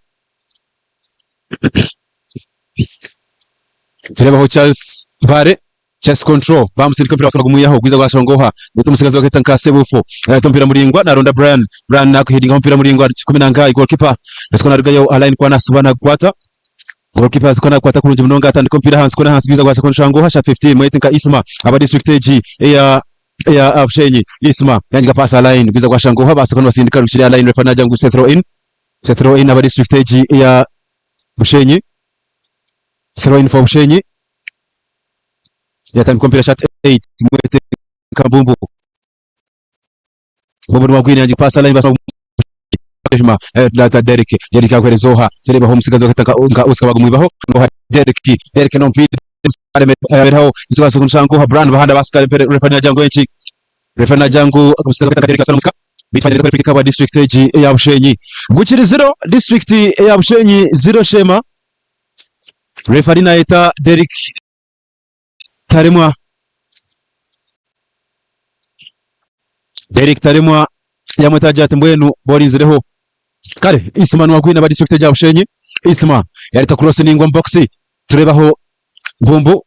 Tureebaho Charles Mbare, Chest control, bamusindika omupiira basobola gumwihaho gwiza gwashonga oha beitu omutsigazi baketa nka Sebufu areta omupiira muraingwa naronda Brian, Brian nakuhidingaho omupiira muraingwa kikumi na nkayi goalkeeper asiko narugayo aha line kuba nasuba nagukwata goalkeeper asiko nagukwata kurungi munonga atandika omupiira ahansi kona ahansi gwiza gwashonga oha sha 15 mwete nka Isma aba district egi eya eya Bushenyi Isma yangiga pass aha line gwiza gwashanga oha basiko nibasindika rukiri aha line referee nagira ngu throw in throw in aba district egi eya Bushenyi Throw in for Bushenyi. Yatandika omupiira shot 8 mwete Kabumbu. Mbumbu niwagwine yangi pasa line basa Juma lata Derek Derek akuhereza oha turebaho omusigazi wakata nka Oscar bagumwibaho oha Derek Derek n'omupiira aberaho nsigazi kumusanga oha Brand bahanda basikare referee nagira ngu enki referee nagira ngu omusigazi wakata Derek asana omusika bitwanyiriza kuri free kick aba district egi eya Bushenyi gukiri zero district eya Bushenyi zero Sheema Referee nayeta Derrick Taremwa. Derrick Taremwa yamweta agira ati mbwenu borinzireho. Kare Isma niwagwine aba district egya Bushenyi. Isma yareta cross ningwa omu box. Turebaho Mbumbu.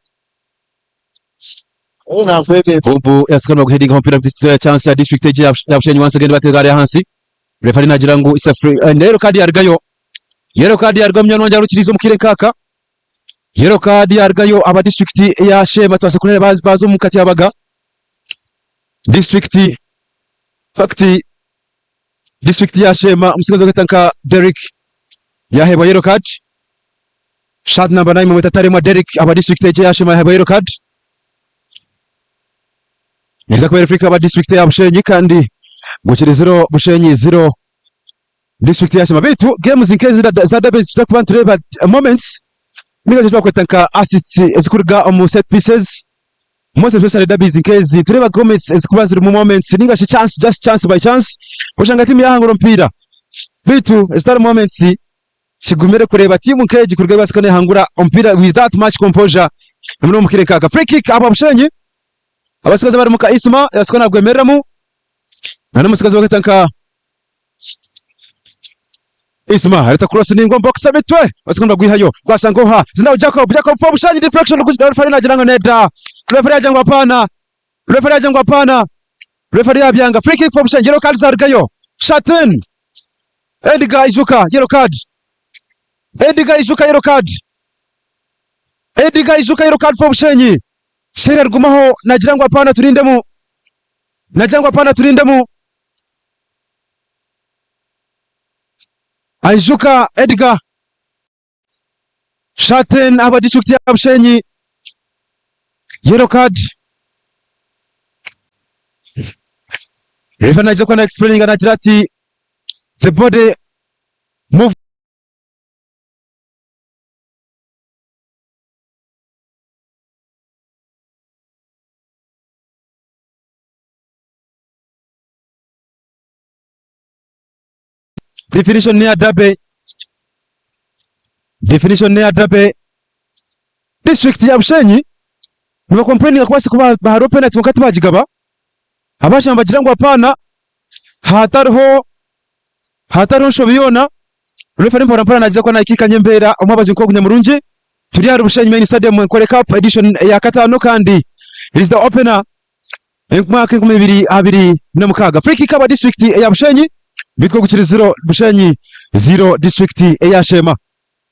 Mbumbu yasika nibaguhedinga omupiira chance ya district egya ya Bushenyi once again batega hariya ahansi. Referee nagira ngu it's a free. Yellow card yarugayo. Yellow card yaruga munywani wangye arukiriize omu kaire nkaaka. Yellow card yarugayo aba district ya Sheema tubaase kureeba baaza omu katyabaga. District fact district ya Sheema omutsigazi orikwetwa nka Derrick yaheebwa yellow card. Shirt number 9 bamweta Taremwa Derrick aba district egyo eya Sheema yaheebwa yellow card. Neeza kuba eri free kick aba district ya Bushenyi kandi gukiri zero Bushenyi zero District ya Sheema beitu games nk'ezi za derby nituza kuba nitureeba moments ninga shi ekibakweta nka assists ezikuruga omu set pieces most especially derbies nk'ezi nitureeba moments ezikuba zirimu moments ninga shi chance just chance by chance oshanga tiimu yahangura omupiira beitu ezitari moments kigumire kureeba tiimu nk'egi kuruga ebaasa kuba nehangura omupiira with that much composure hamwe n'omu kaire nk'aka. Free kick ahabwa Bushenyi abatsigazi abarimu nka Isma yabaasa kuba nagwemereramu na n'omutsigazi orikwetwa nka Isma areta cross ningwa box emitwe basikunda gwihayo gwashanga oha zinaho Jacob Jacob for Bushenyi deflection referee nagira ngo neda referee yagira ngo hapana referee yagira ngo hapana referee yabyanga free kick for Bushenyi yellow card zarugayo Shatin Edgar Ijuka yellow card Edgar Ijuka yellow card Edgar Ijuka yellow card for Bushenyi Sera rugumaho nagira ngo hapana turindemu nagira ngo hapana turindemu Aijuka Edgar Shaten aba district ya Bushenyi yellow card Referee naija kuba na explaining nagira ati the body move Definition near Derby. Definition near Derby. District ya Bushenyi nibakomplaininga kubaasa kuba hariho penalty kwonka tibagigaba. Abashema nibagira ngu hapana hatariho hatariho nshobi yoona. Referee mpora mpora nagyezaho kuba naikikanya embeera omwabazi nk'ogu nyamurungi. Turi ahari Bushenyi Main Stadium Enkore Cup edition eya kataano kandi is the opener omwaka 2026. Free kick aba district eya Bushenyi bitwe gukiri 0 Bushenyi 0 district eya Sheema.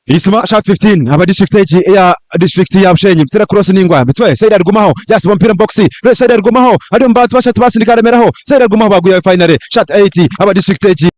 Isima shot 15 aba district egi eya district ya Bushenyi bitera cross ningwa bitwe Said arigumaho yasiba omupiira omu box Said arigumaho ari omu bantu bashatu basindika aremeraho Said arigumaho baguyayo finally shot 8 aba district egi.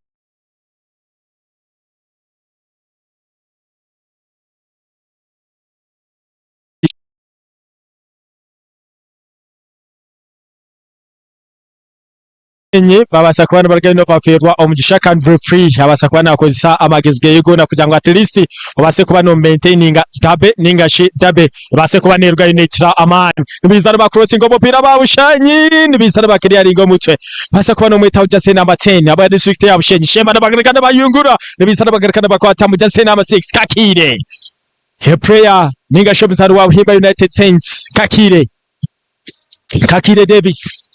Enye babaasa kuba nibaruga eno bafeerwa omugisha kandi referee abaasa kuba nakozesa amagezi geye goona kugira ngu at least obaase kuba no maintaininga derby ninga shi derby ebaase kuba nerugayo nekira amaani. Nibaija niba crossinga omupiira ba Bushenyi nibaija niba clearinga omutwe baasa kuba nomwetaho jersey number 10 aba district ya Bushenyi Shema nibagaruka nibayungura nibaija nibagaruka nibakwatamu jersey number 6 Kakiire a player ninga shi omuzaani wa Buhimba United Saints Kakiire Kakiire Davis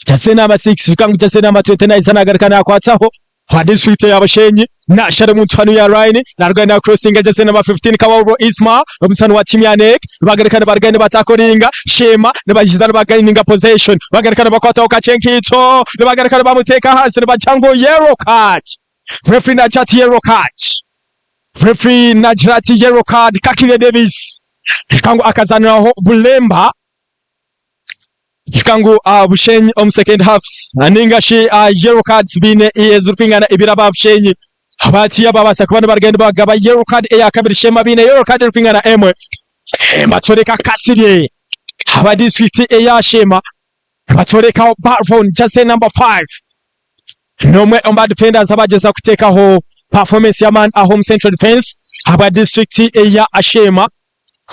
jersey number 6 Rukangu jersey number 29 aija nagaruka nakwataho wa district ya Bushenyi nashara omu ntwano ya line naruga na crossinga jersey number 15 Kawauro Isma omuzaani wa timu ya NEC nibagaruka nibaruga nibatakoringa Shema nibajiza nibagaininga possession bagaruka nibakwataho Kachenkito nibagaruka nibamuteeka ahansi nibagira ngu yellow card referee nagira ati yellow card referee nagira ati yellow card Kakire Davis Kangu akazaniraho Bulemba Kangu Bushenyi omu second halves ninga shi yellow cards biine ezirikwingana ibiri aba Bushenyi abatiya babaasa kuba nibaruga nibagaba yellow card eya kabiri Shema biine yellow card erikwingana emwe batworeka Kasirye aba district eya Shema batworekaho Baron jersey number 5 N'omwe omu ba defenders abagyeza kuteekaho performance y'amaani aha omu central defence ahabwa district eya Sheema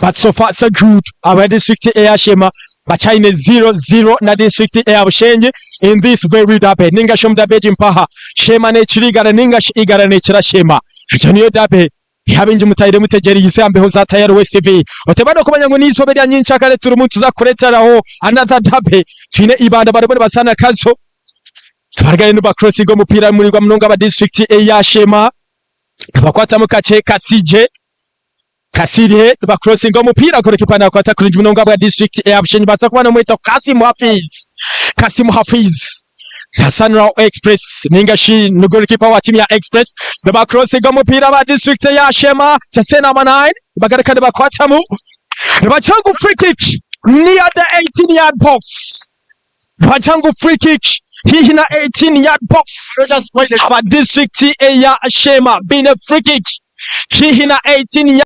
but so far so good ahabwa district eya Sheema bakyaine 0-0 na district eya Bushenyi in this very derby ninga shi omu derby egi mpaha Sheema nekira Igara ninga shi Igara nekira Sheema egyo niyo derby Abaingi mutaire mutegyereize aha mbeho za Tayari West TV. Oteba n'okumanya ngu n'eizooba erya nyenkyakare turimu nituza kukureeteraho another derby. Twine Ibanda barimu nibazaana Kazo. Barugayo nibacrossinga omupiira muraingwa munonga aba disiturikiti eya Sheema. Nibakwatamu kakye Kasingye. Kasirye nibacrossinga omupiira gorikipa nakwata kurungi munonga aba disiturikiti eya Bushenyi baza kuba nomweta Kasim Hafiz. Kasim Hafiz. Na Sunraw Express ninga shi ni goalkeeper wa timu ya Express nibacrossinga omupiira ba district ya Shema jersey number 9 bagaruka nibakwatamu nibagira ngu free kick near the 18 yard box nibagira ngu free kick haihi na 18 yard box aba district eya Shema baine free kick haihi na 18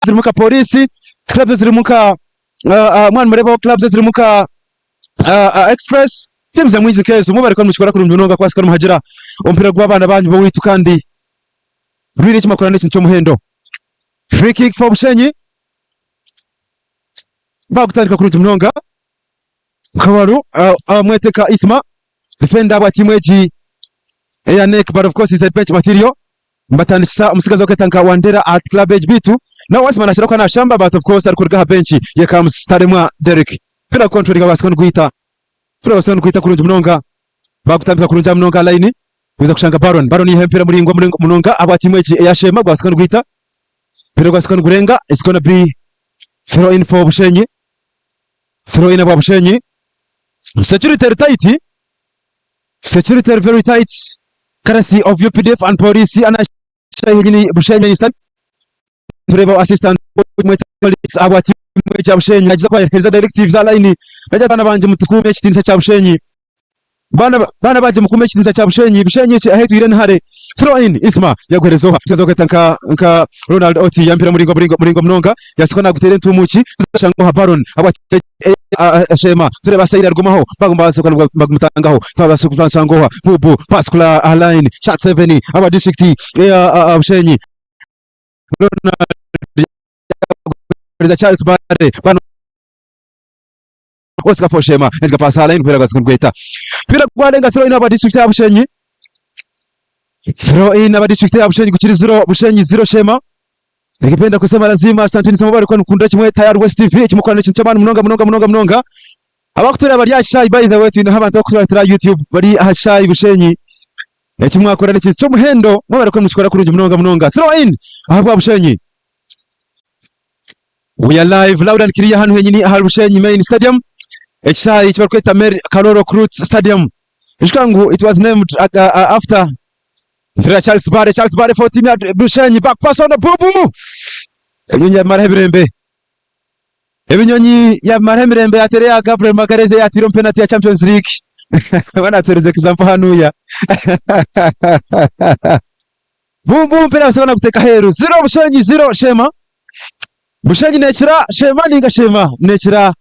zirimu nka Police, clubs ezirimu nka mwaba nimureebaho clubs ezirimu nka Express, teams nyamwingi nk'ezo mwebare kuba nimukikora kurungi munonga kubaasa kuba nimuhagira omupiira gw'abaana banyu b'owaitu kandi rwire eki mwakora n'ekintu ky'omuhendo. Free kick for Bushenyi bagutandika kurungi munonga Kabaru mwete ka Isma defender bwa tiimu egi eya NEC but of course he's a bench material Mbatandikisa omutsigazi orikwetwa nka Wandera at club egi beitu nawe Wasima nakira kuba nashamba but of course arikuruga aha bench here comes Taremwa Derrick Mpira kucontrolinga babaasa kuba niguhita Mpira babaasa kuba niguhita kurungi munonga bagutambika kurungi aha munonga aha line guza kushanga Baron Baron yihayo omupiira muraingwa munonga ahabwa tiimu egi eya Sheema gwabaasa kuba niguhita Mpira gwabaasa kuba nigurenga it's gonna be throw in for Bushenyi Throw in ahabwa Bushenyi Security eri tight Security eri very tight courtesy of UPDF and police anashahi Bushenyi Eastern Tureba assistant ahabwa tiimu ekya Bushenyi nagiza kubahereza directives za line nagira ati baana bangye mutukuume ekitiinisa kya Bushenyi baana baana bangye mukuume ekitiinisa kya Bushenyi Bushenyi eki ahetwire ni hare throw in Isma yaguhereza oha omutsigazi orikwetwa nka nka Ronald Oti yampira muringwa muringwa muringwa munonga yasika naguteera entumuuki kuza kushanga oha Baron ahabwa Sheema tureba Saidi arigumaho baguma basoka bagumutangaho twabasa kubansanga oha Bubu pass kula aha line shot 7 aba district eya Bushenyi Ronald Charles Bare bano Oscar for Shema yagiga pass aha line mpira gwasika gweta mpira gwarenga throw in aba district ya Bushenyi throw in aba district ya Bushenyi gukiri 0 Bushenyi 0 Shema Nikipenda kusema lazima asanteni sana mwebare kuba nimukunda kimwe Tayari West TV ekimukora n'ekintu ky'amaani munonga munonga munonga munonga. Abakutureeba bari aha kishaayi by the way twineho abantu abakutureetera aha YouTube bari aha kishaayi Bushenyi. Eki mwakora n'ekintu ky'omuhendo mwebare kuba nimukikora kurungi munonga munonga. Throw in ahabwa Bushenyi. We are live loud and clear hanu henyini ahari Bushenyi main stadium. Ekishaayi eki barikweta Mary Karoro Crute Stadium. Ijuka ngu it was named uh, uh, after Nturira Charles Bare, Charles Bare for team ya Bushenyi, back pass on the Bubu. Ebinyonyi yabimaraho ebirembe. Ebinyonyi yabimaraho emirembe yateera ya Gabriel Magalhaes eyatiire omu penalty ya Champions League. Bana atuhereza example hanuya. Bumbu omupiira basobola naguteeka aheeru. Zero Bushenyi, zero Shema. Bushenyi nekira Shema ninga Shema nekira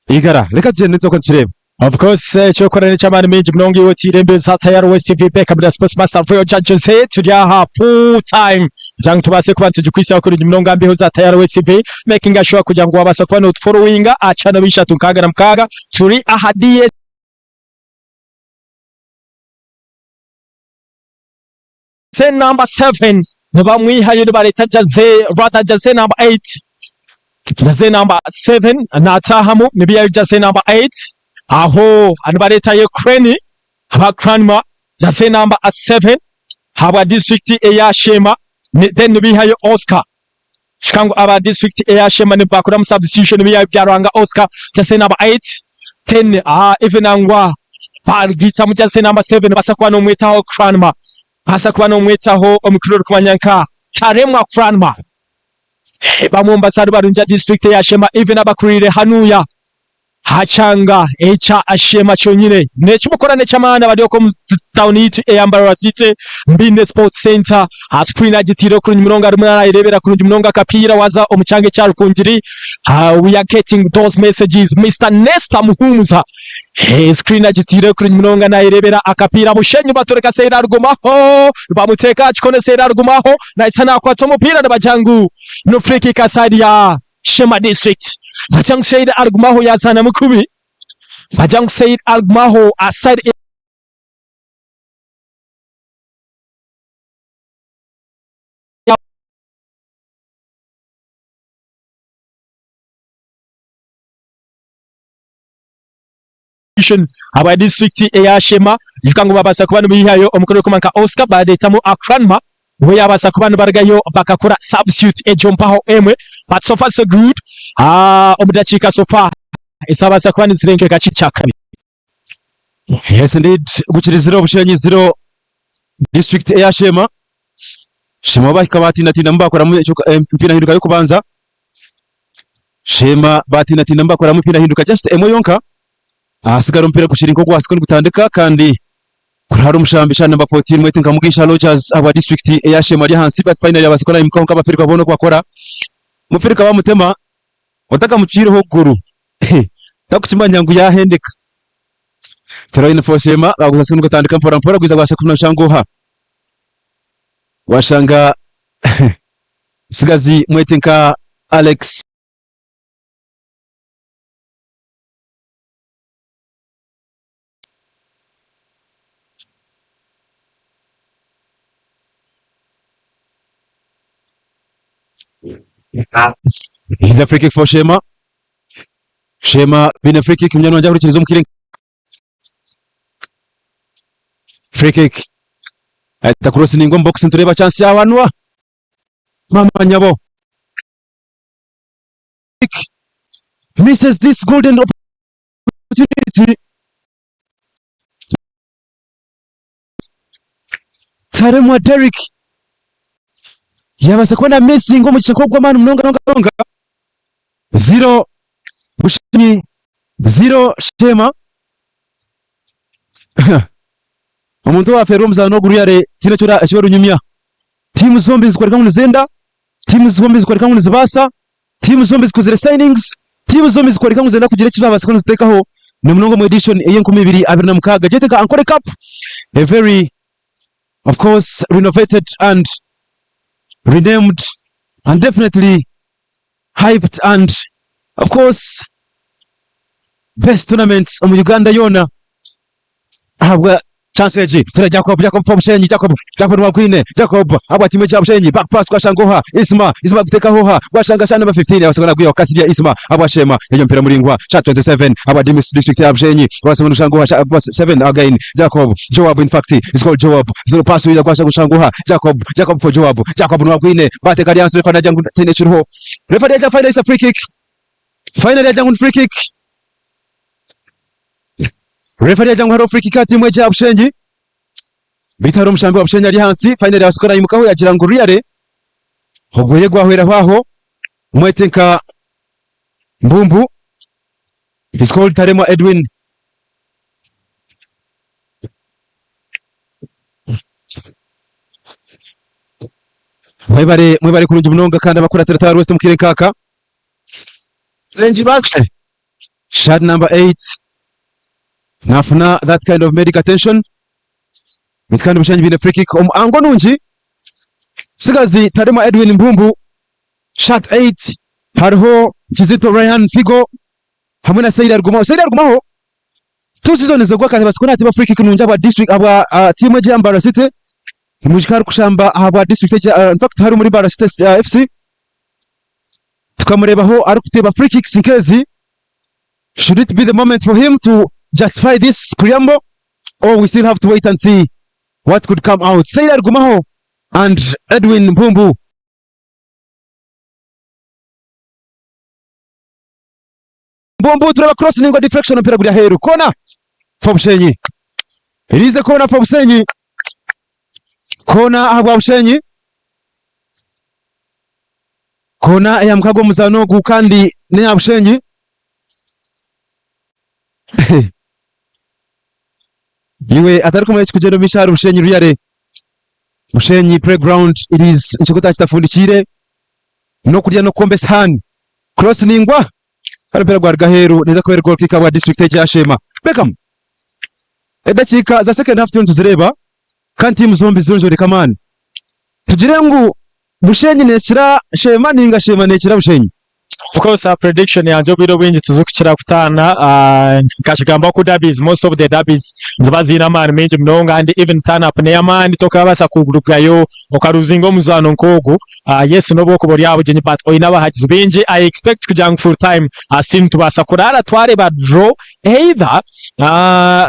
Igara. Reka tugyende nitwe tukireeba. Of course ekyokora nekyamaani maingi munonga iwe otiire embeera za Tayari West TV Beckham na Sports Master Mvuyo Judge Jose turi aha full time kugira ngu tubaase kuba nitugikwisaho kurungi munonga mbeho za Tayari West TV making sure kugira ngu wabaasa kuba notufollowinga aha channel 366 turi aha DS number 7 nibamwihayo nibareeta Jose rather Jose number 8 Jose number 7 natahamu nibihayo Jose number 8 aho nibareetayo Crane aba Cranmer Jose number 7 habwa district eya Sheema then nibihayo Oscar Shikango aba district eya Sheema nibakoramu substitution nibihayo Byaruhanga Oscar Jose number 8 10 ah, even angwa bagitamu Jose number 7 basa kuba nomwetaho Cranmer basa kuba nomwetaho omukuru orikumanya nka Taremwa Cranmer bamwe omu bazaani barungi district eya Sheema even abakurire hanuya hakyanga ekya Sheema kyonyine nekimukora nekyamaani abari okwo omu town yitu eya Mbarara City Mbine Sports Center aha screen agitiire kurungi munonga arimu nayerebera kurungi munonga akapiira waza omu kyanga ekya Rukungiri we are getting those messages Mister Nesta Muhumuza Screen agitiire kurungi munonga nayerebera akapiira Bushenyi batureka Seira arugumaho bamuteeka aha kikono Seira arugumaho nahisa nakwata omupiira nibagira ngu ni free kick aha side ya Sheema district bagira ngu Seira arugumaho yazaanamu kubi bagira ngu Seira arugumaho aha side ya Aba disiturikiti eya Sheema ijuka ngu babaasa kuba nibaihayo omukono orikumanywa nka Oscar bareetamu Cranmer we yabaasa kuba nibarugayo bakakora substitute egyo mpaho emwe but so far so good omu dakiika so far ezabaasa kuba nizirenga kimwe kya kabiri. Yes indeed gukiri zero Bushenyi zero district eya Sheema. Sheema bahika batindatindamu bakoramu empindahinduka y'okubanza. Sheema batindatindamu bakoramu empindahinduka just emwe yonka. Ahasigara omupiira gukiri nk'ogwasika nigutandika kandi kuri hariho omushambi shaaha namba 14 mwete nka Mugisha Rogers ahabwa district eya Sheema ari ahansi but finally yabaasa kuba nayimukaho nk'abaferika boona oku bakora. Mufirika bamutema otakamucwireho okuguru takukimanya ngu yahendeka. Turaine for Sheema baguza nigutandika mpora mpora gwiza gwasha kufuna nshanga oha washanga musigazi mwete nka Alex. He's a free kick for Shema. Shema bine free kick munyani wanje ahurikiriza omukire free kick ahita cross ningwa mu box ntureba chance yawanwa mama nyabo misses this golden opportunity Taremwa Derrick yabaasa kuba na missing omugisha nk'ogw'amaani munonga munonga. Ziro Bushenyi, ziro Sheema. Omuntu owafeerwa omuzaano ogu really tihaine eki orinyumya. Tiimu zombi nizikworeka ngu nizenda, tiimu zombi nizikworeka ngu nizibaasa, tiimu zombi zikozire signings, tiimu zombi zikworeka ngu nizenda kugira eki baabaasa kuba niziteekaho na munonga omu edition ey'enkumi ibiri abiri na mukaaga. Gyete nka Ankole Cup, a very of course renovated and renamed and definitely hyped and of course best tournament omu Uganda yoona. Ahabwa chance egi tura Jacob Jacob for Bushenyi Jacob Jacob niwagwine Jacob ahabwa timu egi ya Bushenyi back pass gwashanga oha Isma Isma gutekaho oha gwashanga sha number 15 abasaba nagwihaho Kasirye Isma ahabwa Sheema eryo mpira muringwa sha 27 ahabwa Dimis district ya Bushenyi abasaba nushanga oha sha 7 again Jacob Joab in fact is called Joab through pass uya gwasha gushanga oha Jacob Jacob for Joab Jacob niwagwine bateka ryansi refa nagira ngu tine ekiriho refa yagira final is a free kick final yagira ngu ni free kick Referee yagira ngu hariho free kick aha tiimu egi ya Bushenyi beitu hariho omushambi wa Bushenyi ari ahansi finally yabaasa kuba nayimukaho yagira ngu really ogweye gwahweraho aho mwete nka Mbumbu is called Taremwa Edwin. Mwebare mwebare kurungi munonga kandi abakuratira Tara West omu kaire nk'aka. Shirt number 8 nafuna that kind of medic attention beitu kandi Bushenyi baine free kick omu ango nungi Musigazi Taremwa Edwin Mbumbu shirt 8 hariho Kizito Ryan Figo hamwe na Saidi Arugumaho Saidi Arugumaho two seasons ago akabaasa kuba nateeba free kick nungi ahabwa district ahabwa uh, tiimu egi ya Mbarara City nimwijuka arikushamba ahabwa district egi uh, in fact hari omuri Mbarara City uh, FC Tukamureebaho arikuteeba free kicks nk'ezi, should it be the moment for him to justify this scramble or we still have to wait and see what could come out. Sailor Gumaho and Edwin Mbumbu. Mbumbu tureba cross ningwa deflection omupiira guri aheeru kona for Bushenyi. Erize kona for Bushenyi. Kona ahabwa Bushenyi. Koona eya mukago omuzaano ogu kandi n'eya Bushenyi. Iwe atarikumanya ekirikugyenda omu maisho ahari Bushenyi really. Bushenyi playground it is nikyo kitafundikiire n'okurya n'okukomba esihaani. Cross ningwa kandi omupiira gwaruga aheeru neeza kuba eri goal kick ahabwa district egi ya Sheema. Beckham edakiika za second half turiyo nituzireeba kandi tiimu zombi ziriyo nizoreka amaani. Tugire ngu Bushenyi nekira Sheema ninga Sheema nekira Bushenyi? Of course uh, prediction yangye obwire obwingi tizikukira kutaana uh, nkakigamba ku derbies most of the derbies niziba ziine amaani maingi munonga and even turn up ney'amaani tokabaasa kurugayo okaruzinga omuzaano nk'ogu uh, yes n'obu okuba ori aha bugyenyi but oine abahagizi baingi I expect kugira ngu full time uh, still nitubaasa kuraara twareeba draw Either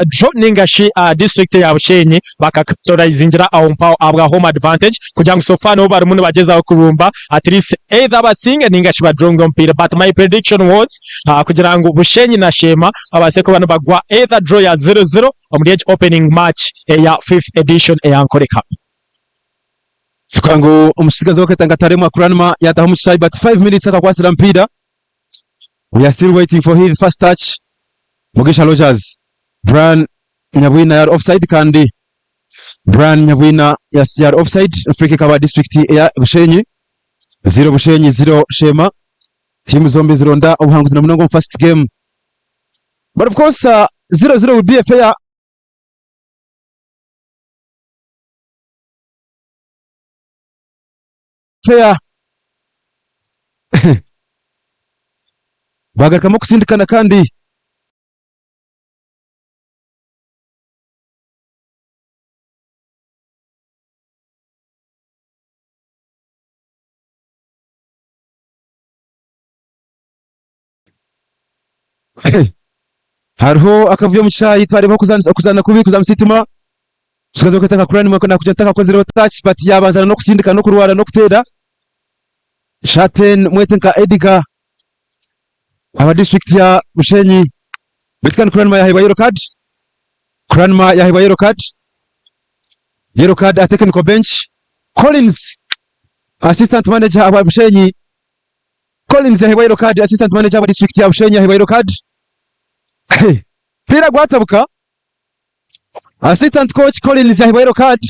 draw ninga shi district ya Bushenyi bakakapitalizingira aho mpaho ahabwa home advantage kugira ngu so far nibo barimu nibagyezaho kurumba at least either basinge ninga shi badrawinge omupiira but my prediction was kugira ngu Bushenyi na Sheema babaase kuba nibagwa either draw ya 0-0 omuri egi opening match eya fifth edition eya Ankole Cup. Ijuka ngu omutsigazi ow'akeeta nka Taremwa Cranmer yaataha omu kishaayi but five minutes akakwatsire omupiira. We are still waiting for his first touch. Mugisha Rogers. Brian Nyabwina yari offside kandi Brian Nyabwina yari offside. Free kick aba district ya Bushenyi. Ziro Bushenyi ziro Sheema. Tiimu zombi zironda obuhanguzi na munonga omu first game. But of course 0-0 will be a fair fair bagarukamu okusindikana kandi Hariho akavuyo omu kishaayi twareeba okuzaana kubi kuza musitima omutsigazi orikwetwa nka Cranmer nakugira ngu takakozireho touch but yabanza n'okusindika n'okurwara n'okuteera Shaten mwete nka Edgar aba district ya Bushenyi beitu kandi Cranmer yaheebwa yellow card Cranmer yaheebwa yellow card yellow card aha technical bench Collins assistant manager aba Bushenyi Collins yaheebwa yellow card assistant manager wa district ya Bushenyi yaheebwa yellow card Omupiira gwatabuka assistant coach Collins yaheebwa yellow card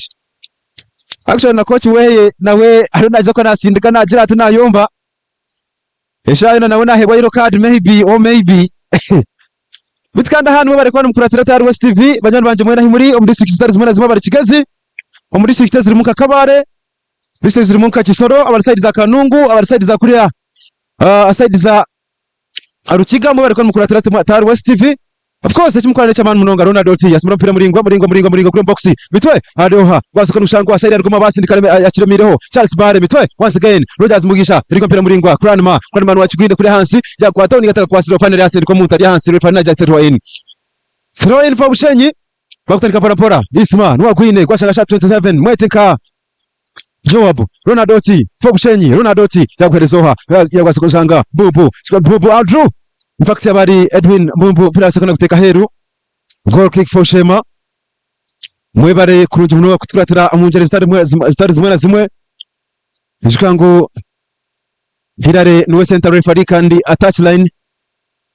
actually na coach weye nawe ariyo naija kuba nasindika nagira ati nayomba eshaaha yoona nawe naheebwa yellow card maybe or maybe Beitu kandi aha niho barikuba nimukuratira Tayari West TV banywani bangye mwena ahi muri omu district zitari zimwe na zimwe abari Kigezi omu district ezirimu nka Kabale District zirimu nka Kisoro, abari side za Kanungu, abari side za kuriya uh, side za Rukiga mwe bariko nimukuratira Tayari West TV. Of course ekimukora n'eky'amaani munonga Ronald Oti yasimura omupiira muringwa muringwa muringwa muringwa kuri omu box mitwe aroha gwasooka n'okushangwa side aruguma basindika akiremiireho Charles Bare mitwe once again Rogers Mugisha eriko omupiira muringwa Cranmer Cranmer niwakigwire kuri ahansi yakwataho ninga atakakwasireho finally yasindika omuntu ari ahansi referee nagira ati throw in throw in for Bushenyi bakutandika mpora mpora Isma niwagwine gwashanga shot 27 mwete nka Joab Ronald Oti for Bushenyi Ronald Oti yaguhereza oha yagwasa kushanga Bubu Bubu Andrew in fact yaba ari Edwin Mbumbu mpira yasekana kuteka heru goal kick for Shema mwebare kurungi munonga kutukuratira omu ngyeri zitari zimwe na zimwe ijuka ngu Hilary niwe center referee kandi a touch line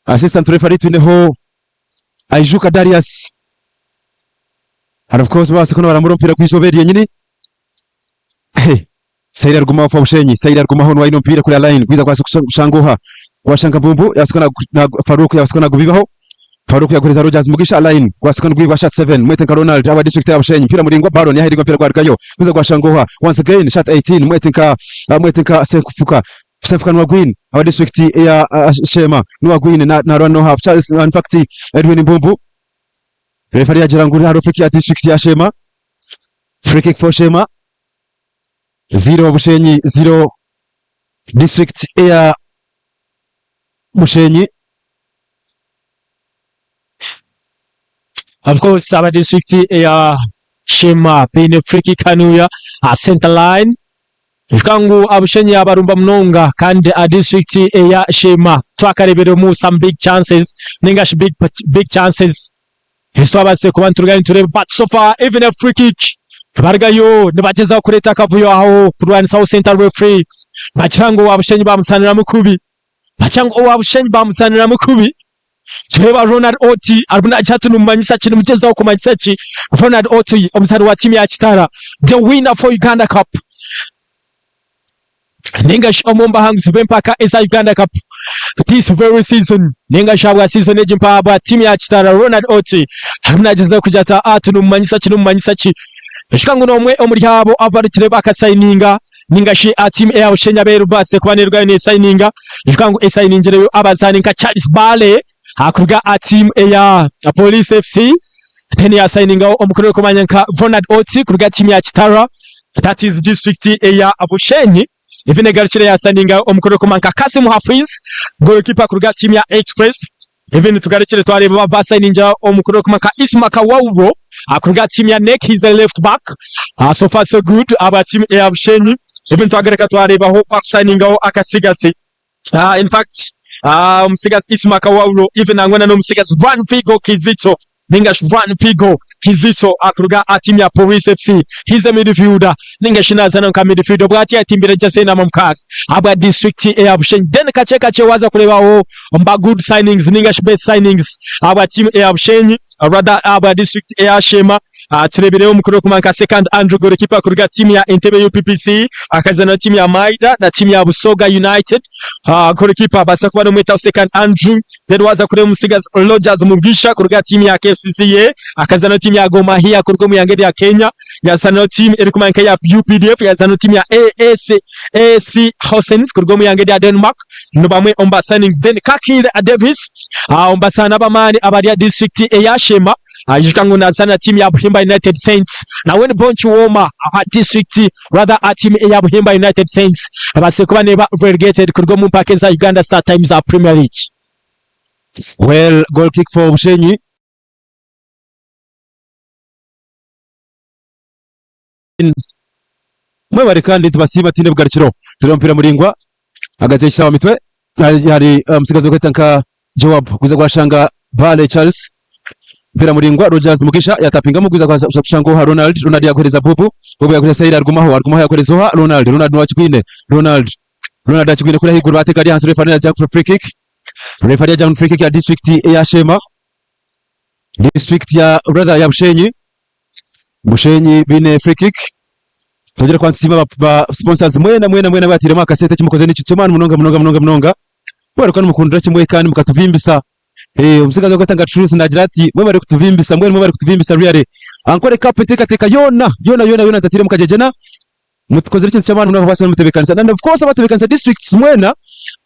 assistant referee twineho Aijuka Darius and of course babaasa kuba nibaramura omupiira gw'eizooba eri ryenyini. Sairi arigumaho afa Bushenyi, Sairi arigumaho niwe aine omupiira kuriya line gwiza kubaasa kushanga oha? Gwashanga Mbumbu yabaasa kuba na Farouk yabaasa kuba nagubibaho. Farouk yaguhereza Rogers Mugisha line gwabaasa kuba nigwibwa shot 7 mwete nka Ronald aba district ya Bushenyi mupiira muringwa Baron yaherirwe omupiira gwarugayo gwiza gwashanga oha? Once again shot 18 mwete nka mwete nka Senfuka Senfuka niwe agwine aba district ya Sheema niwe agwine narwana noha? Charles in fact Edwin Mbumbu Refari yagira ngu hariho free kick ya district ya Sheema. Free kick for Sheema. 0 Bushenyi 0 district ya Bushenyi. Of course aba district ya Sheema baine free kick hanuya a center line Ijuka ngu Abushenyi yabarumba munonga kandi a district eya Sheema twakareberemu some big chances ninga shi big, big chances ezi twabasize kuba niturugayo nitureeba but so far even a free kick barugayo nibagyezaho kureeta akavuyo aho kurwanisaho center referee bagira ngu owa Bushenyi bamusaniramu kubi bagira ngu owa Bushenyi bamusaniramu kubi tureeba Ronald Oti arimu nagira ati nimumanyisa ki nimugyezaho kumanyisa ki Ronald Oti omuzaani wa tiimu ya Kitara the winner for Uganda Cup ninga shi omwe omu bahanguzi b'empaka eza Uganda Cup this very season ninga shi ahabwa season egi mpaha bwa tiimu ya Kitara Ronald Oti arimu nagyezaho kugira ati ati nimumanyisa ki nimumanyisa ki Ijuka ngu n'omwe omuri abo abarugire bakasayininga ninga shi aha tiimu eya Bushenyi abeeru babaasize kuba neerugayo neesayininga. Ijuka ngu esayiningireyo abazaani nka Charles Bbaale kuruga aha tiimu eya Police FC then yaasayiningaho omukono orikumanywa nka Ronald Oti kuruga aha tiimu ya Kitara that is district eya Bushenyi. Even egarukire yaasayiningayo omukono orikumanywa nka Kassim Hafiz goalkeeper kuruga aha tiimu ya Express. Even tugarukire twareeba basayiningira omukuru orikumanywa nka Isma Kawauro kuruga aha tiimu ya NEC, he is a left back. So far so good aba tiimu eya Bushenyi. Even twagaruka twareebaho bakusayiningaho akasigazi in fact omusigazi Isma Kawauro even nangwa na n'omusigazi Rwan Figo Kizito ninga shi Rwan Figo Kizito akuruga aha tiimu ya Police FC. He is a midfielder ninga shi nazaana nka midfielder obwo hati yatimbire jersey namba mukaaga ahabwa district eya Bushenyi. Then kakye kakye waaza kureebaho omu ba good signings ninga shi best signings ahabwa tiimu eya Bushenyi rather ahabwa district eya Sheema. Tureebireho omukuru orikumanywa nka Second Andrew goalkeeper kuruga tiimu ya Entebbe UPPC akazaana na tiimu ya Maida na tiimu ya Busoga United. Goalkeeper baasa kuba nomwetaho Second Andrew. Then waaza kureeba omutsigazi Rogers Mugisha kuruga tiimu ya KCCA akazaana na tiimu ya Gor Mahia kuruga omu ihanga erya Kenya. Yazaana na tiimu erikumanywa nka eya UPDF, yazaana na tiimu ya AS AC Horsens kuruga omu ihanga erya Denmark. Ni bamwe omu ba signings. Then Kakire Davis omu bazaani ab'amaani abari aha disiturikiti eya Sheema. Aijuka ngu nazaana tiimu ya Buhimba United Saints. Nawe ni Bonki Wooma aha disiturikiti rather aha tiimu eya Buhimba United Saints ebaasire kuba neeba relegated kuruga omu mpaka eza Uganda Star Times Premier League. Well, goal kick for Bushenyi. Mwebare kandi nitubasiima tihaine bugarukiro. Turi omupiira muraingwa ahagati y'ekisaawe mitwe hari omutsigazi orikwetwa nka Joab gwiza gwashanga Bbaale Charles. Omupiira muraingwa Rogers Mugisha yatapingamu gwiza kushanga oha Ronald, Ronald yaguheereza Bubu, Bubu yaguheereza Saidi arigumaho, arigumaho yaguheereza oha Ronald, Ronald niwe akigwine, Ronald, Ronald akigwine kuri ahaiguru bateeka ari ahansi refa yagira ngu free kick, refa yagira ngu free kick ya disiturikiti eya Sheema, disiturikiti ya rather ya Bushenyi. Bushenyi baine free kick. Twongere kuba nitusiima ba sponsors mwena mwena mwena abateiremu akasente eki mukozire nikituha amaani munonga munonga munonga munonga. Mwebare kuba nimukundira kimwe kandi mukatuvimbisa. Eh, omutsigazi orikwetwa nka Truth nagira ati mwebare kutuvimbisa mbwenu mwebare kutuvimbisa really. Ankole Cup enteekateeka yoona yoona yoona yoona ntateiremu kagyegyena. Mutukozire ekintu ky'amaani munonga kubaasa mutebeekanisa and of course abatebeekanisa districts mwena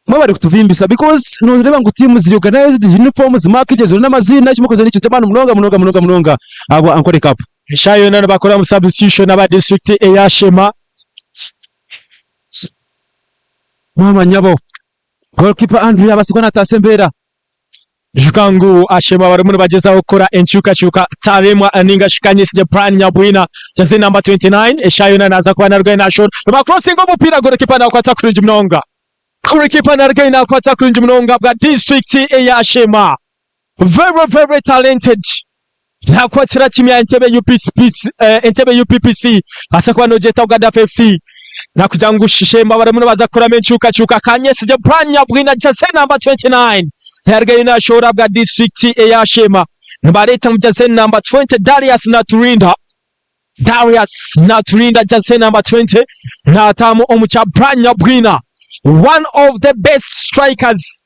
mwebare kutuvimbisa because noreeba ngu team ziri organized, uniforms zimaakigye ziriho n'amaziina eki mukozire n'ekintu ky'amaani munonga munonga munonga munonga ahabwa Ankole Cup. Eshaaha yoona nibakoramu substitution aba district eya Sheema. Maama nyabo, goalkeeper Andrew yabaasa kuba nataasa embeera. Ijuka ngu Ashema barimu nibagyezaho kukora enkyukakyuka Taremwa ninga shi Kanyesigye Brian Nyabwina jersey number 29 eshaaha yoona naaza kuba narugayo naashoora nibakurosinga omupiira gorikipa nakwata kurungi munonga Gorikipa narugayo nakwata kurungi munonga bwa disiturikiti eya Sheema very very talented nakwatira tiimu ya Entebbe UPC Entebbe UPPC baasa kuba nogyeta Gaddafi FC nakugira ngu Sheema barimu nibaza kukoramu enkyukakyuka Kanyesigye Brian Nyabwina jersey number 29 yarugayo nashoora bwa disiturikiti eya Sheema nibareetamu jersey number 20 Darius Naturinda Darius Naturinda jersey number 20 nataamu omu kya Brian Nyabwina one of the best strikers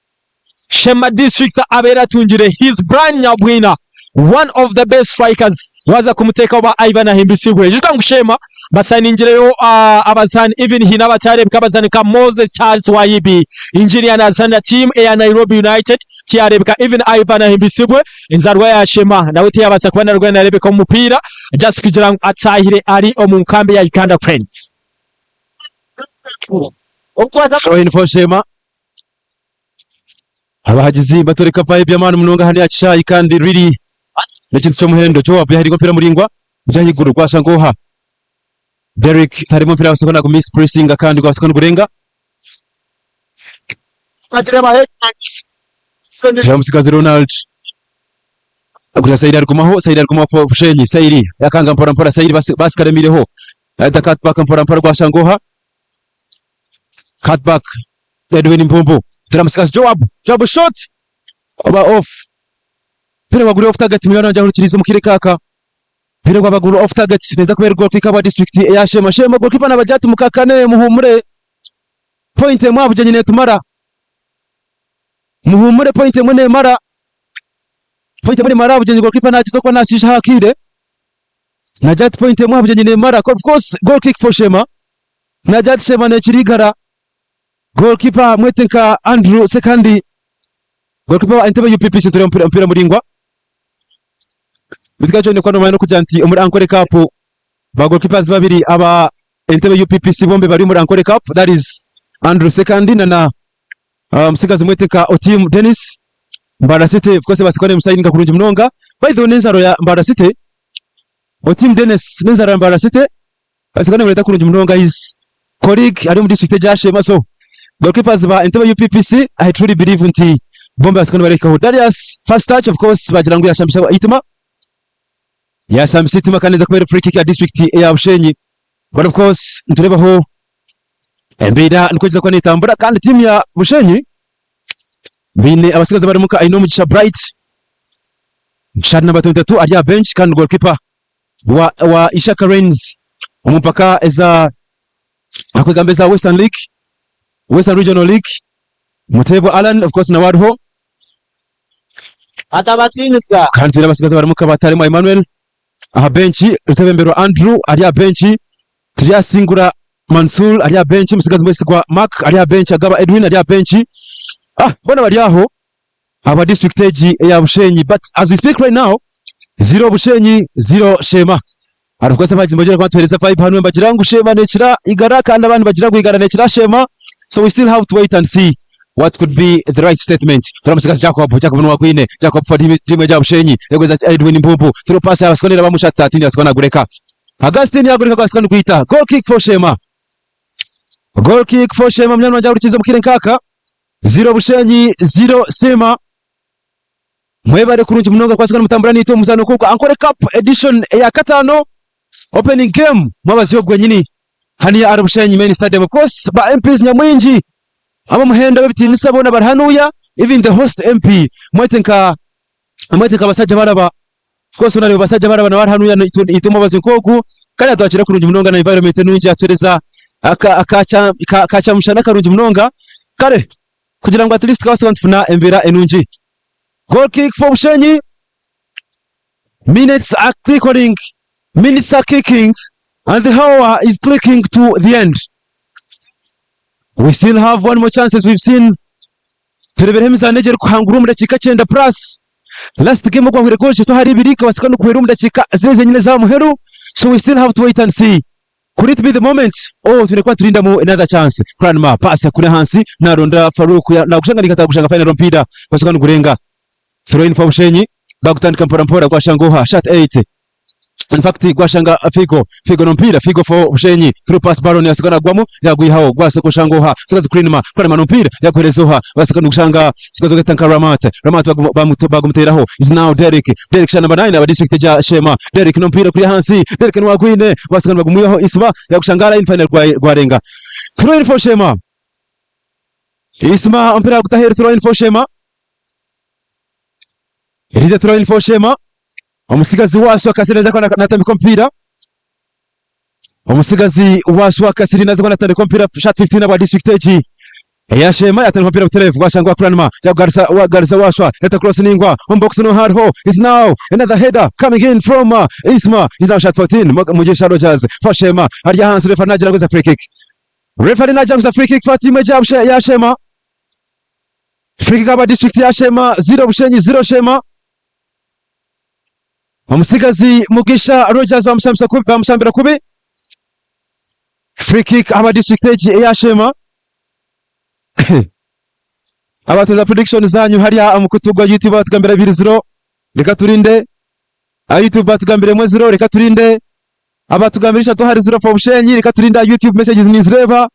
Sheema District abaire atungire his Brian Nyabwina one of the best strikers waza kumuteekaho ba Ivan Ahimbisibwe. Ijuka ngu Sheema basayiningireyo uh, abazaani even haine abatareebeka abazaani nka Moses Charles Wayibi engineer nazaanira team eya Nairobi United tiyareebeka even Ivan Ahimbisibwe enzarwa ya Sheema nawe tiyabaasa kuba narugayo nareebeka omu mupiira just kugira ngu ataahire ari omu nkambi ya Uganda Cranes. Throw in for Sheema. Abahagizi batworeka vibe y'amaani munonga hanu aha kishaayi kandi really n'ekintu ky'omuhendo. Joab yahiringa omupiira muraingwa guri ahaiguru gwashanga oha? Derrick tiharimu omupiira gwashanga nagu misplacinga kandi gwashanga nigurenga. Turiho omutsigazi Ronald agurira Saidi arigumaho, Saidi arigumaho for Bushenyi, Saidi yakanga mpora mpora, Saidi basi karemiireho yahita cut back mpora mpora gwashanga oha? Cut back Edwin Mpumpu tera musigazi Joab Joab shot oba off mpira gwaguri off target munywani wangye ahurikirize omu kaire kaaka mpira gwaba guri off target neza kuba eri goal kick ahabwa district eya Sheema Sheema goalkeeper nabagira ati mukakane muhumure point emwe aha bugyenyi netumara muhumure point emwe nemara point emwe nemara aha bugyenyi goalkeeper nakiza kuba nashiisha aha kaire nagira ati point emwe aha bugyenyi nemara of course goal kick for Sheema nagira ati Sheema nekirigara Goalkeeper mwete nka Andrew Sekandi goalkeeper wa Entebbe UPPC nitureeba omupiira omupiira muraingwa beitu kandi kyonka nomanya n'okugira nti omuri Ankole Cup ba goalkeepers babiri aba Entebbe UPPC bombi bari omuri Ankole Cup that is Andrew Sekandi na na omutsigazi mwete nka Otim Dennis Mbarara City of course ebaasa kuba nemusayininga kurungi munonga by the way n'enzaaro ya Mbarara City Otim Dennis n'enzaaro ya Mbarara City Babaasa kuba nibareeta kurungi munonga his colleague ari omu district egya Sheema so goalkeepers ba Entebbe UPPC I truly believe nti bombi babaasa kuba nibareekaho. Darius first touch of course bagira ngu yashambisa eitima yashambisa eitima kandi neza kuba eri free kick ya district eya Bushenyi but of course nitureebaho embeera nikwo erikuza kuba netambura kandi tiimu ya Bushenyi baine abatsigazi abarimu nka Ainomugisha Bright, Shadi number 22 ari aha bench kandi goalkeeper. wa, wa Ishaka Rains omu mpaka eza akwegamba eza Western League, Western Regional League. Muteebwa Allan of course nawe ariho. Atabatiinisa. Kandi twine abatsigazi abarimu Kabataremwa Emmanuel aha benki, Rutebemberwa Andrew ari aha benki, Turyasingura Mansoor ari aha benki, Musigazi Mwesigwa Mark ari aha benki, Agaba Edwin ari aha benki. Ah, boona bari aho ahabwa disiturikiti egi eya Bushenyi. But as we speak right now, ziro Bushenyi, ziro Sheema. Of course abagizi nibagira kuba batuhereza vibe hanu nibagira ngu Sheema nekira Igara kandi abandi nibagira ngu Igara nekira Sheema. So we still have to wait and see what could be the right statement. Turamusigazi Jacob, Jacob niwagwine, Jacob for timu ya Bushenyi, yagweza Edwin Mbumbu, through pass ya Baskonera bamushata tini Baskona gureka. Augustine yagureka Baskona kwita. Goal kick for Shema. Goal kick for Shema mnyana wanje ahurikize mukire nkaka. 0 Bushenyi 0 Shema. Mwebare kurungi munonga kwasigana mutambura niitwe omuzaano kuko Ankole Cup edition eya kataano opening game mwabaziho gwenyini haniya ahari Bushenyi main stadium of course ba MPs nyamwingi ab'omuhendo ab'ebitiinisa boona bari hanuya even the host MP mwete nka mwete nka Basajja Baraba of course boona Basajja Baraba nawe ari hanuya itwe mwabazi nk'ogu kandi atwakira kurungi munonga na environment enungi atuhereza aka aka ka kyamushana karungi munonga kare kugira ngu at least tukabaasa kuba nitufuna embeera enungi. Goal kick for Bushenyi. Minutes are clicking, minutes are kicking and the hour is clicking to the end. We still have one more chances we've seen. Turebereho emizaano egi erikuhangurwa omu dakiika kyenda plus. Last game ogwahwire goal ishatu ahari ibiri ekabaasika n'okuhwera omu dakiika ziri zenyine ez'aha muheru. So we still have to wait and see. Could it be the moment? Oh, twine kuba turindamu another chance. Cranmer pass kuri ahansi naronda Farouk nagushanga nikatagushanga final omupiira gwasuka nigurenga. Throw in for Bushenyi bagutandika mpora mpora gwashanga oha shot 8. In fact gwashanga Figo Figo nomupiira Figo for Bushenyi through pass Baron yasuka nagwamu yagwihaho gwasa kushanga oha sigazi Cranmer Cranmer nomupiira yaguhereza oha basuka nigushanga sigazi ogeta nka Ramat Ramat bagumuteraho is now Derrick Derrick sha number 9 aba district ja Shema Derrick nomupiira kuri ahansi Derrick niwagwine basuka nibagumwihaho Isma yagushanga line final gwarenga throw in for Shema Isma omupiira gutaheru throw in for Shema It is a throw in for Shema omusigazi Waswa Kasiri naza kuba natambika omupiira omusigazi Waswa Kasiri naza kuba natandika omupiira shot 15 abwa district egi eya Shema yatandika omupiira butereevu gwashangwa Kuranima yagugarisa wagarisa Waswa eta cross ningwa omu box no hariho is now another header coming in from uh, Isma is now shot 14 Mugisha Rogers for Shema ari ahansi referee nagira ngu free kick referee nagira ngu free kick for team ya Shema free kick aba district ya Shema 0 Bushenyi 0 Shema Omutsigazi Mugisha Rogers bamushambisa kubi bamushambira kubi. Free kick aba district egi eya Sheema. Abatuza prediction zanyu hariya omu mukutu gwa YouTube batugambira 2-0 reka turinde. Aha YouTube batugambira 1-0 reka turinde. Abatugambira ishatu ahari 0 for Bushenyi reka turinde aha YouTube messages nizireeba.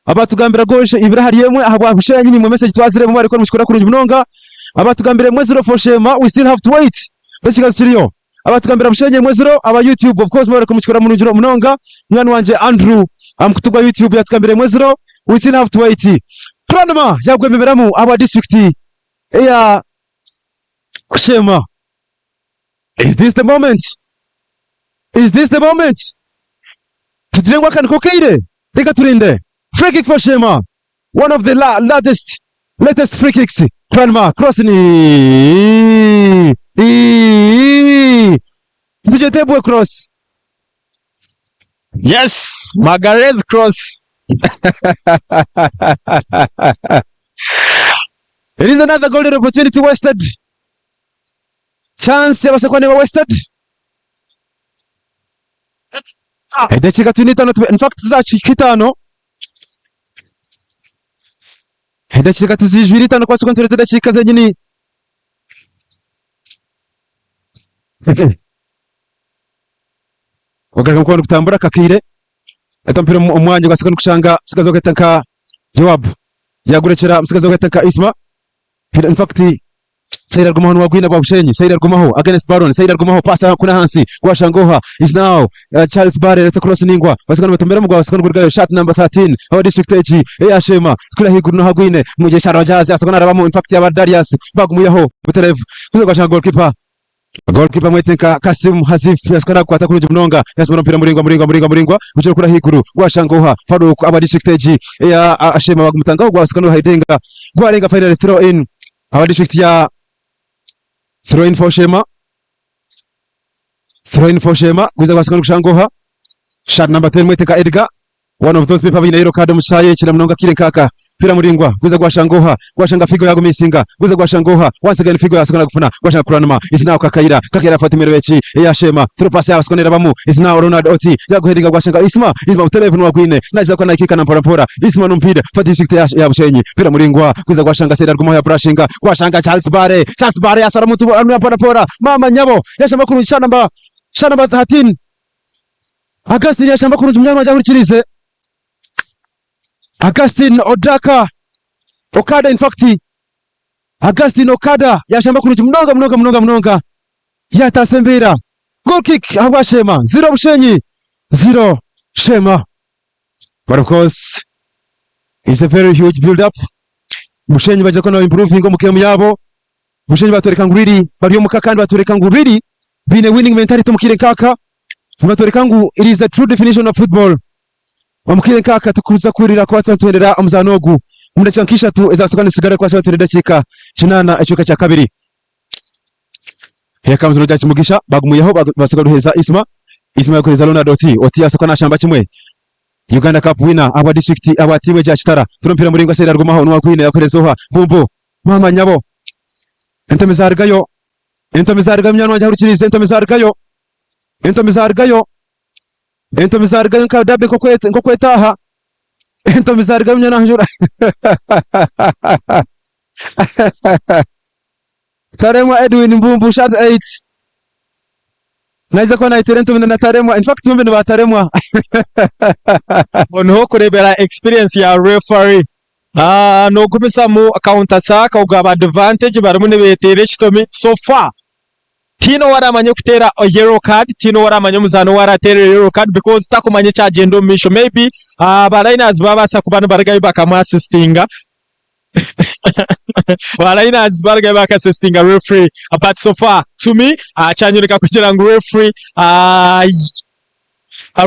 Abatugambira goal ibiri ahari emwe ahabwa Bushenyi nimwe message twazireeba mwarikora mukikora kurungi munonga. Abatugambira 1-0 for Sheema we still have to wait. Ekigazo kiriyo. Abatugambira Bushenyi 1-0 aba YouTube of course mwarikora mukikora murungi munonga. Munywani wangye Andrew aha mukutu gwa YouTube yatugambira 1-0 we still have to wait. Pranama yagwemeberamu ahabwa district eya Sheema. Is this the moment? Is this the moment? Tugire ngu aka niko kaire? Reka turinde. Free kick for Shema. One of the la latest latest free kicks. Cranmer cross ni Tugyete cross. Yes, Magalhaes cross. It is another golden opportunity wasted. Chance yabaasa kuba neeba wasted. Edakiika twine itaano, in fact tizakihika itaano. Edakiika tizijwire itaano kubaasa kuba nituheereza edakiika zenyini. Ogaruka kuba nikutambura kakaire ata omupiira omu mwanya gwasika nikushanga omutsigazi ogweta nka Joab yagurekyera omutsigazi ogweta nka Isma in fact Said agumaho niwagwina gwa Bushenyi Said agumaho against Baron Said agumaho pass kuna ahansi gwashanga oha is now uh, Charles Bare leta cross ningwa basika nibatomeramu gwa basika nigurugayo shot number 13 awa district egi eyashema kuri ahiguru no hagwine Mugisha Rogers asaka narabamu in fact aba Darius bagumuyaho buterevu kuza gwashanga goalkeeper. Goalkeeper mwete nka Kasim Hazif yasuka nakukwata kurungi munonga yasumura omupiira muringwa muringwa muringwa muringwa gukira kuri ahaiguru gwashanga oha Farouk aba district egi eya Ashema bagumutangaho gwasuka nohaidenga gwarenga finally throw in aba district ya throw in for Shema throw in for Shema gwiza gwasuka nokushanga oha shot number 10 mwete nka Edgar One of those people abaine yellow card omu kishaayi eki na munonga akaire nkaaka. Mupiira muraingwa guza gwashanga oha? Gwashanga Figo yagumisinga. Guza gwashanga oha? Once again Figo yasuka nagufuna. Gwashanga Kuranuma. Is now Kakaira. Kakaira afa timu eki eya Sheema. Through pass yasuka nerabamu. Is now Ronald Oti. Yaguheadinga gwashanga Isma. Isma butereevu niwe agwine. Naija kuba naikaikana mpora mpora. Isma n'omupiira. Fa district eya ya Bushenyi. Mupiira muraingwa guza gwashanga Said Argumaho yabrashinga. Gwashanga Charles Bare. Charles Bare yasara omuntu mpora mpora. Maama nyabo. Yashamba kurungi shot number shot number 13. Augustine yashamba kurungi munywani wangye ahurikiriize. Augustine Odaka Okada in fact Augustine Okada yashamba kurungi munonga munonga munonga munonga yataasa embeera. Goal kick ahabwa Sheema 0 Bushenyi 0 Sheema. But of course it's a very huge build up. Bushenyi baija kuba niba improvinga omu game yaabo. Bushenyi batworeka ngu really bari omuka kandi batworeka ngu really baine winning mentality omu kaire nk'aka. Nibatworeka ngu it is the true definition of football. Omu kaire nk'aka tikuza kuhurira kuba twatuhendera omuzaano ogu omu dakiika nk'ishatu ezaasoka nizitsigara kuba twatuhendera edakiika kinaana ekicweka kya kabiri. Here comes Roger Kimugisha bagumwihaho basoka kuheereza Isma. Isma yakuheereza Ronald Oti. Oti yasoka nashamba kimwe. Uganda Cup winner ahabwa district ahabwa tiimu egya Kitara. Turi omupiira muraingwa seeri arugumaho nuwe agwine yakuheereza oha? Mbumbu. Maama nyabo. Entomi zarugayo. Entomi zarugayo munywani wangye ahurikiriize entomi zarugayo. Entomi zarugayo. Entomi zarugayo nka derby nk'oku etaaha. Entomi zarugayo munywani wangye. Taremwa Edwin Mbumbu shirt 8 naija kuba nayetera entomi na Taremwa in fact bombi ni ba Taremwa. Aho niho okureebera experience ya referee. Ah, nogumizamu counter attack ogaba advantage barimu nibeteera ekitomi so far tihaine owaramanya okuteera yellow card tihaine owaramanya omuzaani owarateera yellow card because takumanya ekyagyenda omu maisho maybe aba liners babaasa kuba nibarugayo bakamu assistinga Ba liners barugayo bakasesitinga referee but so far to me kyanyoreka kugira ngu referee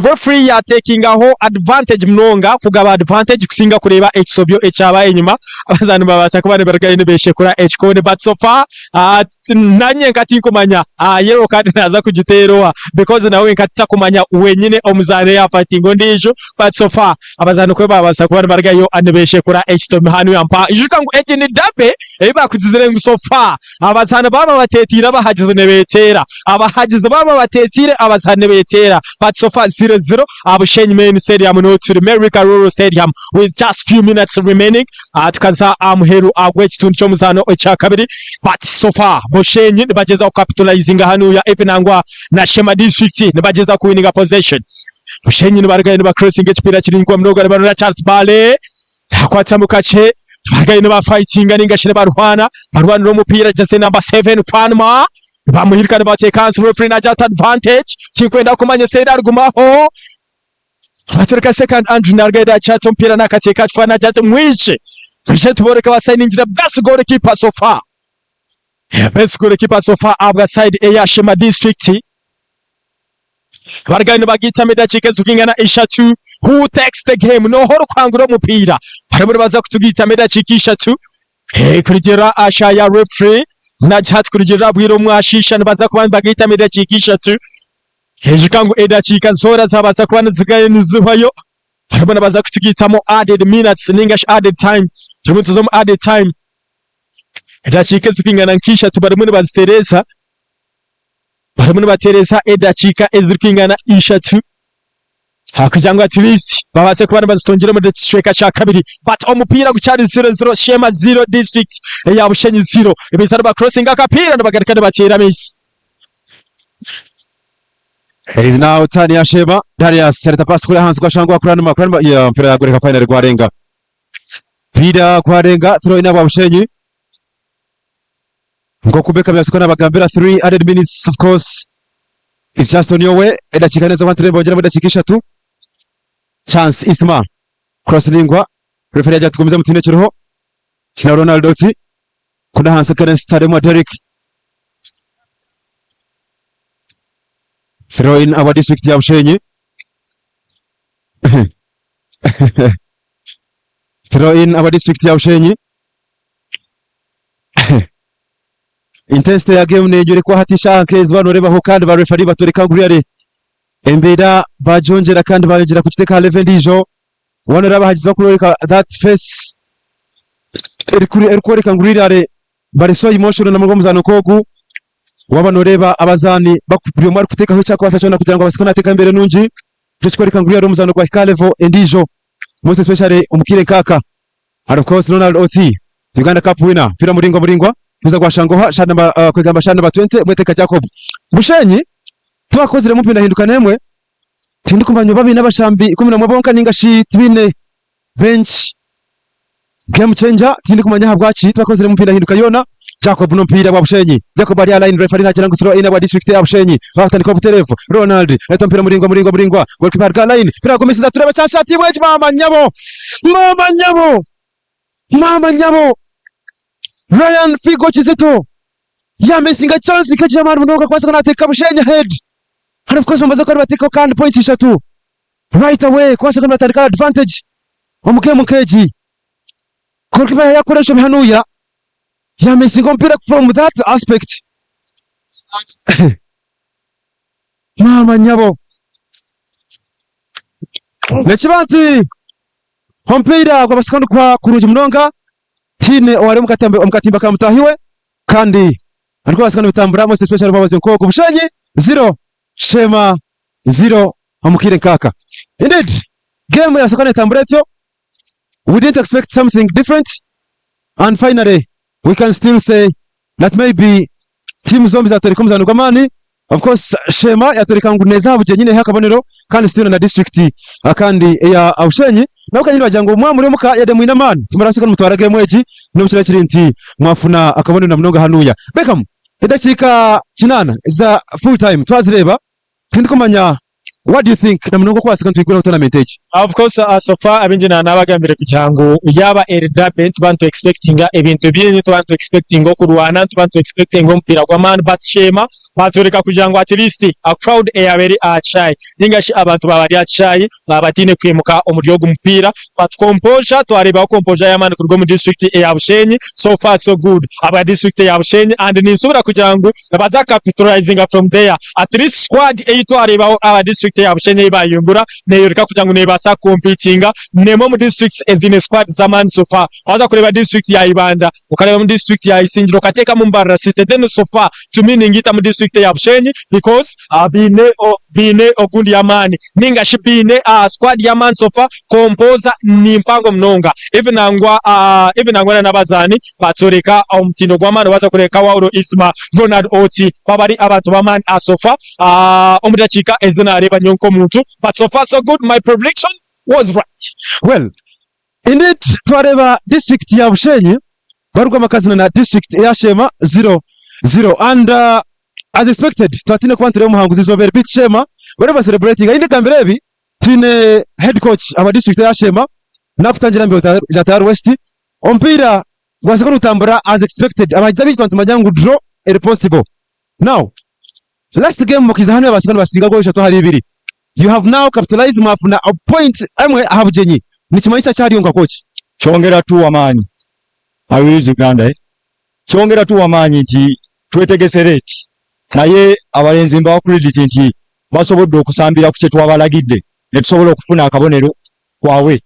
referee yatekingaho advantage munonga kugaba advantage kusinga kureeba ekisobyo ekyaba enyima abazaani nibabaasa kuba nibarugayo nibeshekura ekikooni but so far Nanye nka tinkumanya yellow card naza kugiteera oha because nawe nka titakumanya wenyine omuzaani eyafightinga ondiijo but so far abazaani kwe babaasa kuba nibarugayo nibeshekura ekitomi hanu ya mpa ijuka ngu egi ni derby ei bakugizire ngu so far abazaani baaba bateteire abahagizi nibeteera abahagizi baaba bateteire abazaani nibeteera but so far 0-0 Bushenyi Main Stadium niho turi Mary Karuru Stadium with just few minutes remaining Tukaza aha muheru gw'ekitundu ky'omuzaano ekyakabiri but so far Bushenyi nibagyezaho kucapitalizinga hanuya even nangwa na Sheema district nibagyezaho kuwininga possession. Bushenyi nibarugayo nibacrossinga ekipiira kiraingwa munonga nibarora Charles Bbaale nakwatamu kakye nibarugayo nibafightinga ninga shi nibarwana barwanira omupiira jersey number 7 Panma nibamuhirika nibateeka ahansi referee nagira ati advantage tinkwenda kumanya eseeri arigumaho Batureka Second Andrew narugayo nakyata omupiira nakateeka aha kifuba nagira ati mwije mwije tuboreke abasayiningire best goalkeeper so far best goalkeeper so far ahabwa side eya Sheema district barugayo nibagiitamu edakiika ezirikwingana ishatu who takes the game noha orikuhangura omupiira barimu nibaza kutugiitamu edakiika ishatu Kurugiirira aha shaaha ya referee nagira ati kurugiirira aha bwire omwashiisha nibaza kuba nibagiitamu edakiika ishatu Ijuka ngu edakiika zoona zabaasa kuba nizigayo nizihwayo, barimu nibaza kutugaitamu added minutes ninga shi added time. Turimu nituza omu added time. Edakiika ezirikwingana nk'ishatu barimu nibazitereeza, barimu nibatereeza edakiika ezirikwingana ishatu kugira ngu at least babaase kuba nibazitungira omu kicweka kya kabiri. But omupiira gukyari 0-0, Sheema 0 District eya Bushenyi 0. Nibaija nibacrossinga akapiira nibagaruka nibateera amaizi. It is now turn ya Sheema. Darius aleta pasi kule hansi kwa Shangwa Kuranuma. Kuranuma ya mpira yagureka finally gwarenga. Mpira gwarenga throw in aba Bushenyi. Nkoku Beckham yasuka nabagambira 3 added minutes of course. It's just on your way. Edakika neza abantu bongera mu dakika ishatu. Chance Isma. Cross ningwa. Referee yagira tugumize mutine kiruho. Kina Ronaldo oti. Kuna hansi Kenneth Taremwa Derrick. Throw in aba district ya Bushenyi. Throw in aba district ya Bushenyi. Intensity ya game neyoreka hati eshaaha nk'ezi banorebaho kandi ba referee batworeka ngu really embeera bagyongyera kandi bayongyera kugiteeka aha level endiijo. Wanoreba abahagizi bakuryoreka that face erikworeka ngu really bari so emotional na munonga omuzaano nk'ogu. Waaba noreeba abazaani buri omwe arikuteekaho eki arikubaasa kyona kugira ngu abaase kuba naateekaho embeera nungi. Ekyo kikworeka ngu really omuzaano gwahika aha level endiijo most especially omu kaire nk'aka. And of course Ronald Oti, Uganda Cup winner, mpira muringwa muringwa kuza gwashanga oha shot number uh, kwegamba shot number 20 Mweteka Jacob. Bushenyi tibakoziremu mpindahinduka n'emwe tindikumanya oba baine abashambi 11 bonka ninga shi tibaine bench game changer tindikumanya ahabwaki tibakoziremu mpindahinduka yoona. Jacob n'omupiira gwa Bushenyi. Jacob ari aha line referee nagira ngu throw in gwa district ya Bushenyi. Bakutandika obutereevu. Ronald naita omupiira muringwa muringwa muringwa. Goalkeeper aruga aha line. Mpira agumisiza turebe chance shot imwe egi maama nyabo. Maama nyabo. Maama nyabo. Ryan Figo Kizito yamisinga chance nk'egi y'amaani munonga kubaasa kuba nateeka Bushenyi ahead. And of course bamaze kuba nibateekaho kandi points ishatu right away kubaasa kuba nibatandika advantage omu game nk'egi. Goalkeeper yakora enshobi hanuya. Yamisinga omupiira from that aspect. Maama nyabo. Nekiba nti omupiira gwabasika niguba kurungi munonga tihaine owari omu katimba ka mutaahi we kandi arikubaasa nibitambura most especially omu mwabazyo nk'ogu. Bushenyi ziro Sheema ziro omu kaire nk'aka. Indeed game yabaasa kuba netambura etyo. We didn't expect something different and finally we can still say that maybe team zombi zatworeka omuzaano gw'amaani. Of course Sheema yatworeka ngu neeza aha bugyenyi neeha akabonero kandi still na district kandi eya Bushenyi nabo kanyini bagira ngu mwaba muri omuka yade mwine amaani timurabaasa nimutwara game egi n'obu kiraabe kiri nti mwafuna akabonero na munonga hanuya. Beckham edakiika kinaana eza full time twazireeba tindikumanya What do you think na munonga okubaasika nitwiguraho tournament egi? Of course so far abaingi na nabagambire kugira ngu yaaba eri derby nituba nitu expectinga ebintu bingi, nituba nitu expectinga okurwana, nituba nitu expectinga omupiira gw'amaani but Sheema batworeka kugira ngu at least a crowd eyaaba eri aha kishaayi ninga shi abantu baaba bari aha kishaayi baaba bataine kwimuka omuri ogu mupiira but composure twareebaho composure y'amaani kuruga omu district eya Bushenyi so far so good ahabwa district eya Bushenyi and ninsuubira kugira ngu nibaza capitalizinga from there. At least squad ei twareebaho aba district eya Bushenyi ei bayungura neyoreka kugira ngu nebaasa ku competinga n'emwe omu districts eziine squad z'amaani so far. Waza kureeba district ya Ibanda, okareebamu district ya Isingiro okateekamu Mbarara City then so far to me ningitamu district eya Bushenyi because baine baine ogundi y'amaani ninga shi baine squad y'amaani so far composer ni mpango munonga even nangwa even nangwa na n'abazaani Batworeka omutindo gw'amaani waaza kureeba nka Wauro Isma, Ronald Oti baba bari abantu b'amaani aha so far omu dakiika ezi naareeba nyowe nk'omuntu but so far so good my prediction was right. Well indeed twareeba district ya Bushenyi barugwamu akazina na district eya Sheema ziro ziro and as expected twatine kuba nitureeba omuhanguzi eizooba eri beitu Sheema bariyo niba celebratinga ahi ndigambira ebi twine head coach aba district eya Sheema nakutangira omu bya Tayari West Omupiira gwashoka nigutambura as expected abahagizi abaingi twaba nitumanya ngu draw eri possible. Now last game mukiiza hanu yabaasa kuba nibasinga goolo ishatu ahari ibiri. You have now capitalized mwafuna point emwe aha bugyenyi. Nikimanyisa ki ahari iwe nka coach? Kyongera tuwa amaani I Uganda eh? Kyongera tuwa amaanyi nti twetegese late naye abalenzi mbawa credit nti basobodde okusambira ku kye twabalagidde ne tusobola okufuna akabonero kwawe.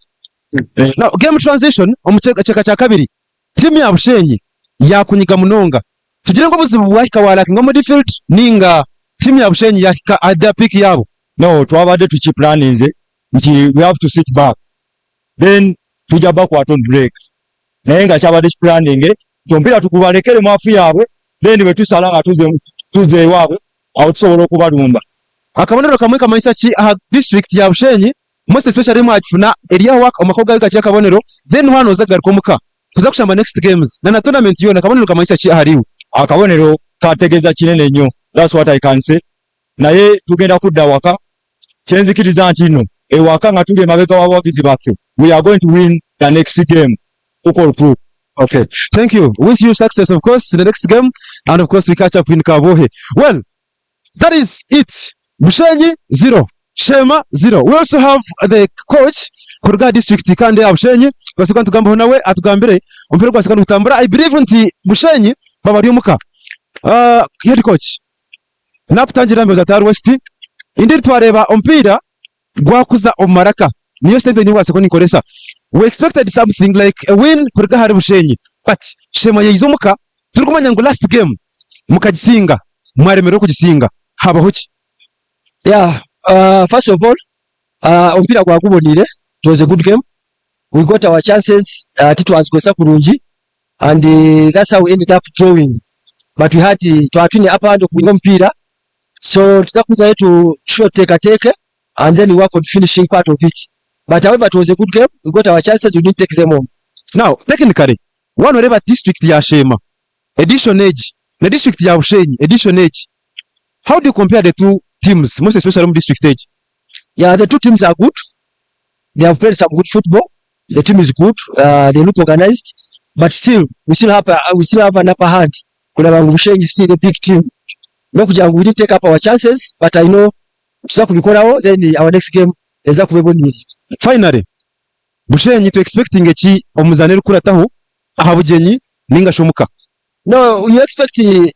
Now, game transition omu kicweka kya kabiri tiimu ya Bushenyi yakunyiga munonga. Tugire ngu obuzibu bwahika bwa lackinga omu midfield ninga tiimu ya Bushenyi yahika at their peak yaabo? No, twabadde tukiplaninze nti we have to sit back then tujja bakwata on break naye nga kyabadde kiplaninge nti omupiira tugubalekere mu afu yaabwe then bwe tusala nga tuze ewaabwe awo tusobola okubalumba. Akabonero kamwe kamanyisa ki aha district ya Bushenyi most especially mwagifuna eri aho omu maka gaawe kakiri akabonero then waaba nooza kugaruka omuka kuza kushamba next games na na tournament yoona akabonero kamanyisa ki ahariiwe? Akabonero kategeeza kinene nnyo that's what I can say naye tugenda kudda waka kyenzikiriza nti no ewaka nga tuli emabega w'abawagizi baffe we are going to win the next game hook or crook. Okay, thank you. Wish you success, of course, in the next game. And of course, we catch up in Kabohe. Well, that is it. Bushenyi 0, Sheema 0. We also have the coach kuruga aha district kandi eya Bushenyi tubaase kuba nitugambaho nawe atugambire omupiira ogu gwabaasa nigutambura. I believe nti Bushenyi baba bari omuka. Uh, head coach nakutangirira mbere za West indeed twareeba omupiira gwakuza omu maraka niyo statement nyowe ninkoresa. We expected something like a win kuruga ahari Bushenyi but Sheema yaiza omuka turikumanya ngu last game mukagisinga mwaremererwa kugisinga habaho ki? Yeah, uh, first of all, uh, omupiira gwaguboniire, it was a good game. We got our chances, uh, titwazikozesa kurungi and uh, that's how we ended up drawing. But we had uh, twaba twine upper hand okuwinga omupiira so tuza kuzayo tushuba tuteekateeke and then we work on finishing part of it. But however, it was a good game. We got our chances, we didn't take them on. Now, technically, waaba noreeba district ya Sheema edition egi na district ya Bushenyi edition egi, how do you compare the two teams most especially omu district egi? Yeah, the two teams are good. They have played some good football. The team is good. Uh, they look organized. But still, we still have, a, we still have an upper hand. Kureba ngu Bushenyi is still a big team. N'okugira ngu we didn't take up our chances, but I know tuza kubikoraho, then our next game eza kuba eboniire. Finally, Bushenyi tu expectinge ki omu mizaano erikukurataho aha bugyenyi ninga shi omuka? No, you expect eh,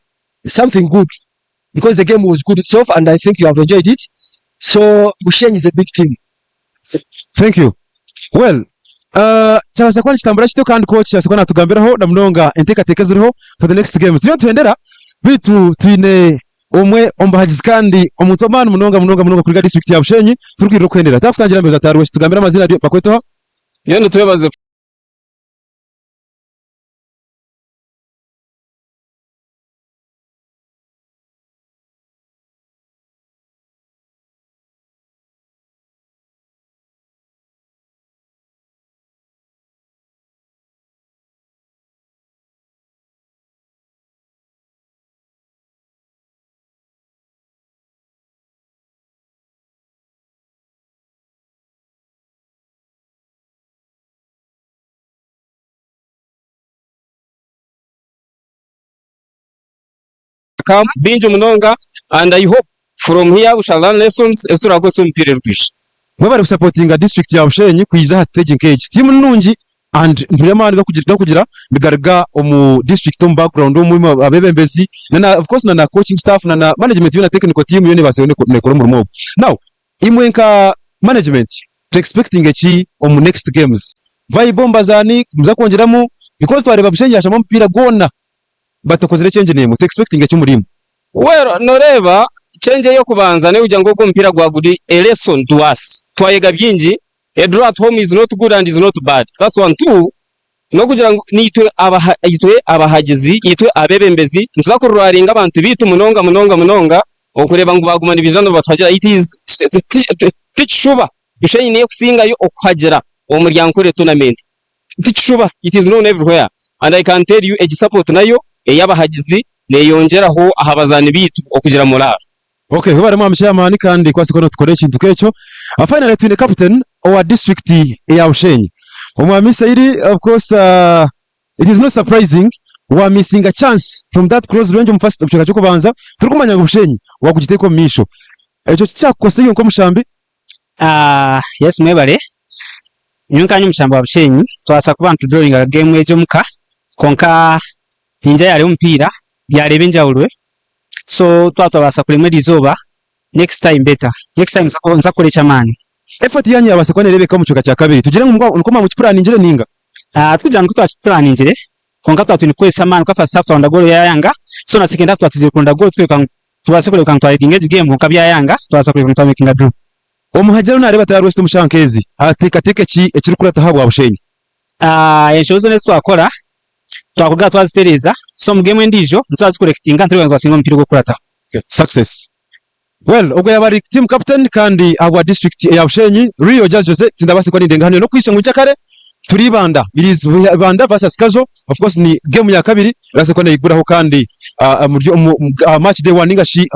something good because the game was good itself and I think you have enjoyed it. So Bushenyi is a big team. Thank you. Well, uh, kyabaasa kuba nikitambura kityo kandi coach yabaasa kuba natugambiraho na munonga enteekateeka eziriho for the next games. Turiyo nituhendera beitu twine omwe omu bahagizi kandi omuntu w'amaani munonga munonga munonga kuruga district ya Bushenyi turikwirira okuhendera. Twakutangira mbere za Rweshi tugambire amaziina bakwete oha? Nyowe nitwebaze Bingi munonga and I hope from here we shall learn lessons ezi turakozesa omu mipiira erikwija. Mwebare kusapotinga district ya Bushenyi kwija aha stage nk'egi. Tiimu ni nungi and mpurira amaani gakugira nigaruga omu district omu background omu imwe abebembezi na na of course na na coaching staff na na management yoona technical team yoona ebaasa nekora omurimo ogu. Now imwe nka management tu expectinge ki omu next games? Vibe omu bazaani nimuza kwongyeramu because twareeba Bushenyi yashamba omupiira gwona batakozire change n'emwe. Tu expectinge ki omuri imwe? Well noreeba change eyokubanza neyokugira ngu ogu omupiira gwa guri a lesson to us. Twayega byingi, a draw at home is not good and is not bad. That's one. Two, nokugira ngu nitwe abaha itwe abahagizi, itwe abebembezi nituza kurwaringa abantu beitu munonga munonga munonga okureeba ngu baguma nibaija nibatuhagira. It is tikishuba Bushenyi niyo ekusingayo okuhagira omuri Ankole tournament. Tikishuba it is known everywhere and I can tell you egi support nayo eyabahagizi neyongyeraho aha bazaani beitu okugira morale. Ok webare mwami chairman kandi kwasa kuba notukora ekintu nkekyo. Finally twine captain owa district eya Bushenyi omwami Saidi of course uh, it is not surprising wa missinga chance from that close range omu first kicweka kyokubanza turikumanya ngu Bushenyi wagugiteeka omu maisho ekyo tikyakukosa iwe nkomushambi? Ah, yes mwebare. Nyowe nkanye omushambi wa Bushenyi twabaasa kuba nitudrawinga game egyo omuka kwonka ningira yareeba omupiira yareeba enjawulo so twaba twabaasa kuremwa erizooba next time better next time nza kukora eky'amaani. Effort yanyu yabaasa kuba nerebeka omu kicweka kya kabiri tugire ngu nikwo mwamukipuraaningire ninga? Ah, tikugira ngu nikwo twakipuraaningire kwonka twaba twine kukozesa amaani kuba first half twaronda goal yayanga so na second half twaba twizire kuronda goal twereka ngu tubaase kureebeka ngu twareadinga egi game kwonka byayanga twabaasa kureebeka ngu twamakinga draw. Omuhajiri ou naareeba tari West omu shaaha nk'ezi, ateekateeke ki ekirikukurataho ahabwa Bushenyi? Enshobe zoona ezi twakora twakuruga aha twazitereeza so omu game endiijo nituza kuzikorekitinga nitureeba ngu twasinga omupiira ogurikukurataho. Success. Well ogwo yaaba ari team captain kandi ahabwa district eya Bushenyi, Rio Jazz Jose tindabaasa kuba nindenga hanu n'okuhitsya ngu nkyakare turi Ibanda. It is Ibanda versus Kazo of course ni game ya kabiri erabaasa kuba neyiguraho kandi. Omuri omu aha match day one ninga shi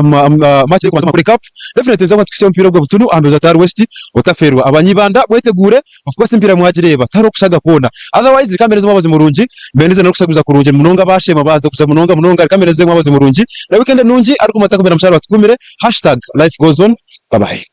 match erikubanza omu Ankole Cup definitely niza kuba nitukuhitsya omupiira ogwe butunu aha mbaju za Taro West otaferwa. Abanyibanda mwetegure of course emipiira mwagireeba tihariho kushaga kwona otherwise reka mbereze omwabazi murungi mbereze n'okushaguza kurungi munonga abashema baaza kuza munonga munonga reka mbereze omwabazi murungi na weekend nungi arikumata kumera mukyara batukumire hashtag life goes on bye bye.